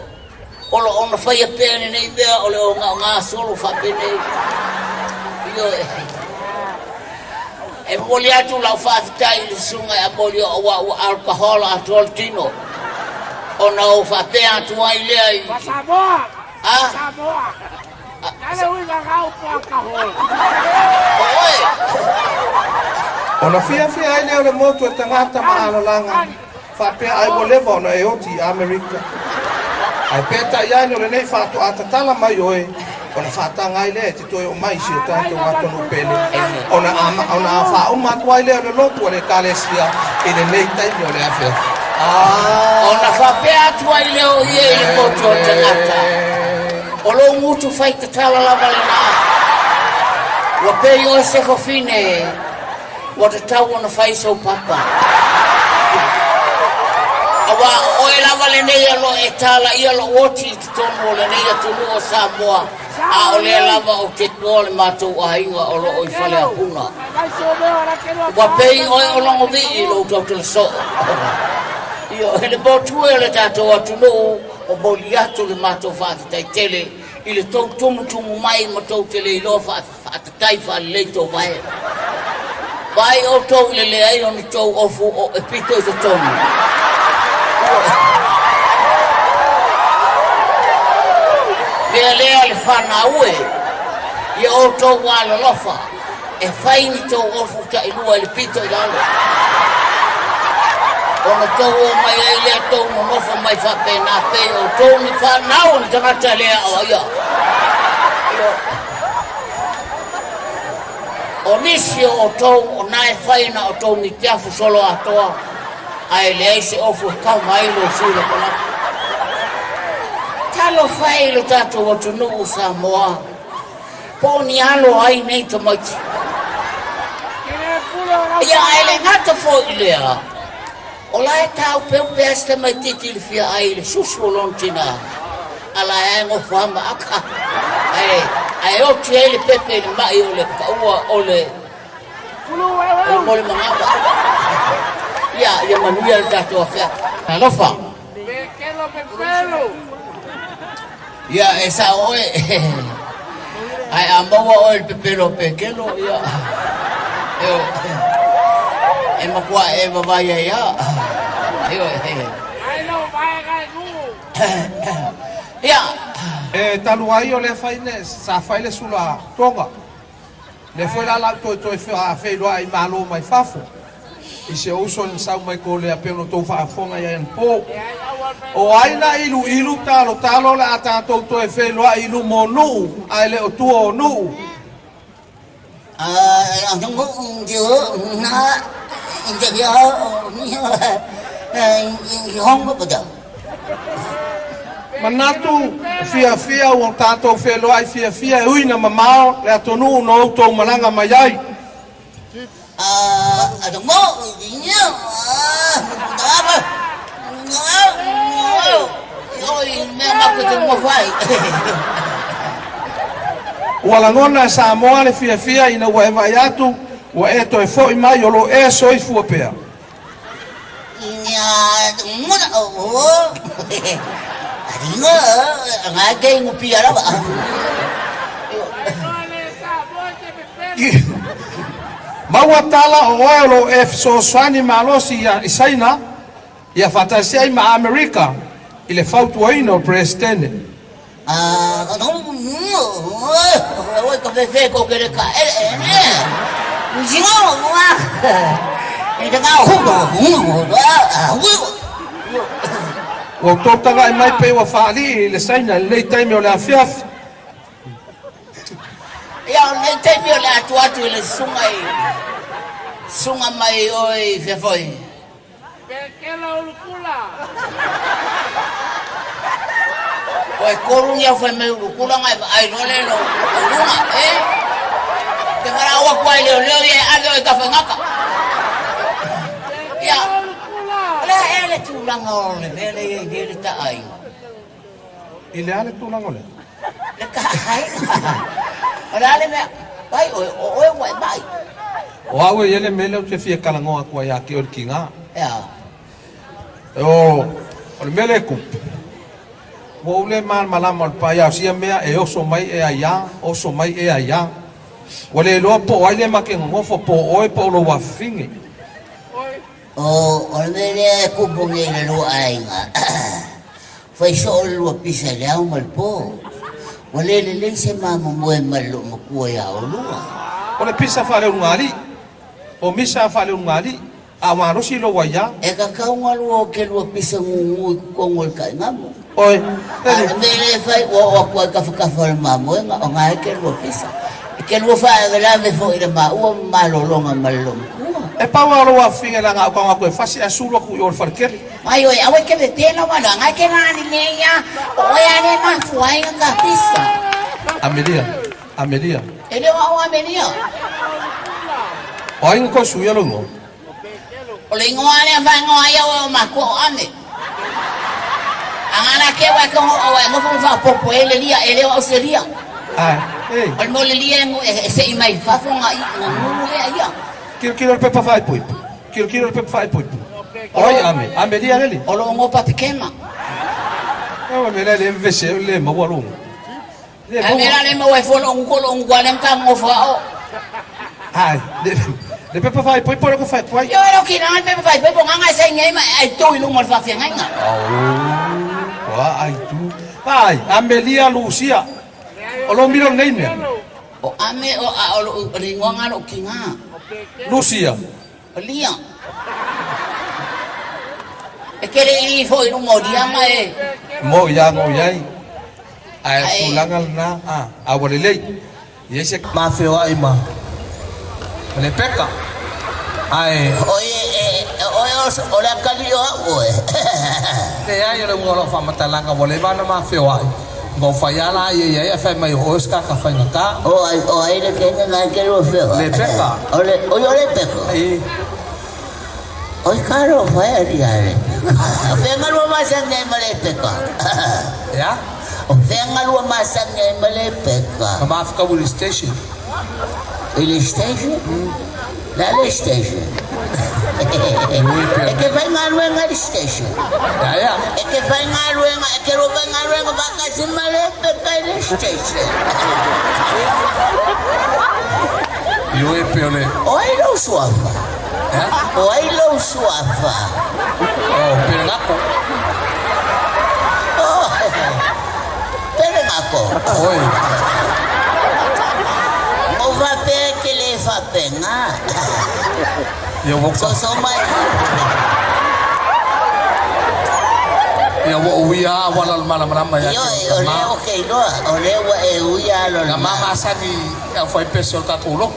O lo o na faia pea lenei mea o le ogaoga solo faapenei. Ioe. E momoli atu lau faafetai i le susuga ia Molioo aua ua alcohol atoa le tino ona ou faapea atu ai lea i... Samoa! A? Samoa! Nale uiga gau po alcohol. O oe! Ona fiafia ai lea o le motu e tagata ma alalaga. Faapea ai ua leva ona e oti i Amerika. Ae peitai ane o lenei faatoa tatala mai oe, ona faataga ai lea e te toe oo mai i si o tatou atunuu pele, ona ona faauma atu ai lea o le lotu a le Ekalesia i lenei taimi o le afiafi. Ah! Ona faapea atu ai lea o ia i le motu o tagata, O lou gutu fai tatala lava lena. Ua pei oe se fafine. Ua tatau ona fai sou papa. Auā o oe lava lenei o lo o e tālaia lou oti i totonu o lenei atunuu o Samoa, a o lea lava ou te iloa le matou aiga o lo o i Faleapuna. Ua pei oe o Logovii i lou tautala soo. Ioe, le motu e o le tatou atunuu, momoli atu le matou faafetai tele i le tou tumutumu mai ma tou te le iloa Faatatai faalelei tou vae. Vaai outou i le leai o ni tou ofu o e pito i totonu. Mea lea le fanau e, ia outou alolofa e fai ni tou ofu tailua i le pito i lalo. Ona tou o mai ai lea tou nonofo mai faapena pei outou ni fanau o ni tagata le aoaia. O nisi o outou o na e fai na outou mitiafu solo atoa, ae leai se ofu e kava ai lou sui lapalapa. Talofa e i lo tatou atunuu o Samoa, po o ni alo ai nei tamaiti. Ia, ae le gata foi i lea, O la e tāupeupe a si tamaititi i le fia ai i le susu o lona tinā, a la e nofo a ma aka, ae, ae oti ai le pepe i le maʻi o le kaua o le, o le mole manava. Ia, ia manuia le tatou afiafi. Alofa. Ia, e sao oe. Ae a maua oe i le pepelo o Pekelo, ia, e, e matua e vavai ai a. Ia. E talu ai o lea fai ne, sa fai le sula Tonga. Lea foi la lau toe toe feiloai i malo mai fafo i se uso na sau mai Kolea pei ona outou faafofoga i ai anapo. O ai na iluilu talotalo o le a tatou toe feiloai i luma o nuu ae le o tua o nuu. Manatu, fiafia ua tatou feloai fiafia e ui na mamao le atunuu na outou malaga mai ai. Ua lagona e Samoa le fiafia ina ua e vaai atu ua e toe fo'i mai o lo o e soifua pea. Maua tala o oe o lo o e fesoasoani malosi i Saina ia faatasi ai ma Amerika i le fautuaina o le Peresetene. Ua outou taga'i mai pei ua faalii i le Saina i lenei taimi o le afiafi. Ia, o lenei taimi o le a atu atu i le susuga i susuga mai oe i fea foi. Pekela Ulukula. Ua e tolu ni au fai mai Ulukula na e vaai loa lea i lou luga, e? Te valaau atu ai leoleo ia e ave oe i Tafaigata. Ia, o le a ea le tulaga o le mea lea e i ai nei le ta aiga? I le a le tulaga o lea? Le ta aiga. O le a le mea? Vai oe, o oe ua e mai. O au e i ai le mea lea ou te fia talanoa atu ai ia te oe le tiga. E a? O, o le mea lea e tupu, ua ou le malamalama o le paia o sia mea e oso mai e aiā, oso mai e aiā. Ua le iloa po o ai lea ma te nonofo, po o oe po o lou afafine. O, o le mea lea e tupu nei i le lua aiga, fai soo le lua pisa i le ao ma le po. Ua le lelei se mamomoe ma le loomatua iā olua. O le pisa faaleulugalii, o misa faaleulugalii, a malosi lou aiā. E kakau galua o ke lua pisa gugu i totonu o le taigamo. Oi, A o le mea lea e fai, ua oo atu ai tafatafa o le mamoega, o na e ke lua pisa. E ke lua faalavelave foi i le maua ma malologa ma le loomatua. E pau lava lou afafine leaga au tago atu e fasi ae sulu atu i o i le faletele. Ai oe, aua e ke vevela ua loa, ngai ke lani nei ia, o oe a le mafua ai na ka pisa. Amelia, Amelia. E le o au Amelia. O ai na toe suia lou igoa? O le igoa lea faaigoa ai au e o matua o Ame. A ngana ke ua ke o e nofo ma faapopo e le lia, e le o au se lia. Ai, ei. O le mea o le lia e se'i mai fafo nga i nga nuu lea ia. Tilotilo i le pepa faaipoipo. Tilotilo i le pepa faaipoipo. O ai Ame? Amelia leli? O loo ngopa tekema. Ewa me le le vevese o le maua lou. Le maua. Ame la le maua e fua loo nguko loo nguko ale mka ngofa o. Ai, le le pepa faaipoipo le ko faaipoai. Ioe lo kina le pepa faaipoipo nganga e saini ai ma ai tu i luma o le faafeagaiga. Au, wa ai tu. Ai, Amelia Lucia. O lou milo lenei mea. O Ame o a o loo le igoa nga loo kina. Lucia. O Lia. E ke le i foi i luma o Lia ma e. Mo ia ngo iai. Ae tulaga lena a, a ua lelei. I ai se. Ma feoai ma Lepeka. Ae. Oi e, oe o le akalii o au oe. Leai o le uiga o lau faamatalaga ua leva ona ma feoai. Ma ou fai a la ia i ai ae fai mai o oe o se tagata faigata. O ai, o ai le kene nai ke lua feoai. Lepeka. O le, oi o Lepeka. Ii. Oi ka ro fai ari a Lepeka. O fea ngalua masani ai ma Lepeka. Ea? O fea ngalua masani ai ma Lepeka. Ma mafutaui i le station. I le station? Le a le station? E ke faigaluega i le station. Ia, ia. E ke faigaluega, e ke lua faigaluega faatasi ma Lepeka i le station. Ioe pe o le. O ai lou suafa? Ea? O ai lou suafa? O Pelegako. Oh, Pelegako. Oi. O faapea e te le faapena. Ia ua Soso mai. Ia ua ou uia lava auala o le malamalama ia te Ioe, o lea ou te iloa, o lea ua e uia ala o le Na ma masani i au faipese o le tatou lotu.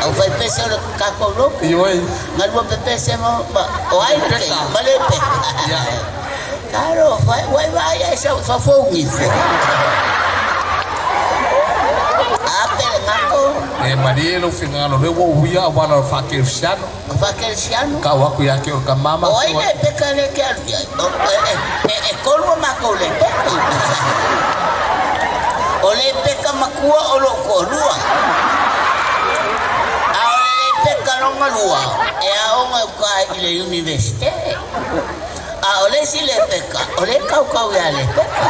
Au faipese o le tatou lotu? Ioe. Galua pepese ma, ma, o ai le Peka. Ma le peka. Ia. Talofa e, ua e vaai ai sau fafou ifo. A pelegako. E malie lou finagalo lea ua ou uia auala o le faakerisiano. O faakerisiano? Tau atu ia te oe ka mama. O ai le peka lea e te alu i ai? E tolu a matou le peka. O Lepeka matua o lo'u to'alua. A o le Lepeka lona lua e aoga i uta i le Universite. A o le isi Lepeka o lea e kaukau iā Lepeka.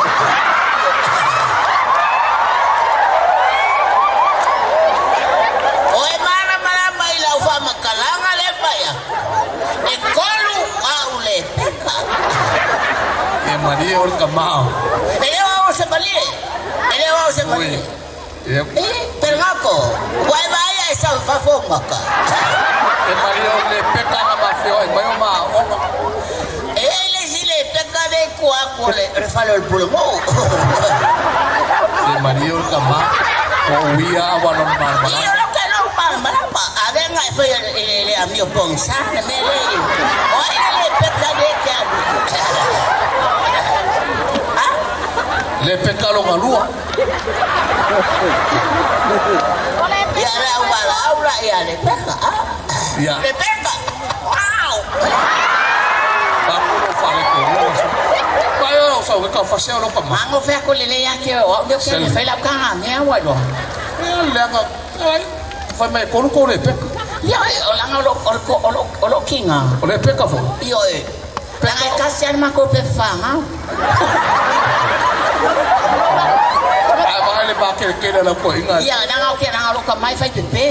O e malamalama i lau faamatalaga lea paia, e tolu a'u Lepeka. Ia malie o le tama. E le o au o se malie. E le o au o se malie. Ia. E, Pelegako, ua e vaai a e sau i fafo o maka. E malie o le peka na mafioai mai o maaoga. E i ai le isi lepeka lea i tua atu o le fale o le Pulemou. E malie o le tama. Ua uia a ua lona malamalama. Ia, o lau tailou malamalama. A lea na e faia i le amio pogisa le mea lea i. O ai le lepeka lea e te alu i ai? Ha? Le peka lona lua. Ia le au valaau la ia Lepeka. Ia. Lepeka! Wow! Faapolo faaletonu. Vai o sau e kau fasea o lo kama. Mago fea ko le le ake o au leo ke le fai lau kanga mea wa lo. Ia leaga ai fai mai kolu ko le peka. Ia o langa o lo o lo o lo kinga. O le peka fo. Ia e. Langa e kasi ana mako pe whanga. Ai vai le ba ke ke le ko inga. Ia langa o ke langa lo ka mai fai pepe.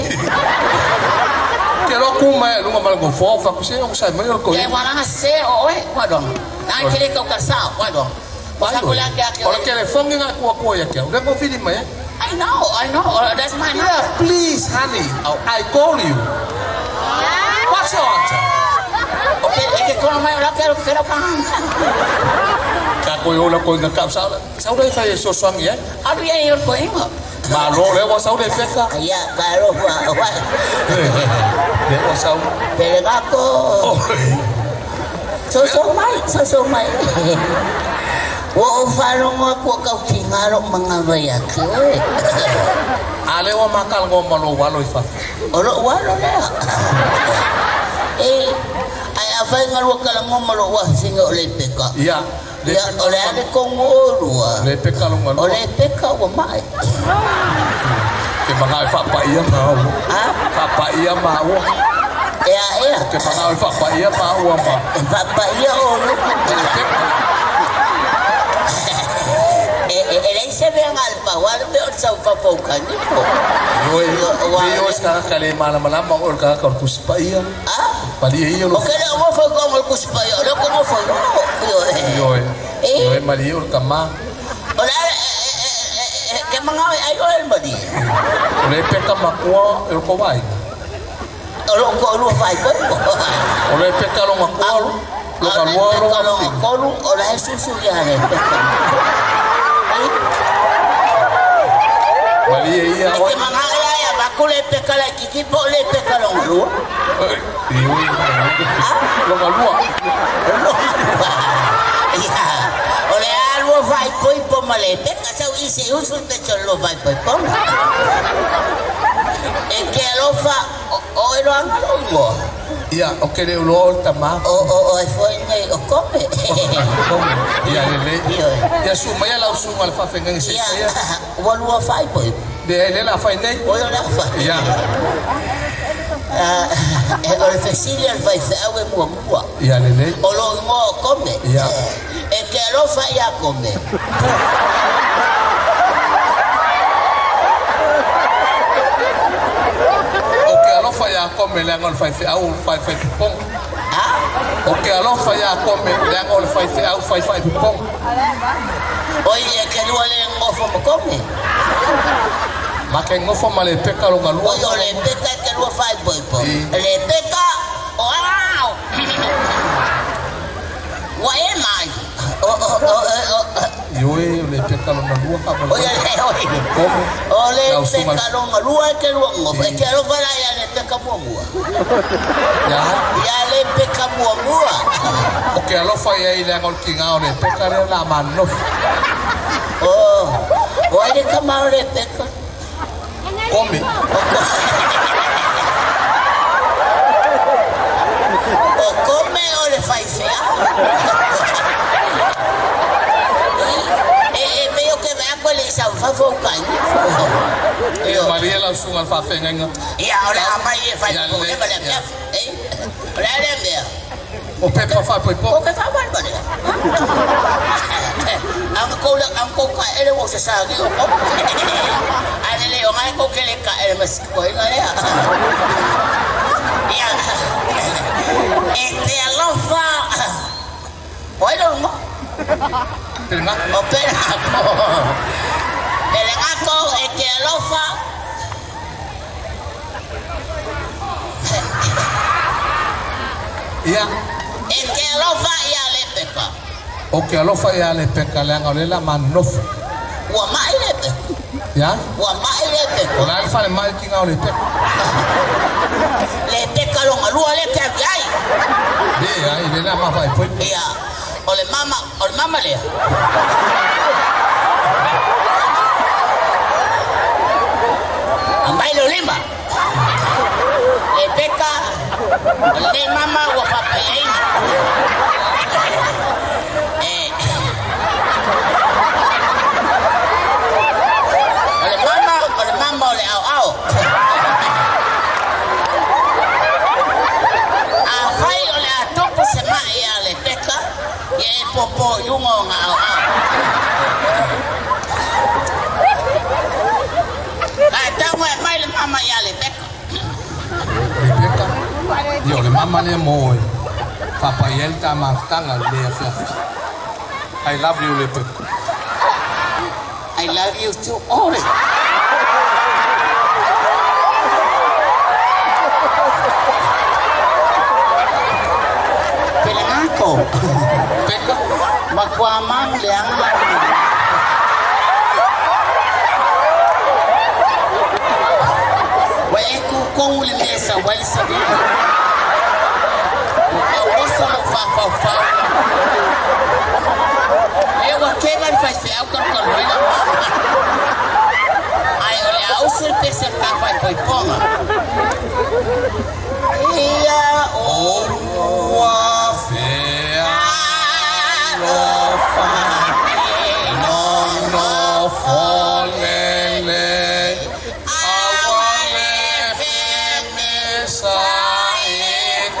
Ke lo ku mai lunga mal go fo fa ku se o sai mai o ko. Ia walanga se o oe wa do. Nai kele kau ka sa wa do. Wa ko la ke O le telefongi nga kua kua ia ke. Le ko fili mai. I know, I know. That's my Yeah, number. please, honey. I call you. What's your answer? Okay, e ke kono mai o la ke ke lau kanga. Ka ko yo la ko inga ka sa sa le fa so swang ia. Alu ia i o ko inga. Ma lo le wa sa le feka. Ia, ka ro wa wa. Le wa sa. Pelegako. So so mai, so so mai. Ua ou faalogo atu o kau tiga lou magava ia te oe. A le ua makalagoa ma lou alo i fafo. O lou alo lea. E, ae afai na lua kalagoa ma lou afafine o Lepeka. Ia. Ia, o le a le kogu o lua? Lepeka lona lua. O Lepeka ua mae. Ke manao e faapaia maua. A? Faapaia maua. Ea, ea. Ke manao e faapaia maua ma. E faapaia o lua. Lepeka. E, e, e leai se mea na o le pau lava le mea o le sau fafo o ukanifo. Ioe, ioe se tagata le malamalama o le tagata o le Tusi Paia. A? Malie ia o O ke le o nofo i koga o le Tusi Paia, o lea ou te nofo i lalo. Ioe. Ioe. E? Ioe malie o le tama. O le a e, e, e, ke manao e ai oe le malie. O le peka makua e o ko vaaiga. O lou toalua faaipoipo. O le peka lona kolu, lona lua, O le peka lona lona fili. tolu, o la e susu ia le peka. Malie ia E te manao la e avatu le peka laitiiti po o le peka lona lua. Ioe, lona lua. Lona lua. Ia, o le a lua faaipoipo ma le peka sau i se usu le peka o le lua faaipoipoga. E ke alofa, o e loaga lou igoa. Ia, o ke le uloa o le tama. O, o, o e foi nei o Kome. Kome. Ia, lelei. Ioe. Ia, su mai lau susuga le faafeagaiga se i faia. Ia, ua lua faaipoipo. Leai, lea o le a fai nei. Oi, o le a fai. Ia. O le fesili a le faifeau e muamua. Ia, lelei. O lou igoa o Kome. Ia. E te alofa iā Kome. Ou te alofa iā Kome leaga o le faifeau faifaipopoga. A? Ou te alofa iā Kome leaga o le faifeau faifaipopoga. Oi, e te lua le nofo ma Kome. Ma ke nofo ma Lepeka lona lua. Oi, o Lepeka e te lua faaipoipo. Lepeka, o au! Ua e mai. O, o, o, o, o. Ioe, o Lepeka lona lua faamolemole. Oi, oi. Kome. O Lepeka lona lua e te lua nofo. E te alofa la ia Lepeka muamua. Ia? Ia Lepeka muamua. O ke alofa i ai leaga o le tiga o Lepeka lea o le a ma nofo. O, o ai le tama o Lepeka? Kome. O Kome o le faifeau. E, e pei o ke vea koe le i sau fafo ukai. lau susuga i le faafeagaiga. Ia, o le a aumai e fai leva le afiafi. O le a lea mea? O pepa faaipoipo. O ke faavalevale. Aga kou le aga kou ka ele ua se sa ki o kou. Ae lelei o ngai kou ke le ka ele ma si koina lea. Ia, e te alofa. O ai lou igoa? Pelegako. O Pelegako. Pelegako e te alofa. Ia. E te alofa iā Lepeka. Ou te alofa iā Lepeka leaga o lea o le a ma nonofo. Ua maʻi Lepeka. Ia. Ua maʻi Lepeka. O le a le falemai i tiga o Lepeka? Lepeka lona lua lea e te alu i ai. Leai, lea o le a ma faaipoipo. Ia, o le mama, o le mama lea. Aumai lou lima. Lepeka, o lenei mama ua faapaiaina. E, o le mama, o le mama o le aoao. Afai o le a tupu se maʻi iā Lepeka, ia e popo i luga o ona aoao. Ae tago e aumai le mama iā Lepeka. Lepeka, ia o le mama lea mo e faapai ai le ta mafutaga i lenei afiafi. I love you Lepeka. I love you too Ore. Pelegako. Peka. Matua manu leaga lau Ua e tutogu i le mea e sau ai le savili. Ua tau oso lou fafaufau. E ua keva le faifeau talutalu ai lau mama. Ae o le a usu le pese a le ta faaipoipoga. Ia Olua fealofa nonofo lelei aua le femesaʻi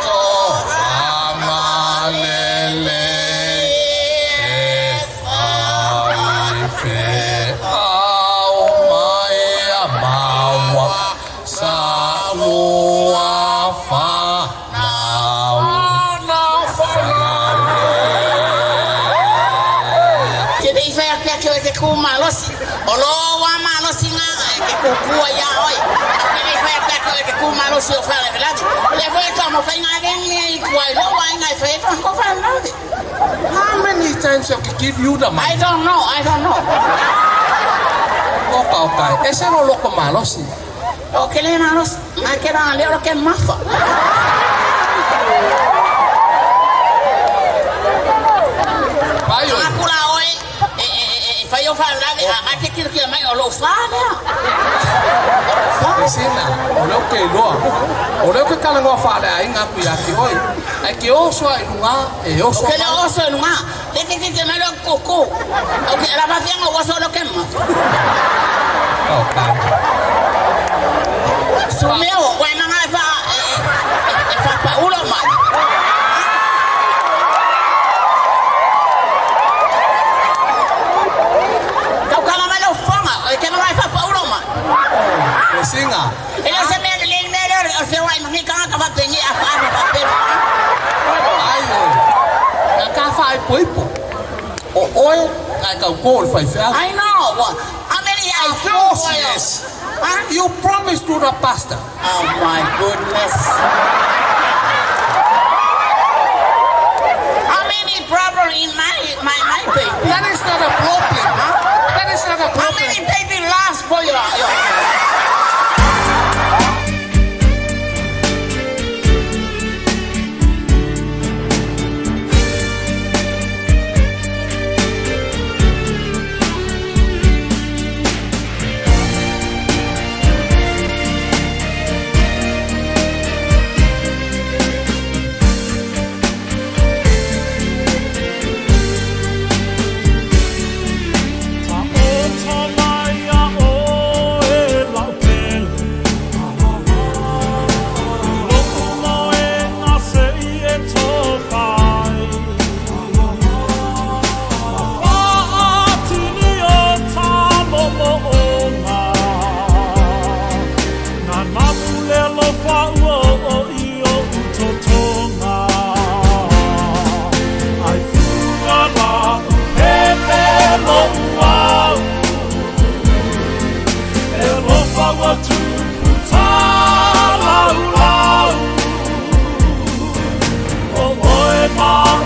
toa malelei e faifeau mai a maua sa lua fanau Ke le i fai ake ake oe ke ku malosi, o lo wa malosi nga e ke kukua iā oe. A ke le i fai ake ake oe ke ku malosi o faalavelave, o lea foi e taumafai nga veng mea i tua i lou aiga e fai ai ko faalavelave. How many times I can give you the money? I don't know, I don't know. Oka oka, e ese lou loko malosi. O ke le malosi, ma ke la leo ke mafa. Pai oe. Aku la oe e, e, e, e fai o faalavelave, a a te kilokilo mai o lou fa lea. O lou fa. Sina, o lea ou te iloa. O lea ou te talanoa faaleaiga atu ia te oe. Ae te oso lava i luga, e oso O ke le oso i luga, le te kilokilo mai leo kuku. O ke la fafianga o oso leo ke mafa. Okay. Sumeo, ua e maga e fa e, e, e faapaulo mai. Taukala mai lau fofoga, e te maga e faapaulo mai. Singa. E le o se mea lelei le mea lea o le feoai ma nei tagata faapenei a faalu faapea. Ai e. Na ka faaipoipo. O oe, na e tauto i le faifeau. I know. How many I Of course, yes. You promised to the pastor. Oh my goodness. How many problem in my my my baby? That is not a problem. Huh? That is not a How problem. many baby lost for your, your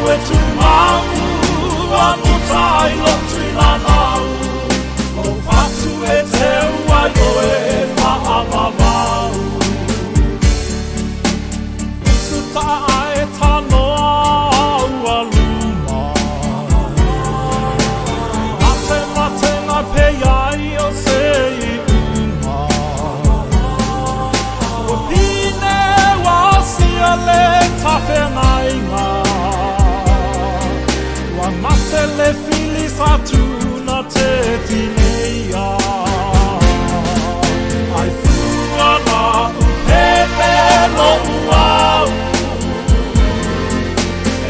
ma'u e tumau Ua muta ai lou tuimanau Lou fatu e teu ai oe faavavau Usu taa ae tanoa ua luma Matematenga pe iai o se iuga Ua pine ua asia le tafeagaiga Ua mate le fili sa tuna te tineia Ai fua la u pepe lo'u au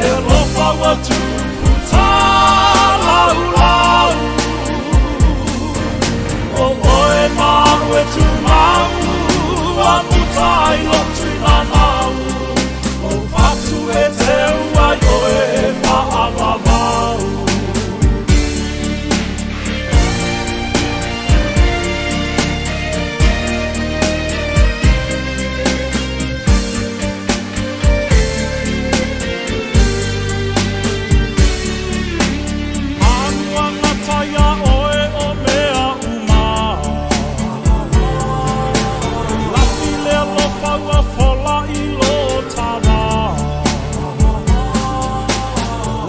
E alofa ua tupu tālaulau O oe ma'u e tumau Ua muta ai lou tuimanau Lou fatu e teu ai oe faavavau. Anuanga ia oe o mea uma. Lafi le alofa ua fola i lo tawa.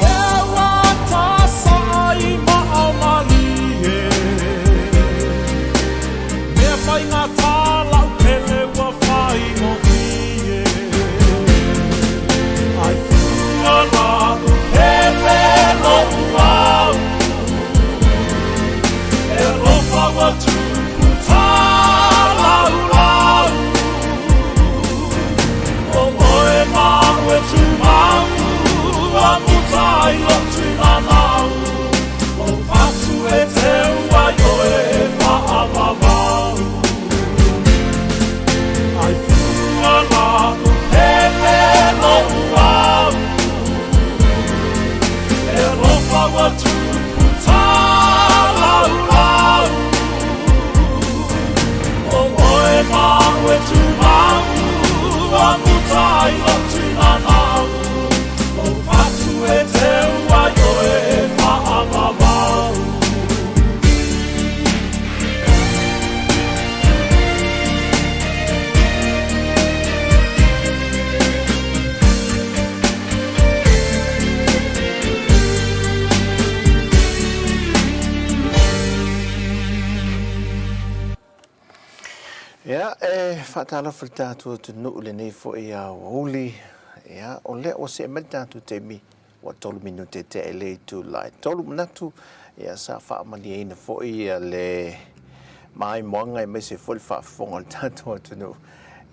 Lea ua tasaa i maao malie. Mea faigata lau pele ua faigofie. Ai fua la'u pele lo'u au. E alofa ua tupu tālaulau. O oe ma'u e tumau, ua muta ai lou tuimanau. Lou fatu e teu ai oe faavavau. Ai fua la'u pele lo'u au. E alofa ua tupu tālaulau. O oe ma'u e tumau, ua muta ai lou tuimanau. Lou fatu e teu ai oe faavavau. Ia, e faatalofa i le tatou atunuu i lenei foi aoauli. Ia, o lea ua see mai le tatou taimi, ua tolu minute tea i le itula e tolu manatu, ia sa faamalieina foi le maimoaga aemaise foi le faafofoga o le tatou atunuu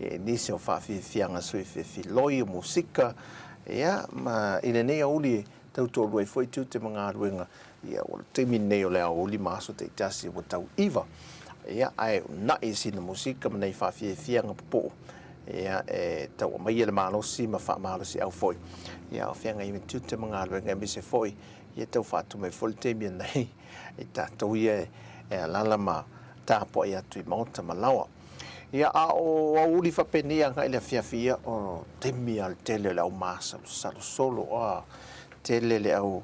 i nisi o faafiafiaga sui fefiloi o musika, ia, ma i lenei aoauli e tautoalua ai foi tiute ma galuega, ia, ua le taimi lenei o le aoauli ma aso taitasi ua tau iva, ia, ae uunai i sina musika ma nai faafiafiaga pupuu, ia, e tau aumaia le malosi ma faamalosiau foi, ia, o feagai ma tiute ma galuega aemaise foi, ia tau faatu mai foi le taimi lenei i tatou ia e alaala ma tapuai atu i maota ma laoa. Ia, a o aoauli faapenei agai i le afiafi, ia, o taimi lava o le tele o le au masalosalo solo, a, tele le au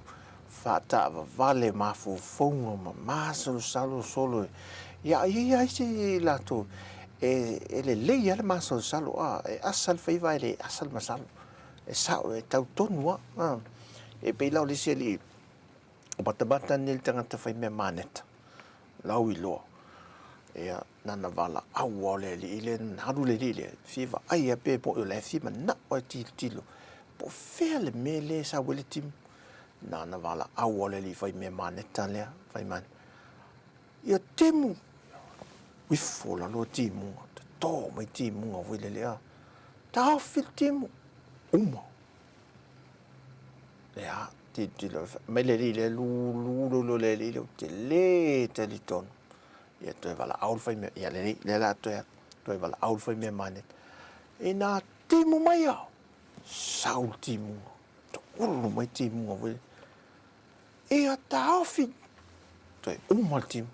faataavavale mafaufauga ma masalosalo solo. Ia, a i ai lava isi latou e, e lelei lava le masalosalo, a, e asa le faiva ae le asa le masalo. E sao, e tau tonu lava, a. E pei la o le isi alii O matamata nei le tagata fai mea maneta, lau iloa, ia, nana valaau lava o le alii lea, na alu le alii lea, fia vaai lava pe moni o la e fia manao e tilotilo, po o fea le mea lea e sau ai le timu. Nana valaau lava o le alii fai mea maneta lea, fai mai, ia timu! Ifo lalo timuga, toto mai timuga foi lele, a, taofi le timu, uma. Ia, tilotilo, fai mai le alii lea, lulu loa le alii lea, ou te le talitonu. Ia, toe valaau le faimea, ia lelei, lea o le a toe alu, toe valaau le faimea maneta. Ina timu mai au, sau le timuga, toulu mai timuga foi lea. Ia taofi, toe uma le timu.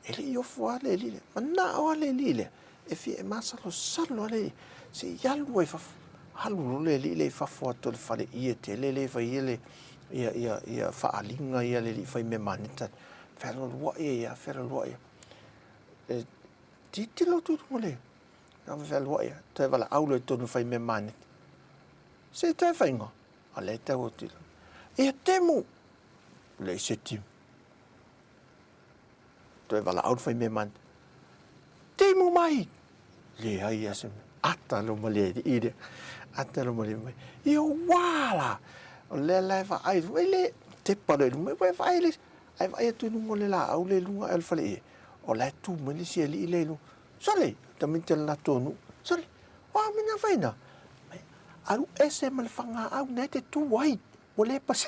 E le i ofo lava le alii lea, manao lava le alii lea e fia e masalosalo lava le alii se i alu ai i fafo. Alu loa le alii lea i fafo atu o le fale ie tele lea e fai ai le, ia, ia, ia faaaliga ia le alii faimea maneta. Fealualuai ai lava, fealualuai lava. E tilotilo atu i luga o le, fealuai lava, toe valaau loa i totonu o le faimea maneta. Se toe faiga, a lea e tau atu i lalo. Ia Temu! Leai se timu. Toe valaau le faimea maneta. Timu mai! Leai lava se mea. Ata loa ma le alii lea. Ata loa ma le mai. Ia ua la! O lea la e vaai, e le tepa loa i luma, e vaai le, ae vaai atu i luga o le laau lea i luga ae o le faleie, o la e tu mai le isi alii lea i luga. Sole! Tamaiti o le latou nuu. Sole! O a mea na fai na? Alu ese ma le fagaau na e te tu ai. Ua le pasi.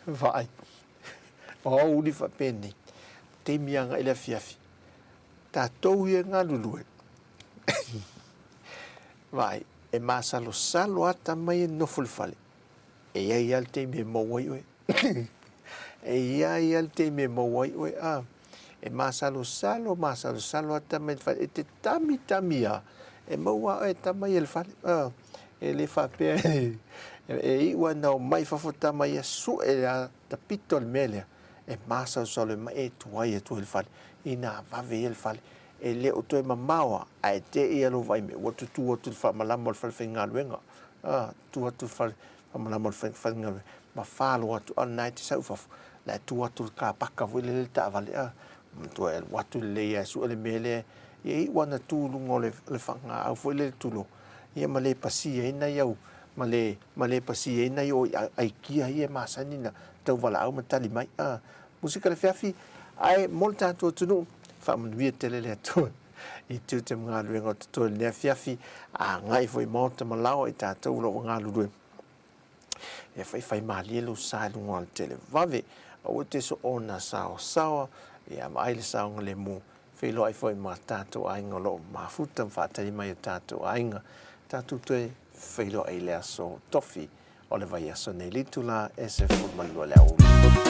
Vaai. O aoauli faapenei, taimi agai i le afiafi, tatou ia e galulue, vaai, e masalosalo lava tama ia e nofo i le fale, e i ai lava le taimi e maua ai oe. E i ai lava le taimi e maua ai oe, a. E masalosalo, masalosalo lava tama i le fale, e te tamitami lava, e maua lava oe e tama ia i le fale, a. E le faapea e iu lava ina omai i fafo tama ia, sue lava tapito le mea lea e masalosalo ai mai e tuai atu ai le fale, ina vave ia le fale. E le o toe mamao lava, ae te i lou vaai mai ua tutū atu i le faamalama o le falefaigaluega, a, tutū atu i le fale faamalama o le falefaigaluega ma falo atu, a o lena e te sau i fafo, la e tu atu i le kapaka foi lele le taavale, a, matua e alu atu lelei lava e sue le mea lea, ia iu lava ina tu i luga o le fagaau foi lele tulou, ia ma le pasia ai nai au, ma le, ma le pasia ai nai o aikia ia e masani ona tauvalaau ma tali mai. A, musika le feafi, ae mo le tatou atunuu, faamanuia tele le Atua i tiute ma galuega o totoe i lenei afiafi, agai foi i maota ma laoa i tatou o lo o galulue. E faifai malie lou sa i luga o le televave, aua e te soona saosaoa, ia vaai le saogalemu, feiloai foi ma tatou aiga o lo o mafuta ma faatali mai o tatou aiga, tatou toe feiloai i le aso tofi o le vaiaso nei i le itula e 12 i le aoauli.